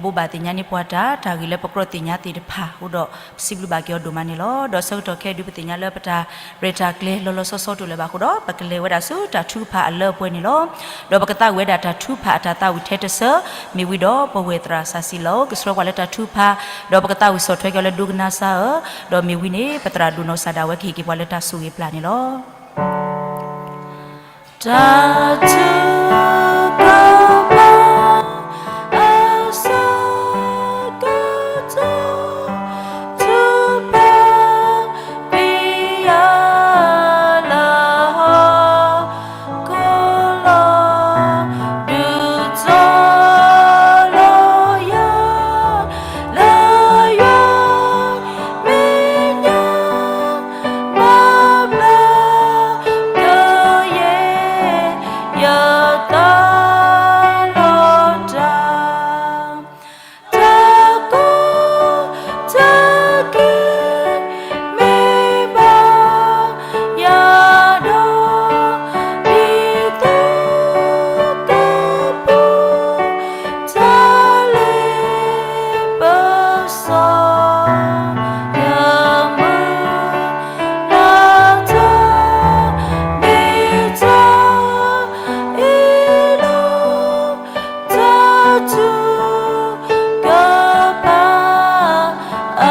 ဘိးဘၣ်သ့ၣ်ညါန့ၢ်ပှၤတၢ် တၢ်ဂ့ၢ်လၢပကြၢးသ့ၣ်ညါသ့ၣ်တဖၣ်အဃိဒီး ပစံးဘျုးဘၣ်က့ၤအီၤဒိၣ်မးန့ၣ်လီၤ. ဒီးဆၢကတီၢ်ခဲအံၤဒုး ပသ့ၣ်ညါလၢပတၢ်ရဲၣ်တၢ်ကျဲၤလီၤလီၤဆီဆီတအိၣ်လၢၤဘၣ်အဃိဒီး ပကလဲၤဝဲဒၣ်ဆူတၢ်ထုကဖၣ်အလၢအပှဲၤန့ၣ်လီၤ. ဒီးပကသးဝံၣ်ဝဲဒၣ်တၢ်ထုကဖၣ်အတၢ်သးဝံၣ်ထဲတစၢး, မ့ၢ်ဝံၤဒီးပဝဲၢ်သရၣ်စးစံလီၤ ကဆှၢပှၤလၢတၢ်ထုကဖၣ်, ဒီးပကသးဝံၣ်ဆီၣ်ထွဲက့ၤအီၤလၢဒိကနၣ်စၢ်ဧၢ, ဒီးမ့ၢ်ဝံၤန့ၣ် ပသရၣ်ဒိၣ်နီၢ်ကစၢ်ဒၣ်ဝဲကဟ့ၣ်က့ၤပှၤလၢတၢ်ဆိၣ်ဂ့ၤပျၢ်န့ၣ်လီၤ. တၢ်ထုကဖၣ် အဆၢကတီၢ် ထုကဖၣ် ပယီၤလၢ ခိၣ်လီၤ ဒုးသိၣ်လိယၤ လၢယွၤ မဲာ်ညါ ဘၣ်ဘျါ ကယဲၢ် ယသးလီၤတၢ် တၢ်ကိၢ်တၢ်ဂီၤ မ့ၢ်ဘၣ်ယၤဒီး ဒ်သိးကပူၤ တၢ်လ့ပစီ ယမုၢ်လၢ်တၢ် မ့ၢ်တၢ်အ့ၣ်လိာ် တၢ်ထုကဖၣ်အ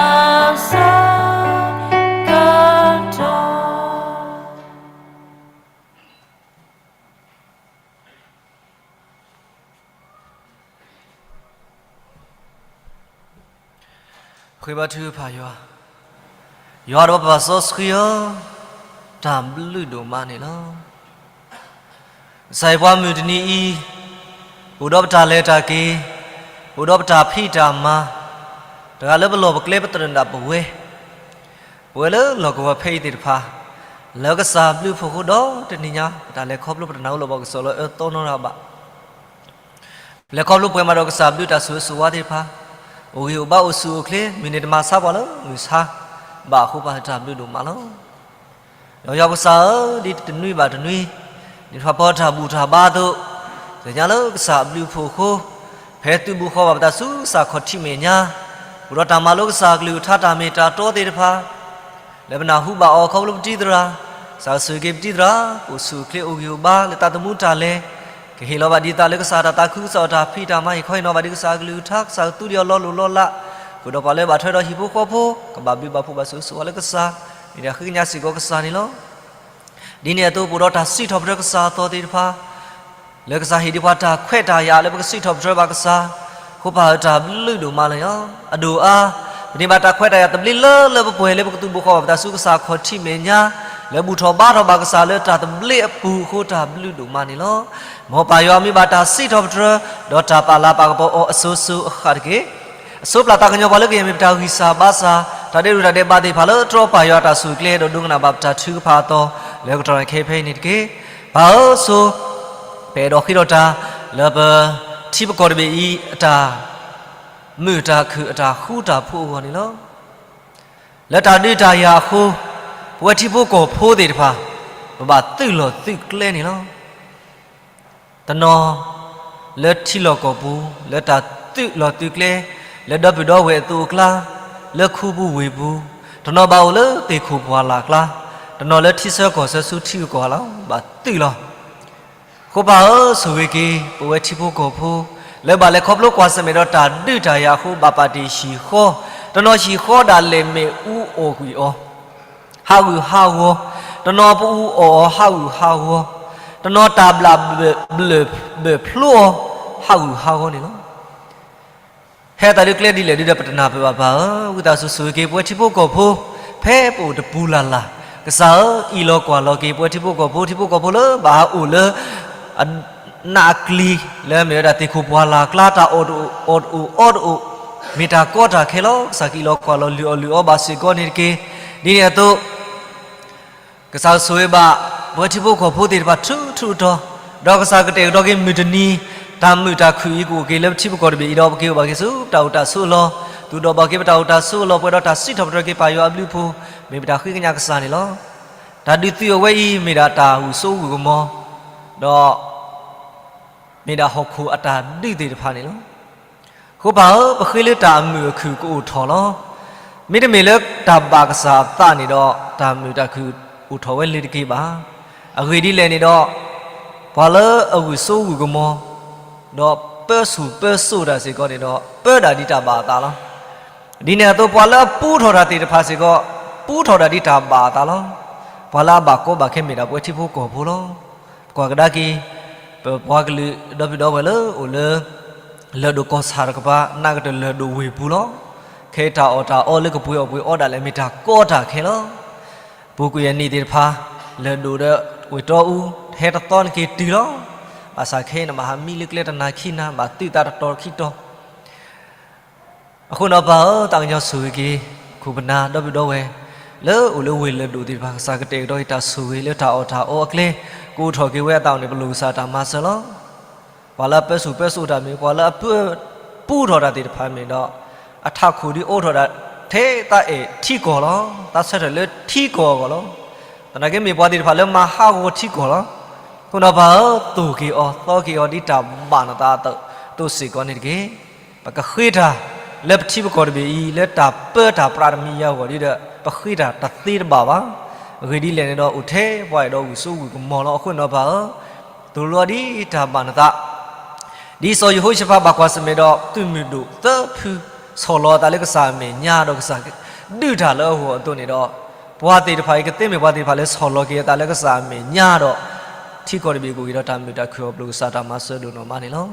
ဆၢကတီၢ်. ဃ့ဘါထုကဖၣ်ယွၤ, ယွၤဒီးပၢ်စီဆှံဧၢ, တၢ်ဘျုးဒိၣ်မးန့ၣ်လီၤ. ကစၢ်ယွၤပှၤမုၢ်တနံၤအံၤ, အိၣ်ဒီးပတၢ်လဲၤတၢ်က့ၤ, အိၣ်ဒီးပတၢ်ဖံးတၢ်မၤ, တဂၤလၢပလီၢ်ပကျဲပသရၣ်ဒၣ်ပဝဲ ပဝဲလၢလီၢ်ကဝီၤဖဲအံၤသ့ၣ်တဖၣ်, လၢကစၢ်ဘျုးဖှိၣ်ဃိဒီးတနံၤညါ ပတၢ်လဲၤခီဖျိပတနၢ်ဟူလၢၤဘၣ်ကစီၣ်လၢအၢသီနီတဂၤဘၣ် လဲၤခီဖျိပှဲၤမးဒီးကစၢ်ဘျုးတၢ်ဆိၣ်ဂ့ၤဆိၣ်ဝါသ့ၣ်တဖၣ်, အိၣ်ဂ့ၤအိၣ်ဘါအိၣ်ဆူၣ်အိၣ်ချ့ မ့ၢ်န့ၢ်တမၤဆါပှၤလၢမုၢ်ဆါ, ဘၣ်အဃိပာ်တၢ်ဘျုးဒိၣ်မးလီၤ. ဒီးယွၤကစၢ်ဧၢ, ဒ်တနွံဘၣ်တနွံ, ဒ်တဖၣ်ပတၢ်ဘူၣ်တၢ်ဘါအသိး, သ့ၣ်ညါလၢကစၢ်အဘျုးအဖှိၣ်အဃိ, ဖဲသုးဘူးဃီဘၣ်ပသးဆူကစၢ်ခီၣ်ထံးမဲာ်ညါ, အိၣ်ဒီးတၢ်မၤလိကစၢ်အကလုၢ်ကထါတၢ်မ့ၢ်တၢ်တီသ့ၣ်တဖၣ် လၢပနၢ်ဟူဘၣ်အီၤခီဖျိပတံၤသရၣ်, ကစၢ်ကဆိၣ်ဂ့ၤက့ၤပတံၤသရၣ်, ကအိၣ်ဆူၣ်အိၣ်ချ့အိၣ်ဂံၢ်အိၣ်ဘါလၢတၢ်သမူတၢ်လဲၤ, ကဟ့ၣ်လီၤဘၣ်ဒံးသးလၢကစၢ်တၢ်သးခုကစီၣ်တၢ်ဖံးတၢ်မၤ ဟ့ၣ်ခီဟ့ၣ်နီၤဘၣ်ဒံးကစၢ်အကလုၢ်ကထါ, ကစၢ်ကသူဒံးအီၤလီၤလိၢ်လီၤလး, ဃုာ်ဒီးပှၤလၢဘၣ်ထွဲဒီးဟံၣ်ဖိဃီဖိ, ကဘၣ်ဘျုးဘၣ်ဖှိၣ်ဘၣ်ဆိၣ်ဂ့ၤဆိၣ်ဝါလၢကစၢ်, မ့ၢ်ဒၣ်ဃ့ကညးစ့ၢ်ကီးကစၢ်န့ၣ်လီၤ. ဒ်န့ၣ်အသိး ပအိၣ်ဒီးတၢ်စံးထီၣ်ပတြၢၤကစၢ်အသီသ့ၣ်တဖၣ် လၢကစၢ်ဟ့ၣ်ဒံးပှၤတၢ်ခွဲးတၢ်ယာ်လၢပကစံးထီၣ်ပတြၢၤဘၣ်ကစၢ်, အဃိပာ်အတၢ်ဘျုးဒိၣ်မးလီၤ. အဒိၣ်အါ, ပန့ၢ်ဘၣ်တၢ်ခွဲးတၢ်ယာ်သဘျ့လၢလၢပှဲၤပှဲၤလၢပကသူၣ်ဘူးဃီဘၣ်ပသးဆူကစၢ်ခီၣ်ထံးမဲာ်ညါ, လၢဘူၣ်ထီၣ်ဘါထီၣ်ဘၣ်ကစၢ်လၢတၢ်သဘျ့အပူၤအဃိတၢ်ဘျုးဒိၣ်မးန့ၣ်လီၤ. မ်ပၢ်ယွၤမ့ၢ်ဘၣ်တၢ်စံးထီၣ်ပတြၢၤ, ဒီးတၢ်ပာ်လၤပာ်ကပီၤအီၤအစိၤစိၤအဃၣ်တက့ၢ်. အဆိပျၢ်သးကညီၤပှၤလၢကယဲၢ်မ့ၢ်ပတၢ်ဂံၢ်စၢ်ဘါစၢ်, တၢ်ဒဲးဒိၣ်တၢ်ဒဲးဘးသ့ၣ်တဖၣ်လၢတြီပၢ်ယွၤအတၢ်ဆိၣ်ဂ့ၤကျဲဒီးဒိကနၣ်ဘၣ်ပတၢ်ထုကဖၣ်အသီ, လၢကတီၢ်နံၤခဲအံၤဖဲအံၤန့ၣ်တက့ၢ်. ပၢ်ဧၢ, ဆိ ပအဲၣ်ဒိးဃ့ထီၣ်တၢ် လၢပထံပကီၢ်တဘ့ၣ်အံၤအတၢ်မုာ်တၢ်ခုၣ်အတၢ်ဃူတၢ်ဖိးအဂီၢ်န့ၣ်လီၤ. လၢတၢ်ဒုးတၢ်ယၤအဃိ, ပဝဲထံဖိကီၢ်ဖိသ့ၣ်တဖၣ်, ပဘၣ်သုးလီၢ်သုးကျဲန့ၣ်လီၤ. တနီၤလၢထံလီၢ်ကီၢ်ပူၤ လၢတၢ်သုးလီၢ်သုးကျဲ, လၢဒီပုၢ်ဒီဝဲၢ်အသိးအကျါ, လၢခူပူၤဝ့ၢ်ပူၤ, တနီၤဘၣ်အိၣ်လၢသ့ၣ်ခိၣ်ပှၢ်လၢ်အကျါ, တနီၤလၢထံဆၢကီၢ်ဆၢဆူထံဂုၤကီၢ်ဂၤလီၤ, ဘၣ်သုးလီၤ. အဃိပၢ်ဧၢ, ဆိၣ်ဂ့ၤက့ၤ ပဝဲထံဖိကီၢ်ဖိ, လၢဘၣ်လဲၤခီဖျိကွၢ်ဆၢၣ်မဲာ်ဒီးတၢ်ဒုးတၢ်ယၤအဃိ ဘၣ်ပာ်တ့ၢ်ဟံၣ်ဃီ, တနီၤဟံၣ်ဃီဒၣ်လဲာ်မ့ၣ်အူအီၣ်ကွံာ်အီၤ ဟးဂူာ်ဟးဂီၤ, တနီၤပအူအီၣ်အီၤဟးဂူာ်ဟးဂီၤ, တနီၤတၢ်ဘျၣ်ဘျၢၣ်ဘျၢၣ်ဖျိအီၤ ဟးဂူာ်ဟးဂီၤန့ၣ်လီၤ. ဟဲသးဒုးကျဲဒ်လဲၣ်ဒုဒီးပတနၢ်ပၢၢ်ဘၣ်ပၢ်ဧၢ, ဝံသးစူၤဆိၣ်ဂ့ၤက့ၤပဝဲထံဖိကီၢ်ဖိ, ဖဲပအိၣ်တပူၤလၢ်လၢ်, ကစၢ်ဧၢ, အံးလီၤကွၢ်လီၤက့ၤပဝဲထံဖိကီၢ်ဖိ, ထံဖိကီၢ်ဖိလၢဘၣ်ဟးအိၣ်လၢ နးအကျံၤ လၢမ့ၢ်ဝဲဒၣ်သ့ၣ်ခိၣ်ပှၢ်လၢ်အကျါ တၢ်အီၣ်တအိၣ်အီတအိၣ်အီတအိၣ်, မ့ၢ်တၢ်ကီတၢ်ခဲလီၤ. ကစၢ်ကအံးလီၤကွၢ်လီၤလုၢ်အီၣ်လုၢ်အီဘၣ်စ့ၢ်ကီးန့ၣ်တက့ၢ်. ဒ်န့ၣ်အသိး ကစၢ်ဆိၣ်ဂ့ၤဘၣ် ပဝဲထံဖိကီၢ်ဖိသ့ၣ်တဖၣ်ထူထူအတီၤ, ဒီးကစၢ်ကတဲာ်ကတီၤက့ၤမုၢ်တနံၤ, တၢ်မုာ်တၢ်ခုၣ်အံၤကအိၣ်က့ၤလၢပထံပကီၢ်တဘ့ၣ်အံၤဒီး ပက့ၤအိၣ်ဘၣ်က့ၤဆူပတၢ်အိၣ်တၢ်ဆိးအလီၢ်, သူၣ်ဒိၣ်ဘီၣ်က့ၤပတၢ်အိၣ်တၢ်ဆိးအလီၢ် ပှဲၤဒီးတၢ်စံးထီၣ်ပတြၢၤက့ၤပၢ်ယွၤအဘျုးအဖှိၣ်, မ့ၢ်ပတၢ်ဃ့ကညးကစၢ်န့ၣ်လီၤ. တၢ်ဒုးသုးအဝဲအံၤ မ့ၢ်ဒၣ်တၢ်ဂုၢ်စိဂုၢ်ကမီၤ, ဒီး မ့ၢ်ဒၣ်ဟီၣ်ခိၣ်အတၢ်ဒုးသ့ၣ်တဖၣ်န့ၣ်လီၤ. အဃိပၢ်ဧၢ, ပဃ့လၢတၢ်အမုာ်အခုၣ်ကအိၣ်ထီၣ်လီၤ. မ့တမ့ၢ်လၢတၢ်ဘၣ်ကစၢ်အသးန့ၣ်ဒီး တၢ်မုာ်တၢ်ခုၣ်အိၣ်ထီၣ်ဝဲလၢၤတက့ၢ်ဘၣ်. အဂ့ၢ်ဒ်လဲၣ်န့ၣ်ဒီး ပှၤလၢအဂုၢ်စိဂုၢ်ကမီၤ ဒီးပၢဆူၣ်ပၢစိးတၢ်စ့ၢ်ကီးန့ၣ်ဒီး ပၢဒၣ်ဒ်တၢ်ဘၣ်အသးလီၤ. ဒ်န့ၣ်အသိး ပှၤလၢအပူထီၣ်တၢ်သ့ၣ်တဖၣ်စ့ၢ်ကီး ပူထီၣ်တၢ်ဒ်တၢ်ဘၣ်အသးလီၤ. ပှၤလၢအဘၣ်ကီဘၣ်ခဲမ့ၢ်ဒၣ်ပဝဲထံဖိကီၢ်ဖိလီၤ. ပကွၢ်ကဒါက့ၤ ပပှၤကလုာ်ဒီပုၢ်ဒီဝဲၢ်လၢအိၣ်လၢ လၢၢ်ဒိၣ်ကီၢ်ဆၣ်တကပၤ နာ်ကတၢၢ်လၢၢ်ဒိၣ်ဝ့ၢ်ပူၤလီၤ. ခဲအံၤတၢ်အီၣ်တၢ်အီလၢကပှ့ၤအီၣ်ပှ့ၤအီဒၣ်လဲာ် မ့ၢ်တၢ်ကီတၢ်ခဲလီၤ. ပူၤကွံာ်အနံၣ်သ့ၣ်တဖၣ် လၢၢ်ဒိၣ်ဒီးဝ့ၢ်တီအူ ဟဲတသီနက့ၤတုၤလီၤ. ဘၣ်ဆၣ်ခဲအံၤန့ၣ် ဘၣ်ဟးမံလၢကျဲတနၤခံနၤ ဘၣ်သုးသးတတီၤခံတီၤ အဃိန့ၣ်ပၢ်ဧၢ, သးကညီၤဆိၣ်ဂ့ၤက့ၤ ခိၣ်ပနၢ်ဒီပုၢ်ဒီဝဲၢ် လၢအိၣ်လၢဝ့ၢ်လၢၢ်ဒိၣ်သ့ၣ်တဖၣ် ကစၢ်ကတဲာ်ကတီၤက့ၤတၢ်ဆိၣ်ဂ့ၤလၢတၢ်အီၣ်တၢ်အီအကျဲ ကအိၣ်ထီၣ်က့ၤဝဲအသးန့ၣ် ပလိၣ်ကစၢ်တၢ်မၤစၢၤလီၤ. ပှၤလၢအပၢဆူၣ်ပၢစိးတၢ်မ့ၢ် ပှၤလၢအပၢ ပူထီၣ်တၢ်သ့ၣ်တဖၣ်မ့ၢ်ဒီး အထးခိၣ်ဒ်အိးထီၣ်ဒၣ်ထဲသးအဲၣ်ထံကီၢ်လီၤ. သးဆၢထၢၣ်လၢထံကီၢ်အဂီၢ်လီၤ. သနာ်က့မ့ၢ်ပှၤသ့ၣ်တဖၣ်လၢမၤဟးဂီၤထံကီၢ်လီၤ. အဃိန့ၣ်ပၢ်ဧၢ, သိၣ်က့ၤအီၤသီက့ၤအီၤဒ်တၢ်ဘၣ်နသးအသိးစ့ၢ်ကီးန့ၣ်တက့ၢ်. ပကဃ့တၢ်လၢပထံပကီၢ်တဘ့ၣ်အံၤ လၢတၢ်ပၢတၢ်ပြးတမံၤယါအဂီၢ်ဒ်ဒီး ပဃ့တၢ်တသ့တဘၣ်ဘၣ်. အဂ့ၢ်ဒ်လဲၣ်န့ၣ်ဒီး အိၣ်ထဲပှၤအဲၣ်ဒိးဂုာ်စိဂုာ်ကမီၤလီၤ. အဃိန့ၣ်ပၢ်ဧၢ, သိၣ်လိဒ်တၢ်ဘၣ်နသး ဒ်စီၤယဟိၤၡဖးဘၣ်ကွၢ်ဆၢၣ်မဲာ်ဒီး သုးမုၢ်ဒိၣ်သၢဖု ဆီၣ်လီၤအသးလၢကစၢ်အမဲာ်ညါဒီးကစၢ်ဒုးတၢ်လၢအဂီၢ်အသိးန့ၣ်ဒီး ပှၤသ့ၣ်တဖၣ်အံၤ ကသ့မ့ၢ်ပှၤသ့ၣ်တဖၣ်လၢဆီၣ်လီၤက့ၤအသးလၢကစၢ်အမဲာ်ညါဒီး ထံကီၢ်တဘ့ၣ်ကအိၣ်က့ၤဒီးတၢ်မုာ်တၢ်ခုၣ်အီၤ ပလိၣ်ကစၢ်တၢ်မၤစၢၤဒိၣ်နီၢ်မးန့ၣ်လီၤ.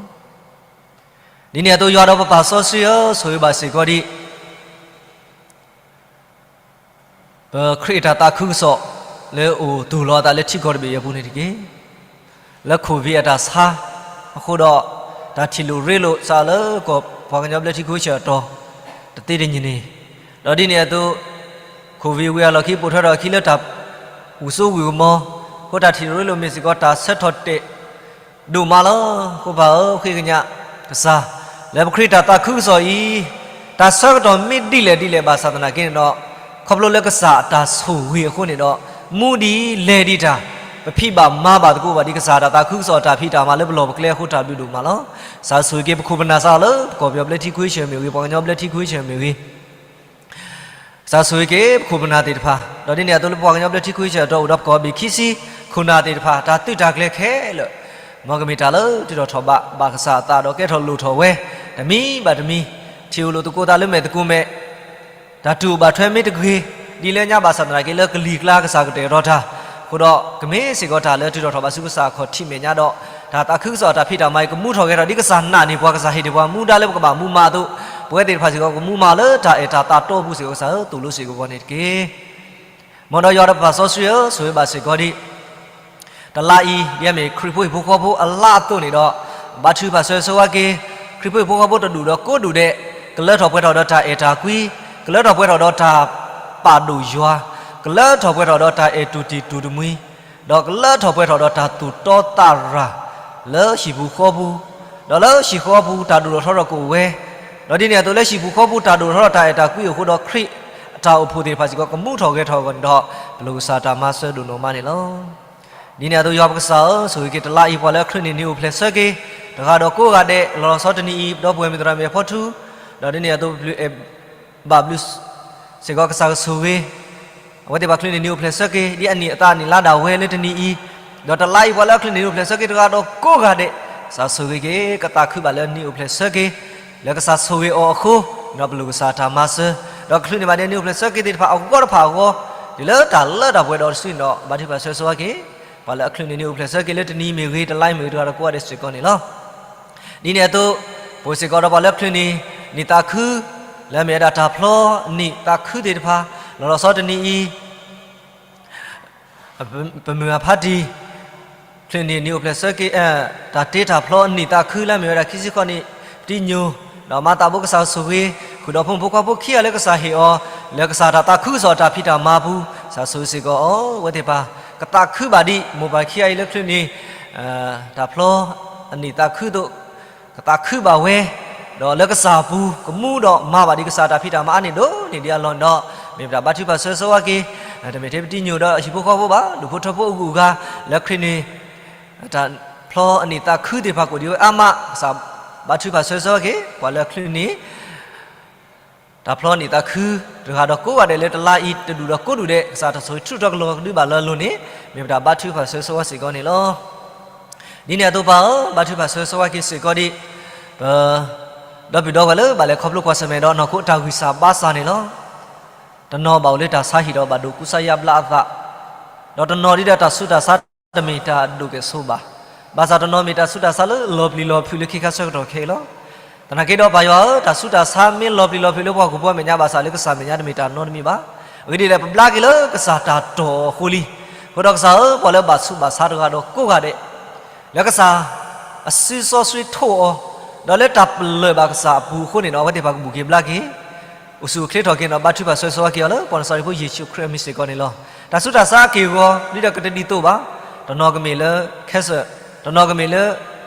ဒ်န့ၣ်အသိး ယွၤဒီးပပၢ်စီဆှံဧၢ, ဆိၣ်ဂ့ၤဘၣ်စ့ၢ်ကီးဒ် ပခရံာ်အတၢ်သးခုကစီၣ် လၢအိၣ်သူၣ်လီၤအသးလၢထံကီၢ်တဘ့ၣ်အံၤအပူၤန့ၣ်တက့ၢ်. လၢ COVID အတၢ်ဆါအဃိဒီး တၢ်ထံၣ်လိာ်ရ့လိာ်စးလၢကီၢ်ပှၤကညီဘျၢထံခဝ့ၡၢၣ်အတီၤ တသ့တညီန့ၣ်, ဒီးဒ်န့ၣ်အသိး COVID ဝံၤအလီၢ်ခံ ပိာ်ထွဲထီၣ်အခံလၢတၢ်ဂုာ်စိဂုာ်ကမီၤ, အဃိတၢ်ထံၣ်လိာ်ရ့လိာ်မ့ၢ်စ့ၢ်ကီး တၢ်ဆၢထီၣ်တဲာ် ဒိၣ်မးလီၤ. အဃိပၢ်ဧၢ, ဃ့ကညးကစၢ် လၢပခရံာ်တၢ်သးခုကစီၣ်အံၤ တၢ်ဆၢကတီၢ်မ့ၢ်ဒ်လဲၣ်ဒ်လဲၣ်ဘၣ်ဆၣ်သနာ်က့န့ၣ်ဒီး ခီဖျိလၢကစၢ်အတၢ်ဆိၣ်ဂ့ၤအဃိန့ၣ်ဒီး မူဒံးလဲၤဒံးတၢ်, ပဖံးဘၣ်မၤဘၣ်သကိးဘၣ်ဒံးကစၢ်တၢ်သးခုကစီၣ်အတၢ်ဖံးတၢ်မၤလၢပလီၢ်ပကျဲအဃိတၢ်ဘျုးဒိၣ်မးလီၤ. ကစၢ်ဆိၣ်ဂ့ၤက့ၤပခိၣ်ပနၢ်စးထီၣ်လၢပကီၢ်ပယီၤဘျၢထံခဝ့ၡၢၣ်မ့ၢ်ဂ့ၤ, ပှၤကညီဘျၢထံခဝ့ၡၢၣ်မ့ၢ်ဂ့ၤ ကစၢ်ဆိၣ်ဂ့ၤက့ၤပခိၣ်ပနၢ်သ့ၣ်တဖၣ်, ဒီးဒ်န့ၣ်အသိးလၢပှၤကညီဘျၢထံခဝ့ၡၢၣ်အတီၢ်အိၣ်ဒီးပကီၢ်ဘ့ၣ်ခံဆံ ခိၣ်နၢ်သ့ၣ်တဖၣ် တၢ်သုးတၢ်ကျဲၤခဲလၢာ်, မ်ကမ့ၢ်တၢ်လၢထုးထီၣ်ထီၣ်ဘး ဘၣ်ကစၢ်အသးဒီးကဲထီၣ်လိၣ်ထီၣ်ဝဲ တမံၤဘၣ်တမံၤ, ထံၣ်အိၣ်လိာ်သကိးသးလၢမဲာ်သကိးမဲာ် တၢ်တူၢ်ဘၣ်ထွဲမ့ၢ်တဂ့ၤ, ဒ်လဲၢ်ညါဘၣ်ဆၣ်သနာ်က့လၢကလံၤကျါကစၢ်ကတဲာ်ကတီၤတၢ်, အဃိဒီးကမ့ၢ်စ့ၢ်ကီးတၢ်လၢထုးထီၣ်ထီၣ်ဘးဆူကစၢ်အခီၣ်ထံးမဲာ်ညါဒီး တၢ်သးခုကစီၣ်တၢ်ဖံးတၢ်မၤအံၤကမူထီၣ်ဂဲၤထီၣ် ဒ်ကစၢ်နာ်န့ၢ်ပှၤ ကစၢ်ဟ့ၣ်န့ၢ်ပှၤမူဒါလၢပကဘၣ်မူမၤအသိး, ပဝဲသ့ၣ်တဖၣ်စ့ၢ်ကီးကမူမၤလၢတၢ်အဲၣ်တၢ်သးတီအပူၤစ့ၢ်ကီး ကစၢ်ဧၢ သိၣ်လိစ့ၢ်ကီးပှၤန့ၣ်တက့ၢ်. မ်ဒီးယွၤဒီးပၢ်စီဆှံဧၢ, ဆိၣ်ဂ့ၤဘၣ်စ့ၢ်ကီးဒံး တလါအံၤ ဒ်အမ့ၢ်ခရံာ်ဖိဟံၣ်ဖိဃီဖိအလါအသိးန့ၣ်ဒီး, ဘါထုကဖၣ်ဆၢဂ့ၤဆၢဝါက့ၤ ခရံာ်ဖိဟံၣ်ဖိဃီဖိတဒူၣ်ဒီးကိးဒူၣ်ဒဲး, ကလၢထီၣ်ပှဲၤထီၣ်ဒီးတၢ်အဲၣ်တၢ်ကွံ, ကလၢထီၣ်ပှဲၤထီၣ်ဒီးတၢ်ပာ်ဒိၣ်ယွၤ, ကလၢထီၣ်ပှဲၤထီၣ်ဒီးတၢ်အဲၣ်တူၢ်တံၢ်တူၢ်တမှံၤ, ဒီးကလၢထီၣ်ပှဲၤထီၣ်ဒီးတၢ်သူၣ်တီသးရၤ လၢဟံၣ်ပူၤဃီပူၤ, ဒီးလၢဟံၣ်ဃီပူၤတၢ်ဒိၣ်ထီၣ်ထီထီၣ်ကအိၣ်ဝဲ, ဒီးဒ်န့ၣ်အသိးလၢဟံၣ်ပူၤဃီပူၤတၢ်ဒိၣ်ထီၣ်ထီထီၣ်တၢ်အဲၣ်တၢ်ကွံအဃိဒီး ခရံာ်အတၢ်အိၣ်ဖှိၣ်သ့ၣ်တဖၣ်စ့ၢ်ကီးကမူထီၣ်ဂဲၤထီၣ်အဂီၢ်န့ၣ်ဒီး ပလိၣ်ကစၢ်တၢ်မၤစၢၤဒိၣ်နီၢ်မးန့ၣ်လီၤ. ဒ်န့ၣ်အသိးယွၤပကစၢ်ဧၢ, ဆိၣ်ဂ့ၤက့ၤတလါအံၤ ပှၤလၢအချုးန့ၢ်နံၤအိၣ်ဖျဲၣ်ဆၢက့ၤ တဂၤဒီးကိးဂၤဒဲး လီၤလီၤဆီဆီတနံၤအံၤ ဒီပုၢ်ဝဲၢ်မုၣ်သရၣ်မုၣ်အဖီထူ, ဒီးဒ်န့ၣ်အသိးပဘၣ်ဘျုး စ့ၢ်ကီးကစၢ်ကဆိၣ်ဂ့ၤ အဝဲသ့ၣ်ဘၣ်ချုးန့ၢ်နံၤအိၣ်ဖျဲၣ်ဆၢက့ၤ ဒ်အနံၣ်အသးအနံၣ်လါဒၣ်ဝဲလၢတနံၤအံၤ, ဒီးတလါအံၤပှၤလၢအချုးန့ၢ်နံၤအိၣ်ဖျဲၣ်ဆၢက့ၤတဂၤဒီးကိးဂၤဒဲး, ကစၢ်ဆိၣ်ဂ့ၤက့ၤ ကသးခုဘၣ်လၢနံၤအိၣ်ဖျဲၣ်ဆၢက့ၤ လၢကစၢ်ဆိၣ်ဂ့ၤအီၤအဃိ, ဒီးပလိၣ်ကစၢ်တၢ်မၤစၢၤ, ဒီးကချုးန့ၢ်ဘၣ်ဒ်နံၤအိၣ်ဖျဲၣ်ဆၢက့ၤသ့ၣ်တဖၣ်အဂီၢ်တဖၣ်အဂီၢ်, ဒ်လၢတၢ်လၢတၢ်ပှဲၤဒီးတစုန့ၣ်ဒီး ဘါထုကဖၣ်ဆၢဂ့ၤဆၢဝါက့ၤ ပှၤလၢအချုးန့ၢ်နံၤအိၣ်ဖျဲၣ်ဆၢက့ၤလၢတနံၤမ့ၢ်ဂ့ၤ တလါမ့ၢ်ဂ့ၤတဂၤဒီးကိးဂၤဒဲးစ့ၢ်ကီးန့ၣ်လီၤ. ဒ်န့ၣ်အသိး ပအိၣ်စ့ၢ်ကီးဒီးပှၤလၢအချုးန့ၢ် နံၣ်သးခု လၢအမ့ၢ်ဝဲဒၣ်တၢ်ဖျီအနံၣ်သးခုသ့ၣ်တဖၣ်, လီၤလီၤဆီဆီတနံၤအံၤ ပမုၢ်အဖါတံၢ် ချုးန့ၢ်နံၤအိၣ်ဖျဲၣ်ဆၢက့ၤ တၢ်တ့တၢ်ဖျီအနံၣ်သးခုလၢအမ့ၢ်ဝဲဒၣ်ခံဆံဃိးနံၣ် ပတံညိၣ်, ဒီးမၤသးဘိကစၢ်ဆိၣ်ဂ့ၤ ဃုာ်ဒီးဖိမုၣ်ဖိခွါဖိခံဂၤလၢကစၢ်ဟ့ၣ်အီၤ လၢကစၢ်တၢ်သးခုကစီၣ်တၢ်ဖံးတၢ်မၤအပူၤ, ကစၢ်ဆိၣ်ဂ့ၤစ့ၢ်ကီးအီၤ အဝဲသ့ၣ်တဖၣ် ကသးခုဘၣ်ဒံး မိၢ်ပၢ်ခံဂၤအံၤလၢချုးန့ၢ် တၢ်ဖျီအနံၣ်သးခုသိး ကသးခုဘၣ်ဝဲ, ဒီးလၢကစၢ်အပူၤ ကမူဒီးမၤဘၣ်ဒံးကစၢ်တၢ်ဖံးတၢ်မၤအါန့ၢ်ဒိၣ်န့ၢ်ဒံးအလီၢ်န့ၣ်ဒီး မ့ၢ်ပတၢ်ဘါထုကဖၣ်ဆၢဂ့ၤဆၢဝါက့ၤ, တမ့ၢ်ထဲပတံညိၣ်ဒီးဟံၣ်ဖိဃီဖိဘၣ်, ဒူၣ်ဖိထၢဖိအဂုၤအဂၤ လၢချုးန့ၢ် တၢ်ဖျီအနံၣ်သးခုသ့ၣ်တဖၣ်ကအိၣ်ဒံးဝဲအါမး, ကစၢ်ဘါထုကဖၣ်ဆၢဂ့ၤဆၢဝါက့ၤ ပှၤလၢအချုးန့ၢ် တၢ်ဖျီအနံၣ်သးခု တဂၤဒီးကိးဂၤဒဲးလၢတလါအံၤ တဒူၣ်ဒီးကိးဒူၣ်ဒဲး ကစၢ်တၢ်ဆိၣ်ဂ့ၤထုးထီၣ်ကလီၤကဒုဘၣ်လၢအလိၤန့ၣ် မ့ၢ်ပတၢ်ဘါထုကဖၣ်ဆၢဂ့ၤဆၢဝါစ့ၢ်ကီးန့ၣ်လီၤ. ဒ်န့ၣ်အသိးပၢ်ဧၢ, ဘါထုကဖၣ်ဆၢဂ့ၤဆၢဝါက့ၤစ့ၢ်ကီးဒံး ပ ဒီပုၢ်ဒီဝဲၢ်လၢဘၣ်လဲၤခီဖျိကွၢ်ဆၢၣ်မဲာ်ဒီးနီၢ်ခိအတၢ်ဂံၢ်စၢ်ဘါစၢ်န့ၣ်လီၤ. တနီၤဘၣ်အိၣ်လၢတၢ်ဆါဟံၣ်ဒီးဘၣ်ဒိးကူစါယါဘျါအသး, ဒီးတနီၤဒ်ဒီးတၢ်ဆူးတၢ်ဆါတမ့ၢ်တၢ်အဒိၣ်ကဲၣ်ဆိးဘၣ်. ဘၣ်ဆၣ်တနီၤမ့ၢ်တၢ်ဆူးတၢ်ဆါလၢလီၤပျံၤလီၤဖုးလၢခံခါဆၢကတီၢ်ခဲအံၤလီၤ. သနာ်က့ဒီးပၢ်ယွၤဧၢ, တၢ်ဆူးတၢ်ဆါမ့ၢ်လီၤပျံၤလီၤဖုးလၢပှၤကညီမဲာ်ညါဘၣ်ဆၣ်လၢကစၢ်မဲာ်ညါတမ့ၢ်တၢ်နီတမံၤဘၣ်. အဂ့ၢ်ဒ်လဲၣ် ပဘျါက့ၤလၢကစၢ်တၢ်တီၢ်အဃိလံ. အဃိဒီးကစၢ်ဧၢ, ပှၤလၢဘၣ်ဆူးဘၣ်ဆါတဂၤဒီးကိးဂၤဒဲး လၢကစၢ်အစုစီဆှံထိးအီၤ, ဒီးလၢတၢ်ပလၢၢ်ဘၣ်ကစၢ်အပူၤအဃိန့ၣ်ဒီး အဝဲသ့ၣ်တဖၣ်ကဘူၣ်က့ၤဘျါက့ၤ, အိၣ်ဆူၣ်အိၣ်ချ့ထီၣ်က့ၤန့ၣ်ဒီး ဘါထုကဖၣ်ဆၢဂ့ၤဆၢဝါက့ၤအီၤလၢပှၤနၤစၤရ့းဖိယ့ၣ်ၡူးခရံာ်အမံၤစ့ၢ်ကီးန့ၣ်လီၤ. တၢ်ဆူးတၢ်ဆါအက့ၢ်အဂီၤ ဒ်ဒီးကတဒ်သိးဘၣ်, တနီၤကမ့ၢ်လၢ cancer, တနီၤကမ့ၢ်လၢ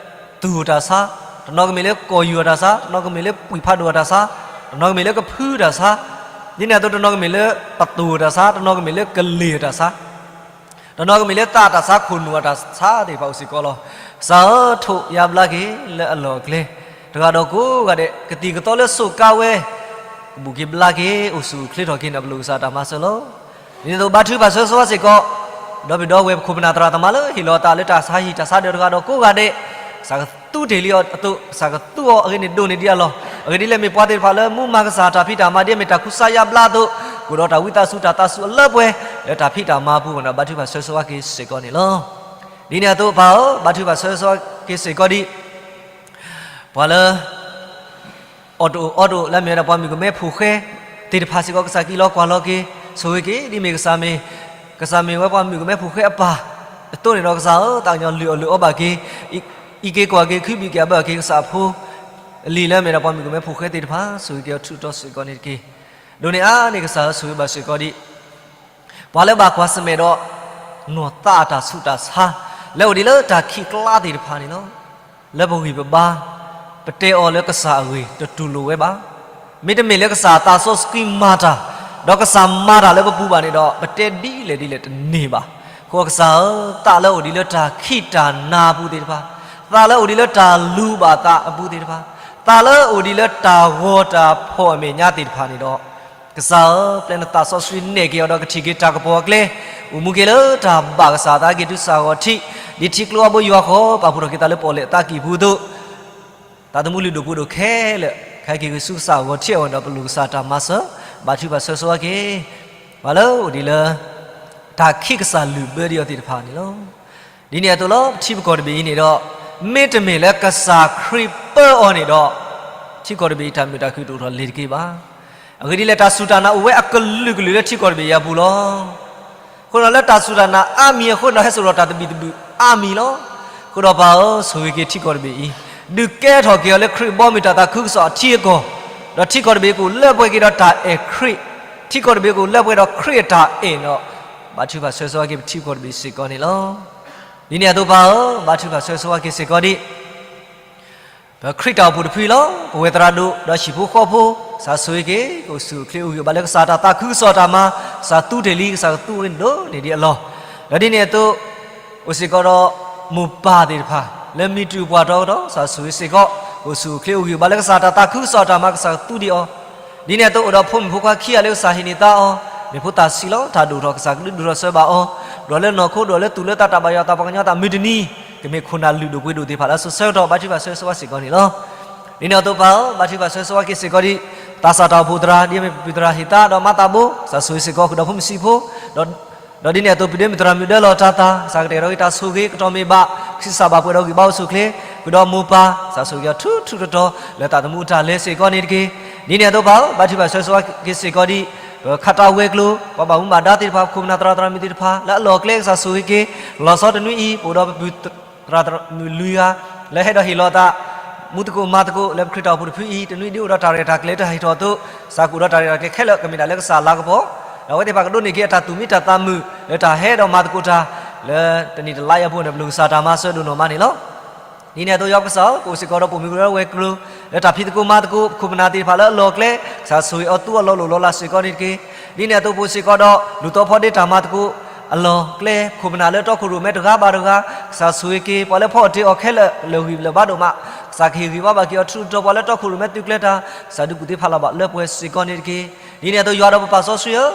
သူၣ်တၢ်ဆါ, တနီၤကမ့ၢ်လၢကီၢ်ယူၢ်အတၢ်ဆါ, တနီၤကမ့ၢ်လၢပှံာ်ဖးဒိၣ်အတၢ်ဆါ, တနီၤကမ့ၢ်လၢကဖုတၢ်ဆါ, ဒ်န့ၣ်အသိးတနီၤကမ့ၢ်လၢပသိၣ်အတၢ်ဆါ, တနီၤကမ့ၢ်လၢကလ့ၢ်အတၢ်ဆါ တနီၤကမ့ၢ်လၢသးတၢ်ဆါခိၣ်နူာ်အတၢ်ဆါသ့ၣ်တဖၣ်အိၣ်စ့ၢ်ကီးလီၤ. ကစၢ်ဧၢ, ထိးယါဘျါက့ၤလၢအလီၢ်အကျဲ, တဂၤဒီးကိးဂၤဒဲး ကသံၣ်ကသီလၢစိာ်ကါဝဲ ကဘူၣ်က့ၤဘျါက့ၤ အိၣ်ဆူၣ်အိၣ်ချ့ထီၣ်က့ၤန့ၣ် ပလိၣ်ကစၢ်တၢ်မၤစၢၤလီၤ. ဒ်န့ၣ်အသိးဘါထုကဖၣ်ဆၢဂ့ၤဆၢဝါစ့ၢ်ကီး ဒီပုၢ်ဒီဝဲၢ်ပခိၣ်ပနၢ်သရၣ်သမါလၢဟ့ၣ်လီၤအသးလၢတၢ်ဆါဟံၣ်တၢ်ဆါဒၢးတဂၤဒီးကိးဂၤဒဲး, ကစၢ်ကသူတ့ၢ်လံအီၤအသိး ကစၢ်ကသူအီၤအဂ့ၢ်န့ၣ်ဒိၣ်န့ၢ်ဒံးအလီၢ်. အဂ့ၢ်ဒ်လဲၣ် မ့ၢ်ပှၤသ့ၣ်တဖၣ်လၢမူမၤကစၢ်တၢ်ဖံးတၢ်မၤဒ်အမ့ၢ်တၢ်ကူစါယါဘျါအသိး, ကအိၣ်ဒီးတၢ်ဝံသးစူၤတၢ်သးစူၤအလၢပှဲၤ လၢတၢ်ဖံးတၢ်မၤအပူၤန့ၣ်ဒီး ဘါထုကဖၣ်ဆၢဂ့ၤဆၢဝါက့ၤစ့ၢ်ကီးန့ၣ်လီၤ. ဒ်န့ၣ်အသိးပၢ်ဧၢ, ဘါထုကဖၣ်ဆၢဂ့ၤဆၢဝါက့ၤစ့ၢ်ကီးဒံး ပှၤလၢ အီၣ်တအိၣ်အီတအိၣ်လၢအမ့ၢ်ဝဲဒၣ်ပှၤမုၣ်ကမဲဖိဃဲသ့ၣ်တဖၣ်စ့ၢ်ကီး ကစၢ်ကံးလီၤကွၢ်လီၤက့ၤ ဆိၣ်ဂ့ၤက့ၤ ဒ်မ့ၢ်ကစၢ်မ့ၢ် ကစၢ်မ့ၢ်ဝဲပှၤမုၣ်ကမဲဖိဃဲအပၢ်အသိးန့ၣ်ဒီး ကစၢ်ဧၢ, သးကညီၤလုၢ်အီၣ်လုၢ်အီဘၣ်က့ၤ, အံးက့ၤကွၢ်က့ၤ ခုဘံၣ်က့ၤအဘၢၣ်က့ၤ ကစၢ်အဖိအလံၤလၢအမ့ၢ်ဒၣ်ပှၤမုၣ်ကမဲဖိဃဲသ့ၣ်တဖၣ် ဆိၣ်ဂ့ၤက့ၤအီၤထူးတီၤစ့ၢ်ကီးန့ၣ်တက့ၢ်. ဒိးန့ၢ်အါန့ၢ်ကစၢ်ဧၢ ဆိၣ်ဂ့ၤဘၣ်စ့ၢ်ကီးဒံး ပှၤလၢဘၣ်ကွၢ်ဆၢၣ်မဲာ်ဒီး နီၢ်သးအတၢ်ဆူးတၢ်ဆါ လၢအိၣ်ဒံးလၢတၢ်ခံးကျါသ့ၣ်တဖၣ်န့ၣ်လီၤ. လၢပဂံၢ်ပဘါ ပတဲအီၤလၢကစၢ်အဂ့ၢ်တတူၢ်လိာ်ဝဲဘၣ်. မ့တမ့ၢ်လၢကစၢ်သးစီဆှံမၤတၢ် ဒီးကစၢ်မၤတၢ်လၢပပူၤဘၣ်န့ၣ်ဒီး ပတဲဒ်လဲၣ်ဒ်လဲၣ်တန့ၢ်ဘၣ်. အဃိကစၢ်ဧၢ, သးလၢအိၣ်ဒံးလၢတၢ်ခံးတၢ်နၤအပူၤသ့ၣ်တဖၣ်, သးလၢအိၣ်ဒံးလၢတၢ်လူၤဘၣ်သးအပူၤသ့ၣ်တဖၣ်, သးလၢအိၣ်ဒံးလၢတၢ်ဂီၤတၢ်ဖီၣ်အမဲာ်ညါသ့ၣ်တဖၣ်န့ၣ်ဒီး, ကစၢ်ဧၢ, ပျဲနသးစီဆှံနဲၣ်က့ၤအီၤဒီးကထံၣ်က့ၤတၢ်ကပီၤအကျဲ, အိၣ်မူက့ၤလၢတၢ်ဘၣ်ကစၢ်အသးက့ၤတုၤကစၢ်ဂီၤထံး, ဒ်ထံကျိအဘိယွၤဃီ ပာ်ဖှိၣ်ထီၣ်က့ၤသးလၢပီၣ်လဲၣ်အသးကံၢ်ပူၤအသိး သးသမူလုၢ်ဒိၣ်ပှ့ၤဒိၣ်ခဲလၢာ် ခဲက့ၤဂံၢ်ဆူကစၢ်အဂီၤထံးအဝဲဒီး ပလိၣ်ကစၢ်တၢ်မၤစၢၤ, ဘါထုကဖၣ်ဆၢဂ့ၤဆၢဝါက့ၤ ပှၤလၢအိၣ်ဒံးလၢ တၢ်ခံးကစၢ်လုၢ်ဘၢဒံးအီၤသ့ၣ်တဖၣ်န့ၣ်လီၤ. ဒ်န့ၣ်အသိးလီၤ ပထံပကီၢ်တဘ့ၣ်အံၤန့ၣ်ဒီး မ့တမ့ၢ်လၢကစၢ်ခရံာ်ပၢအီၤန့ၣ်ဒီး ထံကီၢ်တဘ့ၣ်အံၤတၢ်မုာ်တၢ်ခုၣ်တအိၣ်ထီၣ်လၢၤတက့ၢ်ဘၣ်. အဂ့ၢ်ဒ်လဲၣ် တၢ်စူၢ်တၢ်နာ်အိၣ်ဝဲအကလုာ်ကလုာ်လၢထံကီၢ်တဘ့ၣ်အံၤအပူၤလီၤ. အဃိဒီးလၢတၢ်စူၢ်တၢ်နာ်အါမံၤအဃိဒီး ဟဲစိာ်ထီၣ်တၢ်သဘံၣ်သဘုၣ်အါမံၤလီၤ. အဃိဒီးပၢ်ဧၢ, ဆိၣ်ဂ့ၤက့ၤထံကီၢ်တဘ့ၣ်အံၤ, ဒုးကဲထီၣ်က့ၤအီၤလၢခရံာ်ဘီမုၢ်တၢ်သးခုကစီၣ်အထံအကီၢ်, ဒီးထံကီၢ်တဘ့ၣ်ကအိၣ်လၢပှဲၤက့ၤဒီးတၢ်အဲၣ်ခရံာ်, ထံကီၢ်တဘ့ၣ်ကအိၣ်လၢပှဲၤဒီးခရံာ်အတၢ်အဲၣ်ဒီး, ဘါထုကဖၣ်ဆၢဂ့ၤဆၢဝါက့ၤပထံကီၢ်တဘ့ၣ်စ့ၢ်ကီးန့ၣ်လီၤ. ဒ်န့ၣ်အသိးပၢ်ဧၢ, ဘါထုကဖၣ်ဆၢဂ့ၤဆၢဝါက့ၤစ့ၢ်ကီးဒံး ပခရံာ်တၢ်အိၣ်ဖှိၣ်တဖုအံၤလီၤ. ပဝဲသရၣ်ဒိၣ်ဒီးဟံၣ်ဖိဃီဖိ, ကစၢ်ဆိၣ်ဂ့ၤက့ၤ ကအိၣ်ဆူၣ်အိၣ်ချ့အိၣ်ဂံၢ်အိၣ်ဘါလၢကစၢ်တၢ်သးခုကစီၣ်တၢ်မၤ, ကစၢ်သူတ့ၢ်လံ ကစၢ်ကသူဝဲဒိၣ်န့ၢ်ဒံးအလီၢ်, ဒီးဒ်န့ၣ်အသိး အိၣ်စ့ၢ်ကီးဒီး မိၢ်ပၢ်သ့ၣ်တဖၣ် လၢမံၤတၢ်ပှၢ်တီကတီၢ် ကစၢ်ဆိၣ်ဂ့ၤစ့ၢ်ကီး ကအိၣ်ဆူၣ်အိၣ်ချ့အိၣ်ဂံၢ်အိၣ်ဘါလၢကစၢ်တၢ်သးခုကစီၣ်တၢ်မၤ ကစၢ်ကသူဒံးအီၤ, ဒ်န့ၣ်အသိးအိၣ်ဒီးဖိမုၣ်ဖိခွါခံဂၤ လၢကစၢ်ဟ့ၣ်န့ၢ်သါအီၤ, မ့ၢ်ဖိသၣ်ဆံးလီၤ တၢ်ဒိၣ်ထီၣ် ကစၢ်ကဒုးဒိၣ်ထီၣ်စၢၤဘၣ်အီၤ, ဒွးလၢနီၢ်ခိ ဒွးလၢသူၣ်လၢသး တၢ်ဘၣ်ယွၤသးပှၤကညီသး မုၢ်တနံၤ ကမ့ၢ်ခိၣ်နၢ်လုၢ်ဒိၣ်ပှ့ၤဒိၣ်သ့ၣ်တဖၣ်လၢအစိၤဆၢကတီၢ် ဘါထုကဖၣ်ဆၢဂ့ၤဆၢဝါစ့ၢ်ကီးန့ၣ်လီၤ. ဒ်န့ၣ်အသိးပၢ်ဧၢ, ဘါထုကဖၣ်ဆၢဂ့ၤဆၢဝါက့ၤစ့ၢ်ကီးဒံး သးစၢ်တၢ်အိၣ်ဖှိၣ်သရၣ် ဒ်အမ့ၢ်ပပုၢ်သရၣ်ဟ့ၣ်သါ ဒီးမၤသးဘိ ကစၢ်ဆိၣ်ဂ့ၤစ့ၢ်ကီး ဃုာ်ဒီးဖိမုၣ်ဆံးဖိ, ဒီးဒ်န့ၣ်အသိး ပဒိၣ်မုၣ်သရၣ်မုၣ်ဒၢလီၤတၤသၢ် ကစၢ်ကတဲာ်ကတီၤက့ၤတၢ်ဆိၣ်ဂ့ၤ ကတီၢ်မ့ၢ်ဘၣ် ဆံးစၢ်ဘၣ်ပှဲၤဒီးဂံၢ်ဘါအိၣ်ဆူၣ်အိၣ်ချ့, ဃုာ်ဒီးမိၢ်ပၢ် ကစၢ်ဆိၣ်ဂ့ၤက့ၤအီၤထူထူတီတီ လၢသးသမူအတၢ်လဲၤစ့ၢ်ကီးန့ၣ်တက့ၢ်. ဒ်န့ၣ်အသိးပၢ်ဧၢ, ဘါထုကဖၣ်ဆၢဂ့ၤဆၢဝါက့ၤစ့ၢ်ကီးဒံး ပခးတၢ်ဝဲၤကျိၤ ပှၤဘၣ်မူဘၣ်ဒါသ့ၣ်တဖၣ် ပခိၣ်ပနၢ်သရၣ်သရၣ်မုၣ်သ့ၣ်တဖၣ် လၢအလီၢ်အကျဲ ကစၢ်ဆိၣ်ဂ့ၤက့ၤ, လီၤဆီတနွံအံၤ ပအိၣ်ဒီးပပုၢ်သရၣ်သရၣ်မုၣ်လွံၢ်ဂၤ လၢဟဲဒီးဟ့ၣ်လီၤသး မူသကိးမၤသကိး လၢပခရံာ်တၢ်အိၣ်ဖှိၣ်တဖုအံၤ တနွံဒ်အိၣ်ဒီးတၢ်ရဲၣ်တၢ်ကျဲၤတၢ်ဟ့ၣ်ထီၣ်အသိး ကစၢ်ကအိၣ်ဒီးတၢ်ရဲၣ်တၢ်ကျဲၤခဲလၢာ် ကမ့ၢ်ဒၣ်လၢကစၢ်လၤကပီၤ, ဒီးအဝဲသ့ၣ်တဖၣ်ကဒိးန့ၢ်က့ၤအတၢ်သူၣ်မံတၢ်သးမုာ် လၢတၢ်ဟဲဒီးမၤသကိးတၢ် လၢတနံၣ်တလါအံၤအပူၤန့ၣ် ပလိၣ်ကစၢ်တၢ်မၤစၢၤဒိၣ်နီၢ်မးန့ၣ်လီၤ. ဒ်န့ၣ်အသိးယွၤပကစၢ်ဧၢ, ပအိၣ်စ့ၢ်ကီးဒီးပိာ်မုၣ်ကရၢဝဲၤကျိၤ လၢတၢ်ဖံးသကိးမၤသကိး ပခိၣ်ပနၢ်သ့ၣ်တဖၣ်လၢအလီၢ်အကျဲ ကစၢ်ဆိၣ်ဂ့ၤအီၤသူအလီၢ်လိၣ်လီၤလးစ့ၢ်ကီးန့ၣ်တက့ၢ်. ဒ်န့ၣ်အသိးပအိၣ်စ့ၢ်ကီးဒီး လူၢ်သီဖီဒ့တၢ်မၤသကိး အလီၢ်အကျဲ ပခိၣ်ပနၢ်လၢတီခိၣ်ရိၣ်မဲတဂၤဘၣ်တဂၤ ကစၢ်ဆိၣ်ဂ့ၤက့ၤ ပှၤလၢဖီအီၣ်တ့ၢ်အီၣ်ခဲလၢာ် လၢာ်ဂံၢ်လၢာ်ဘါဒိၣ်မး ကစၢ်ကဟ့ၣ်ဂံၢ်ဘါဘၣ်က့ၤအီၤထူးထူတီတီ ပှၤလၢတီခိၣ်ရိၣ်မဲသုးကျဲၤတၢ် ကစၢ်ဒုးကူၣ်သ့ဖးလီၤဘၣ်လၢပှဲၤစ့ၢ်ကီးန့ၣ်တက့ၢ်. ဒ်န့ၣ်အသိးယွၤဒီးပပၢ်စီဆှံဧၢ,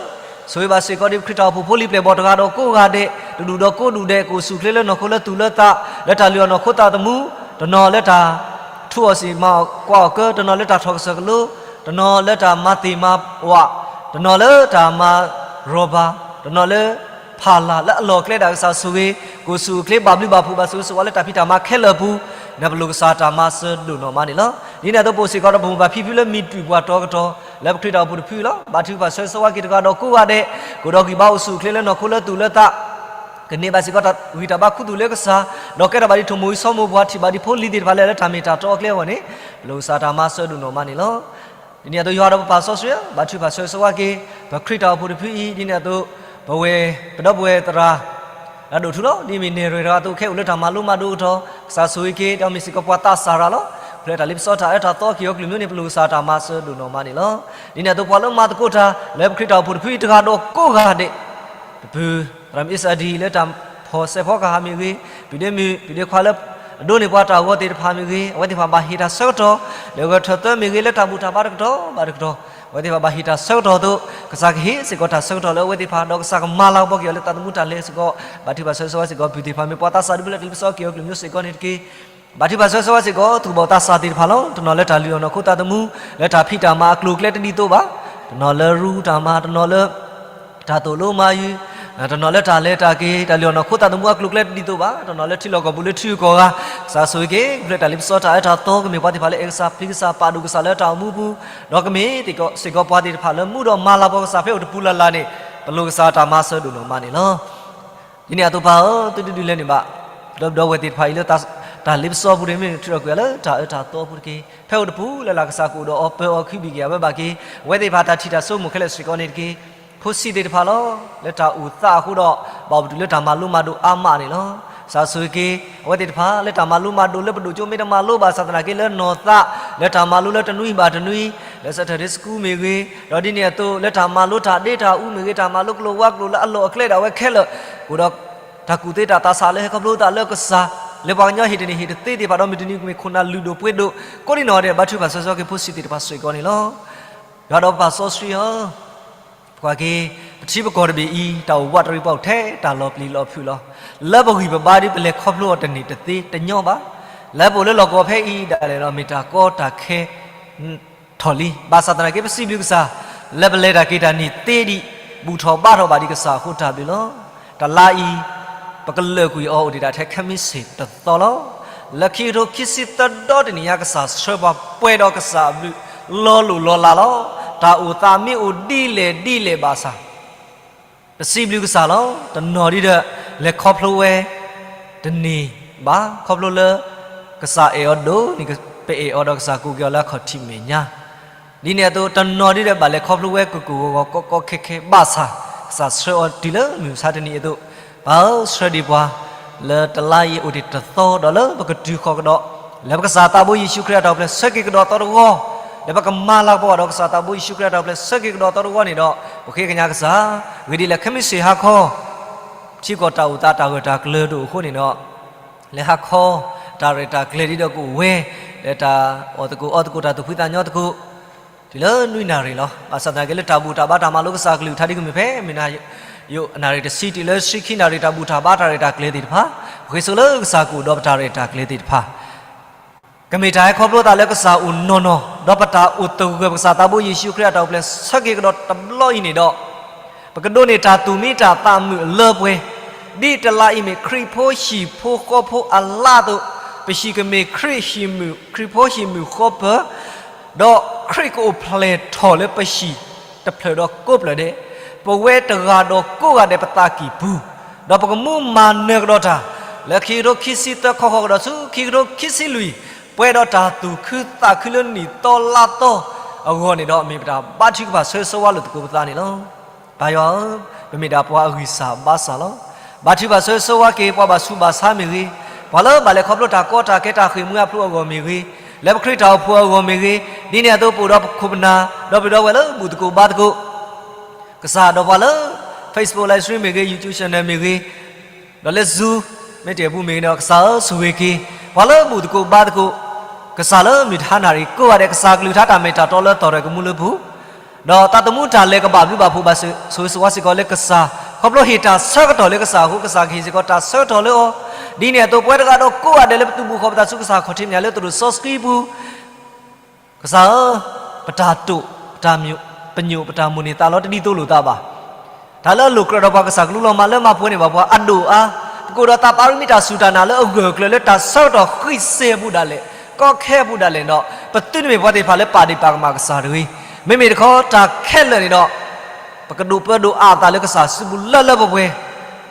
ဆိၣ်ဂ့ၤဘၣ်စ့ၢ်ကီးဒံးပခရံာ်တၢ်အိၣ်ဖှိၣ်ဖိလံၤပျဲၢ်ဘီၣ်တဂၤဒီးကိးဂၤဒဲး တဒူၣ်ဒီးကိးဒူၣ်ဒဲး ကအိၣ်ဆူၣ်အိၣ်ချ့လၢနီၢ်ခိလၢသူၣ်လၢသး လၢတၢ်လုၢ်အီၣ်နီၢ်ခိသးသမူ, တနီၤလၢတၢ် ထူအီၣ်စံာ်မၤကွၢ်အီၣ်ကၢ, တနီၤလၢတၢ်ထီၣ်ကစၢၢ်ကလိ, တနီၤလၢတၢ်မၤသ့ၣ်မၤဝး, တနီၤလၢတၢ်မၤရီၣ်ဘၣ်, တနီၤလၢ ဖးလၢ်လၢအလီၢ်အကျဲဒၣ် ကစၢ်ဆိၣ်ဂ့ၤ ကအိၣ်ဆူၣ်အိၣ်ချ့ဘၣ်ဘျုးဘၣ်ဖှိၣ်ဘၣ်ဆိၣ်ဂ့ၤဆိၣ်ဝါလၢတၢ်ဖံးတၢ်မၤခဲလၢာ်အပူၤ, န့ၣ်ပလိၣ်ကစၢ်တၢ်မၤစၢၤဒိၣ်နီၢ်မးန့ၣ်လီၤ. ဒ်န့ၣ်အသိးပအိၣ်စ့ၢ်ကီးဒီးပမိၢ်ပၢ်ဖံဖုလၢမံၤတၢ်ပှၢ်တီကတီၢ် လၢပခရံာ်တၢ်အိၣ်ဖှိၣ်တဖုလီၤ. ဘါထုကဖၣ်ဆၢဂ့ၤဆၢဝါက့ၤတဂၤဒီးကိးဂၤဒဲး, ကအိၣ်ဒီးဂံၢ်ဘါအိၣ်ဆူၣ်အိၣ်ချ့လၢနီၢ်ခိလၢသူၣ်လၢသး ကန့ၢ်ဘၣ်စ့ၢ်ကီးတၢ်ဂံၢ်တၢ်ဘါခူသူၣ်လၢကစၢ်, ဒီးကဲထီၣ်ဘၣ်ဒ်ထိၣ်မိၢ်ဂံၢ်ဆီမိၢ်ပှၢ် ထံၣ်ဘၣ်ဒ်ဖိလံၤသ့ၣ်တဖၣ်လၢ လၢတၢ်မ့ၢ်တၢ်တီအကျဲအဂီၢ်န့ၣ်, ပလိၣ်ကစၢ်တၢ်မၤစၢၤဒိၣ်နီၢ်မးန့ၣ်လီၤ. ဒ်န့ၣ်အသိးယွၤဒီးပပၢ်စီဆှံဧၢ, ဘါထုကဖၣ်ဆၢဂ့ၤဆၢဝါက့ၤ ပခရံာ်တၢ်အိၣ်ဖှိၣ်တဖုအံၤ, ဒ်န့ၣ်အသိး ပဝဲ ပဒီပုၢ်ဝဲၢ်သရၣ် လၢအဒိၣ်ထူလီၤ. ဒ်မ့ၢ်နဲၣ်ရွဲၣ်တဂၤအသိး ခဲအိၣ်လၢတၢ်မၤလိမၤဒိးအကတီၢ်, ကစၢ်ဆိၣ်ဂ့ၤက့ၤ ဒီးမ့ၢ်စ့ၢ်ကီးပှၤသးစၢ်တဂၤလီၤ. ဖဲတၢ်လ့ပစီတၢ်အၢတၢ်သီက့ၤအီၤကလုာ်မ့ၢ်န့ၣ် ပလိၣ်ကစၢ်တၢ်မၤစၢၤဒိၣ်နီၢ်မးန့ၣ်လီၤ. ဒ်န့ၣ်အသိးပှၤလၢမၤသကိးတၢ် လၢပခရံာ်တၢ်အိၣ်ဖှိၣ်တဖုအံၤတဂၤဒီးကိးဂၤဒဲး, ပပုၢ်သရၣ်မုၣ်အ့စၢၣ်ဒံၣ် လၢတၢ်ဖီၣ်စဲးဖီကဟၣ်မ့ၢ်ဂ့ၤ, ပုၢ်ဒ့မုၣ် ပုၢ်ဒ့ခွါလၢ အဒိးန့ၢ်ပှၤတၢ်ဂီၤသ့ၣ်တဖၣ်မ့ၢ်ဂ့ၤ, အဝဲသ့ၣ်တဖၣ်ဘၣ်ဟ့ၣ်တၢ်ဆၢကတီၢ် လၢအဂဲၤထၢၣ်သၢမ့ၢ်ဂ့ၤ, လၢတၢ်ဘူၣ်တၢ်ဘါတကတီၢ်ဘၣ်တကတီၢ်, အဝဲသ့ၣ်တဖၣ်ဘၣ်ဟ့ၣ်တၢ်ဆၢကတီၢ်အသိး ကစၢ်ကဟ့ၣ်စ့ၢ်ကီးတၢ်ဆၢကတီၢ်လၢအဝဲသ့ၣ်တဖၣ်, ဒီးကစၢ်ကမၤလၤကပီၤက့ၤအီၤလၢသးသမူတၢ်လဲၤစ့ၢ်ကီး, ဘါထုကဖၣ်ဆၢဂ့ၤဆၢဝါစ့ၢ်ကီး ပုၢ်သ့ၣ်တဖၣ်မ့ၢ်ပှၤသးစၢ်ဒ်ပလၢတၢ်လ့ပစီက့ၤအီၤကလုာ်မ့ၢ်စ့ၢ်ကီးန့ၣ်တက့ၢ်. ဘါထုကဖၣ်ဆၢဂ့ၤဆၢဝါစ့ၢ်ကီး သူၣ်ဘီၣ်သးစၢ်သ့ၣ်တဖၣ်လီၤ. တနီၤလၢတၢ်လုၢ်အီၣ်နီၢ်ခိသးသမူ လၢတၢ်ဖံးတၢ်မၤအကျိၤအကျဲတဒ်သိးဘၣ်, တနီၤလၢရူတၢ်မၤ, တနီၤလၢ တၢ်သိၣ်လိမၤယုၤ, တနီၤလၢတၢ်လဲၤတၢ်က့ၤ တၢ်လုၢ်အီၣ်နီၢ်ခိသးသမူအကျိၤအကျဲတဒ်သိးဘၣ်, တနီၤလၢထံလီၢ်ကီၢ်ပူၤလၢထံဂုၤကီၢ်ဂၤ, ကစၢ်ဆိၣ်ဂ့ၤက့ၤ ကဖျဲးတၢ်လ့ပစီတၢ်အၢတၢ်သီ ကမ့ၢ်ပှၤသ့ၣ်တဖၣ်လၢအဲၣ်ကစၢ်ဖံးကစၢ်ပာ်ဒိၣ်ကစၢ်လၢတၢ်အိၣ်မူပူၤ, ဒီးကမ့ၢ်စ့ၢ်ကီးပှၤသ့ၣ်တဖၣ်လၢမူဒီးမၤလၤကပီၤကစၢ်ဖဲအိၣ်တပူၤလၢ်လၢ်န့ၣ်, ပလိၣ်ကစၢ်တၢ်မၤစၢၤဒိၣ်နီၢ်မးန့ၣ်လီၤ. ဒ်န့ၣ်အသိးပၢ်ဧၢ, သုတဒုးလဲၤန့ၣ်ဘၣ်, ဒီပုၢ်ဒီဝဲၢ်သ့ၣ်တဖၣ်အံၤလၢတၢ်လ့ပစီပူၤန့ၣ် မ့ၢ်ထုးထီၣ်ကွံာ်အီၤလၢတၢ်အၢတၢ်သီပူၤတက့ၢ်. ဖဲအိၣ်တပူၤလၢ်လၢ်ကစၢ်ကအိၣ်ဒီးအီၤပၢၤအီၤခုဘံၣ်က့ၤအဝဲဘၣ်က့ၤ, အဝဲသ့ၣ်တဖၣ်တၢ်ထံၣ်တၢ်ဆိကမိၣ်ခဲလၢာ်စ့ၢ်ကီးန့ၣ်တက့ၢ်. ဖိဆံးသ့ၣ်တဖၣ်လီၤ, လၢတၢ်အိၣ်သးအဃိဒီး ဘၣ်အိၣ်ပတုာ်လၢတၢ်မၤလိမၤဒိးအါမးန့ၣ်လီၤ. ကစၢ်ဆိၣ်ဂ့ၤက့ၤ အဝဲသ့ၣ်တဖၣ်လၢတၢ်မၤလိမၤဒိးလၢပဒိၣ်ကၠိမ့ၢ်တမၤလိဘၣ်ဆၣ်သနာ်က့ လၢနီၢ်သး လၢတၢ်မၤလိလၢတနွံဘၣ်တနွံ လၢ Saturday School မ့ၢ်ဂ့ၤ, ဒီးဒ်န့ၣ်အသိး လၢတၢ်မၤလိတၢ်ဒ့တၢ်အူမ့ၢ်ဂ့ၤ, တၢ်မၤလိကျိာ်ဝါကျိာ်လၢအလီၢ်အကျဲဒၣ်ဝဲခဲလၢာ်, အိၣ်ဒီးတၢ်ကူၣ်သ့တၢ်သးဆးလၢဟဲခီဖျိသးလၢကစၢ်, လၢပှၤကညီဟ့ၣ်တန့ၢ်ဟ့ၣ်တသ့သ့ၣ်တဖၣ်ဒီး မုၢ်တနံၤကမ့ၢ်ခိၣ်နၢ်လုၢ်ဒိၣ်ပှ့ၤဒိၣ်, ကိးဒံနီၢ်ဒဲး ဘါထုကဖၣ်ဆၢစီက့ၤဖိစံးသ့ၣ်တဖၣ်စ့ၢ်ကီးန့ၣ်လီၤ. ယွၤဒီးပၢ်စီဆှံဧၢ, ပကွၢ်က့ၤ ပထံပကီၢ်တဘ့ၣ်အံၤ တၢ်အိၣ်ဘှံးတရံးပှၤအိၣ်ထဲတၢ်လီၤပျံၤလီၤဖုးလီၤ. လၢပဂံၢ်ပဘါဒီး ပလဲၤခီဖျိအီၤတန့ၢ်တသ့တညီဘၣ်. လၢပအိၣ်လၢလီၢ်ကဝီၤဖဲအံၤဒၣ်လဲာ်ဒီး မ့ၢ်တၢ်ကီတၢ်ခဲ ထီၣ်လံ. ဘၣ်ဆၣ်သနာ်က့ ပစံးဘျုးကစၢ် လၢပလဲၤတၢ်က့ၤတၢ်န့ၢ်သ့ဒံး ဘူၣ်ထီၣ်ဘါထီၣ်ဘၣ်ဒံးကစၢ်အဃိတၢ်ဘျုးလီၤ. တလါအံၤ ပကလၢာ်ကွံာ်အီၤအိၣ်ဒံးဒၣ်ထဲခဲမုၢ်ဆ့ၣ်တသီလီၤ. လၢခံကထိခံဆံသၢဒီတနံၣ်ညါ ကစၢ်ဆှၢပှၤပှဲၤဒီးကစၢ်အဘျုး လီၤလိၢ်လီၤလးလီၤ. တၢ်အိၣ်သးမ့ၢ်အိၣ်ဒ်လဲၣ်ဒ်လဲၣ်ဘၣ်ဆၣ် ပစံးဘျုးကစၢ်လီၤ. တနီၤဒ်ဒီး လဲၤခီဖျိဝဲ တန့ၢ်ဘၣ် ခီဖျိလၢ ကစၢ်အဲၣ်အီၤဒိၣ်န့ၣ် ပအဲၣ်အီၤဒီးကစၢ်ကိးက့ၤအီၤလၢအခီၣ်ထံးမဲာ်ညါ, ဒ်န့ၣ်အသိး တနီၤဒ်ဒီး ဘၣ်လဲၤခီဖျိဝဲကကိၢ်ကဂီၤကီကီခဲခဲဘၣ်ဆၣ် ကစၢ်ဆှၢအီၤတုၤလၢမုၢ်မဆါတနံၤအသိး, ပၢ်ဧၢ ဆှၢဒံးပှၤ လၢတလါအံၤအိၣ်ဒံးတသီဒီးလၢပကတုၤဃီၤကဒီး လၢပကစၢ်သးဘိယ့ၣ်ၡူးခရံာ်အတၢ်အိၣ်ဖျဲၣ်ဆၢက့ၤကဒီးသီတဂီၤ, လၢပကမၤလၤကပီၤဒီးကစၢ်သးဘိယ့ၣ်ၡူးခရံာ်အတၢ်အိၣ်ဖျဲၣ်ဆၢက့ၤကဒီးသီတဂီၤန့ၣ်ဒီး ပဃ့ကညးကစၢ်, ဂ့ၢ်ဒ်လဲၣ်ခဲမုၢ်ဆ့ၣ်ဟါခီ ထံကီၢ်တၢ်အိၣ်သးတၢ်ဂၢၢ်တၢ်ကျၢၤတအိၣ်အဃိန့ၣ်ဒီး, လၢဟါခီ တၢ်ရဲၣ်တၢ်ကျဲၤဒ်ဒီးကအိၣ်ဝဲ, လၢတၢ်အီၣ်သကိးအီသကိးတၢ်သူၣ်ဖှံသးညီသကိး, တုၤလၢနွံနၣ်ရံၣ်လီၤ. ဘၣ်ဆၣ်သနာ်က့လၢတၢ်ဘူၣ်တၢ်ဘါတၢ်မၤလိကစၢ်အကလုၢ်ကထါဒ်ကမ့ၢ်ဖဲ မုၢ်နၤယိးအနၣ်ရံၣ်တဆံတုၤလၢဆံခံနၣ်ရံၣ် တၢ်ဘူၣ်တၢ်ဘါတၢ်ရဲၣ်တၢ်ကျဲၤသ့ၣ်တဖၣ်, ပဃ့ဆိလၢကစၢ်ကအိၣ်ဒီးပတၢ်ရဲၣ်တၢ်ကျဲၤသ့ၣ်တဖၣ် ကမ့ၢ်တၢ်ဟဲခီဖျိသးလၢကစၢ်အိၣ်နီၢ်နီၢ်, ဒီးပတၢ်အိၣ်သဂၢၢ်ပကစၢ်သးဘိယ့ၣ်ၡူးခရံာ်အတၢ်အိၣ်ဖျဲၣ်ဆၢက့ၤကဒီးတဘျီအံၤန့ၣ်ဒီး, ပကဒိးန့ၢ်တၢ်သူၣ်မံတၢ်သးမုာ်အလၢပှဲၤ, ဒ်တလါအံၤမ့ၢ်ခရံာ်ဖိဟံၣ်ဖိဃီဖိအလါအသိး, ပဟံၣ်ကမ့ၢ်ခရံာ်ဟံၣ်မုာ် ခရံာ်ဖိဟံၣ်မုာ်ဃီပၢၤ, ဒီးခရံာ်ကအိၣ်ဖျဲၣ်ထီၣ်လၢပဟံၣ်တဖျၢၣ်ဒီးကိးဖျၢၣ်ဒဲး, ပဝဲတဂၤဒီးကိးဂၤဒဲးပသးကံၢ်ပူၤ, ဒီးပကမူမၤနၢၤကဒီးတၢ်, လၢခံကထိခံဆံသၢခီဃီကဒီးဆူခံကထိခံဆံလွံၢ်, ပှဲၤဒီးတၢ်သူၣ်ခုသးခုလၢနံၣ်သီလါသီအဂီၢ်န့ၣ်ဒီး မ့ၢ်ပတၢ်ဘါထုကဖၣ်ဆၢဂ့ၤဆၢဝါလိာ်သကိးပသးန့ၣ်လီၤ. ပၢ်ယွၤဧၢ, ပမ့ၢ်ဒၣ်ပှၤအဂံၢ်စၢ်ဘါစၢ်လီၤ. ဘါထုကဖၣ်ဆၢဂ့ၤဆၢဝါက့ၤ ပှၤဘၣ်ဆူးဘၣ်ဆါမ့ၢ်ဂ့ၤ, ပှၤလၢဘၣ်လဲၤခီဖျိတၢ်ကီတၢ်ခဲတၢ်ဃ့ၢ်မှံဟးဖျိးအဂီၢ်မ့ၢ်ဂ့ၤ, လၢပခရံာ်တၢ်အိၣ်ဖှိၣ်အဂီၢ်မ့ၢ်ဂ့ၤ, ဒ်န့ၣ်အသိးပအိၣ်ဒီးပခိၣ်ပနၢ်, ဒီပုၢ်ဒီဝဲၢ်လၢဘူၣ်သကိးဘါသကိး ကစၢ်ဒီးပှၤလၢ Facebook Live Stream မ့ၢ်ဂ့ၤ, YouTube Channel မ့ၢ်ဂ့ၤ, ဒီးလၢ Zoom မ့ၢ်တ့ၢ်အပူၤမ့ၢ်ဂ့ၤန့ၣ်ဒီး ကစၢ်ဧၢဆိၣ်ဂ့ၤက့ၤ, ပှၤလၢဘူၣ်သကိးဘါသကိး ကစၢ်လၢမုၢ်တဟါနၣ်ရံၣ်ကိးဂၤဒဲး ကစၢ်ကလုၢ်ကထါတၢ်မ့ၢ်တၢ်တီလၢသီၣ်တြဲၤကမူလၢပူၤ, ဒီးသးသမူတၢ်လဲၤကဘၣ်ဘျုးဘၣ်ဖှိၣ်ဘၣ်ဆိၣ်ဂ့ၤဆိၣ်ဝါစ့ၢ်ကီးလၢကစၢ်, ခီဖျိဟ့ၣ်တၢ်ဆၢကတီၢ်လၢကစၢ်အဃိ ကစၢ်ကဟ့ၣ်စ့ၢ်ကီးတၢ်ဆၢကတီၢ်လၢအီၤ, ဒ်န့ၣ်အသိးပဝဲတဂၤဒီးကိးဂၤဒဲးလၢပသုးဘူးဃီၤပသးဆူကစၢ်ခီၣ်ထံးမဲာ်ညါလၢသရိာ်စီဆှံပူၤ ကစၢ်ဧၢ, ပတၢ်တိာ်, ပတၢ်ပညိၣ်, ပတၢ်မိၣ်န့ၢ်သးလီတဒ်သိးလိာ်သးဘၣ်. တၢ်လၢအလိၣ်ကြၢးဒီးပှၤကစၢ်ကလူးလီၤမၢ်လၢမၤပှဲၤန့ၢ်ဘၣ်ပှၤအဒိၣ်အါ, ပကအိၣ်ဒီးသးပၣ်ရမံတၢ်စူၢ်တၢ်နာ်လၢအဂၢၢ်အကျၢၤလၢတၢ်ဆၢကတီၢ်ဃံစဲအပူၤဒၣ်လဲာ်, ကီခဲအပူၤဒၣ်လဲာ်ဒီး, ပသုတမ့ၢ်ပှၤသ့ၣ်တဖၣ်လၢပာ်ဒ့ၣ်ပာ်ကမၣ်ကစၢ်တဂ့ၤ. မ့မ့ၢ်တခီတၢ်ခဲလၢာ်န့ၣ်ဒီး ပကဒိးပၢဒိးအးသးလၢကစၢ်စုပူၤလၢလၢပှဲၤပှဲၤ,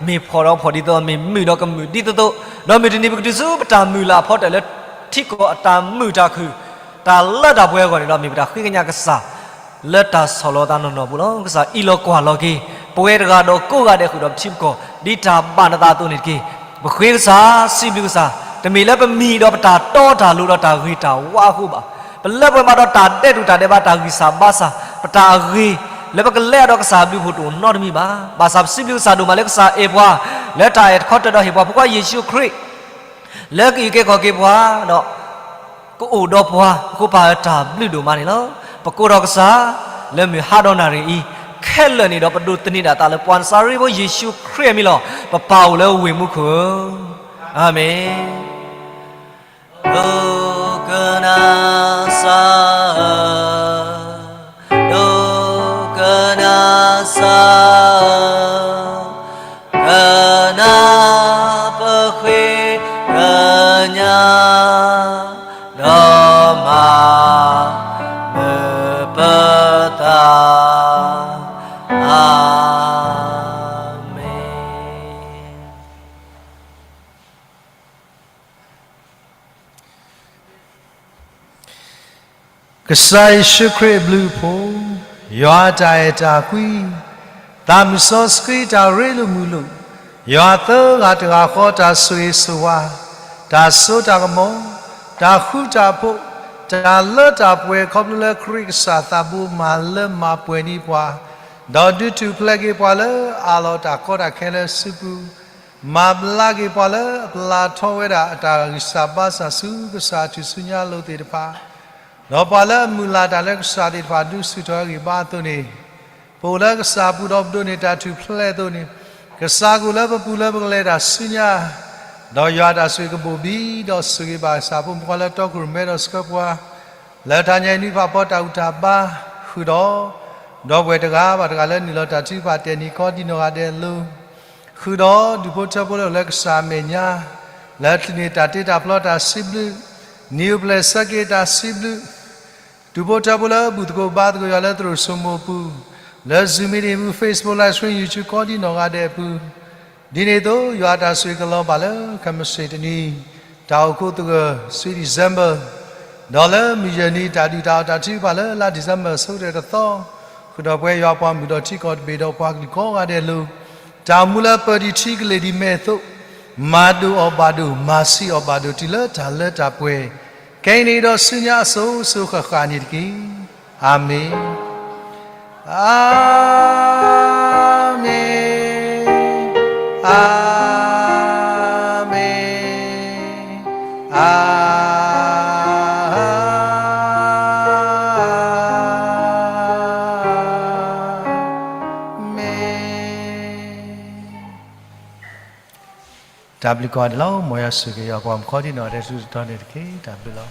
မ့ၢ်ဖှီၣ်ဒီးဖှီၣ်ဒ်သိး မ့ၢ်မုာ်ဒီးကမုာ်ဒ်သိးသိး, ဒီးမုၢ်တနံၤပကတုၤဆူပတၢ်မုၢ်လၢ်အဖီတၢၢ်လၢထံကီၢ်အတၢ်မုာ်တၢ်ခုၣ်, တၢ်လၢတၢ်ပှဲၤအဂီၢ်န့ၣ်ဒီး မ့ၢ်ပတၢ်ဃ့ကညးကစၢ် လၢတၢ်ဆီၣ်လီၤသးနီၢ်နီၢ်ပူၤလီၤ. ကစၢ်အံးလီၤကွၢ်လီၤက့ၤ ပဝဲတဂၤဒီးကိးဂၤဒဲးဃုာ်ဒီးပထံပကီၢ် ဒ်တၢ်ဘၣ်နသးအသိးန့ၣ်တက့ၢ်. ပဃ့ကစၢ်, စံးဘျုးကစၢ်, တမ့ၢ်လၢပမံၤဒီးပတၢ်တီတၢ်လိၤဒီးတၢ်ဂ့ၤတၢ်ဝါအဃိဘၣ်. ပလၢပှဲၤမးဒီးတၢ်ဒဲးတူၢ်တၢ်ဒဲးဘး တၢ်ဂံၢ်စၢ်ဘါစၢ်, ပတၢ်အဂ့ၤ လၢပကလဲအဒီးကစၢ်အဘျုးဖှိၣ်တအိၣ်နီတမံၤဘၣ်. ဘၣ်ဆၣ်ပစံးဘျုးကစၢ်ဒိၣ်မးလၢကစၢ်အဲၣ်ပှၤ လၢတၢ်အဲၣ်တခီတၢၤဒီးဟ့ၣ်ပှၤဖိခွါယ့ၣ်ၡူးခရံာ် လၢကအုၣ်က့ၤခီၣ်က့ၤပှၤဒီး ကအိၣ်ဒီးပှၤအဃိ ပၢ်ဧၢ တၢ်ဘျုးဒိၣ်မးန့ၣ်လီၤ. ပကိးထီၣ်ကစၢ် လၢမုၢ်ဟါဒီးနၣ်ရံၣ်အံၤ ခဲလၢာ်န့ၣ်ဒီး ပဒိးသန့ၤဒၣ်သးလၢပှၤနစၤရ့းဖိယ့ၣ်ၡူးခရံာ်အမံၤလီၤ. ပပၢ်အိၣ်လၢဝ့ၢ်မူခိၣ်ဧၢ, အၤမ့ၣ်. ဒိကနၣ်စၢ်ဧၢ, ဒိကနၣ်စၢ်ဧၢ, ကနၣ်ပဃ့ကညး ဒီးမၤမုာ်ပသး, အၤမ့ၣ်. ကစၢ်ယ့ၣ်ၡူးခရံာ်အဘျုးအဖှိၣ်, ယွၤအတၢ်အဲၣ်တၢ်ကွံ, သးမုၢ်စီဆှံတၢ်ရ့လိာ်မုာ်လိာ်, ယွၤသၢဂၤတဂၤဃီတၢ်ဆိၣ်ဂ့ၤဆိၣ်ဝါ, တၢ်စိတၢ်ကမီၤ, တၢ်ဃူတၢ်ဖိး, တၢ်လၢတၢ်ပှဲၤခီဖျိလၢခရံာ်ကစၢ်သးဘိမၤလၢမၤပှဲၤန့ၢ်ပှၤ, ဒီးဒုးထူၣ်ဖျဲးက့ၤပှၤလၢအလီၤတၢ်ကီတၢ်ခဲလၢစုပူၤ, မၤဘျါက့ၤပှၤလၢအပျၢ်ထီဝဲဒၣ်အတၢ်ဂံၢ်စၢ်ဘါစၢ်ဆူကစၢ်ထူၣ်စုညါအလိၤသ့ၣ်တဖၣ်, ဒီးပှၤလၢအမုၢ်လၢ်တၢ်လၢကစၢ်သ့ၣ်တဖၣ်ဒုးဆူၣ်ထီၣ်အဂံၢ်ဘါအသိးန့ၣ်, ပအိၣ်လၢကစၢ်အပူၤဒီးပဒိးန့ၢ်တၢ်ထူၣ်ဖျဲးအသိးန့ၣ်, ကစၢ်ကအိၣ်လၢပပူၤလၢပကလဲၤတၢ်ဆူညါ, ဒီးယွၤအတၢ်ဆိၣ်ဂ့ၤကဘိၣ်ဘံဒီးဆိၣ်ဂ့ၤဘၣ်ကစၢ်ဖိမုၣ်ဖိလၢတီခိၣ်ရိၣ်မဲဒီးဆှၢပှၤ လၢတၢ်ညါအံၤနွံဖးဖီတၢ်အုၣ်တၢ်ဘါ, ဃုာ်ဒီး ဒီပုၢ်ဝဲၢ်တဂၤဘၣ်တဂၤလၢနုာ်လီၤတၢ်ထုကဖၣ်တဲာ်နံၤခီဒံနီၢ်ဂၤဒဲးအလိၤ, ဃုာ်ဒီးဒူၣ်ဖိထၢဖိလၢအိၣ်လၢကစၢ်အမဲာ်ညါ, လၢအချုးန့ၢ်တၢ်တ့တၢ်ဖျီတၢ်စံးဘျုး, နံၤအိၣ်ဖျဲၣ်ဆၢက့ၤတၢ်စံးဘျုး, ဒူၣ်ဖိထၢဖိလၢဘူၣ်သကိးဘါသကိးယွၤလၢသရိာ်စိမိၤအပူၤ, လၢ Zoom meeting အပူၤ Facebook live stream YouTube ခီဒံနီၢ်ဂၤဒဲးအပူၤ, ဒ်န့ၣ်အသိး ယွၤအတၢ်ဆိၣ်ဂ့ၤကလီၤဘၣ်လၢ ခဲမုၢ်ဆ့ၣ်တနံၤ, တၢ်အိၣ်ခိးသဂၢၢ် ဆံ December, ဒီးလၢမုၢ်ယဲၢ်နံၤ တၢ်ဒုၣ်တၢ်အီၣ်တၢ်ထုကဖၣ်လၢလါ December အဆိကတၢၢ်တသီ, ဃုာ်ဒီးပဝဲယွၤပှၤမုၣ်ဒီးထံကီၢ်တဘ့ၣ်ဒီးပှၤကလုာ်ကိးဂၤဒဲးအလိၤ, တၢ်မူလၢပၢၤဒံးထံကလ့ၢ်ဒံးမဲာ်အသိး, မၤဒိၣ်အီၣ်ဘၣ်ဒိၣ် မၤဆံးအီၣ်ဘၣ်ဒိၣ် တုၤလၢတၢ်လၢတၢ်ပှဲၤ, ခဲအံၤန့ၣ်ဒီးဆူညါအစိၤစိၤဃၣ်ဃၣ်န့ၣ်တက့ၢ်. အၤမ့ၣ်. အၤမ့ၣ်, အၤမ့ၣ်, အၤမ့ၣ်. တၢ်ဘျုးကိးဂၤဒဲးလီၤ. မ်ယွၤဆိၣ်ဂ့ၤယွၤပှၤမုၣ်ခီဒံနီၢ်ဂၤဒဲးဆူတတီၤန့ၣ်တက့ၢ်. တၢ်ဘျုးလီၤ.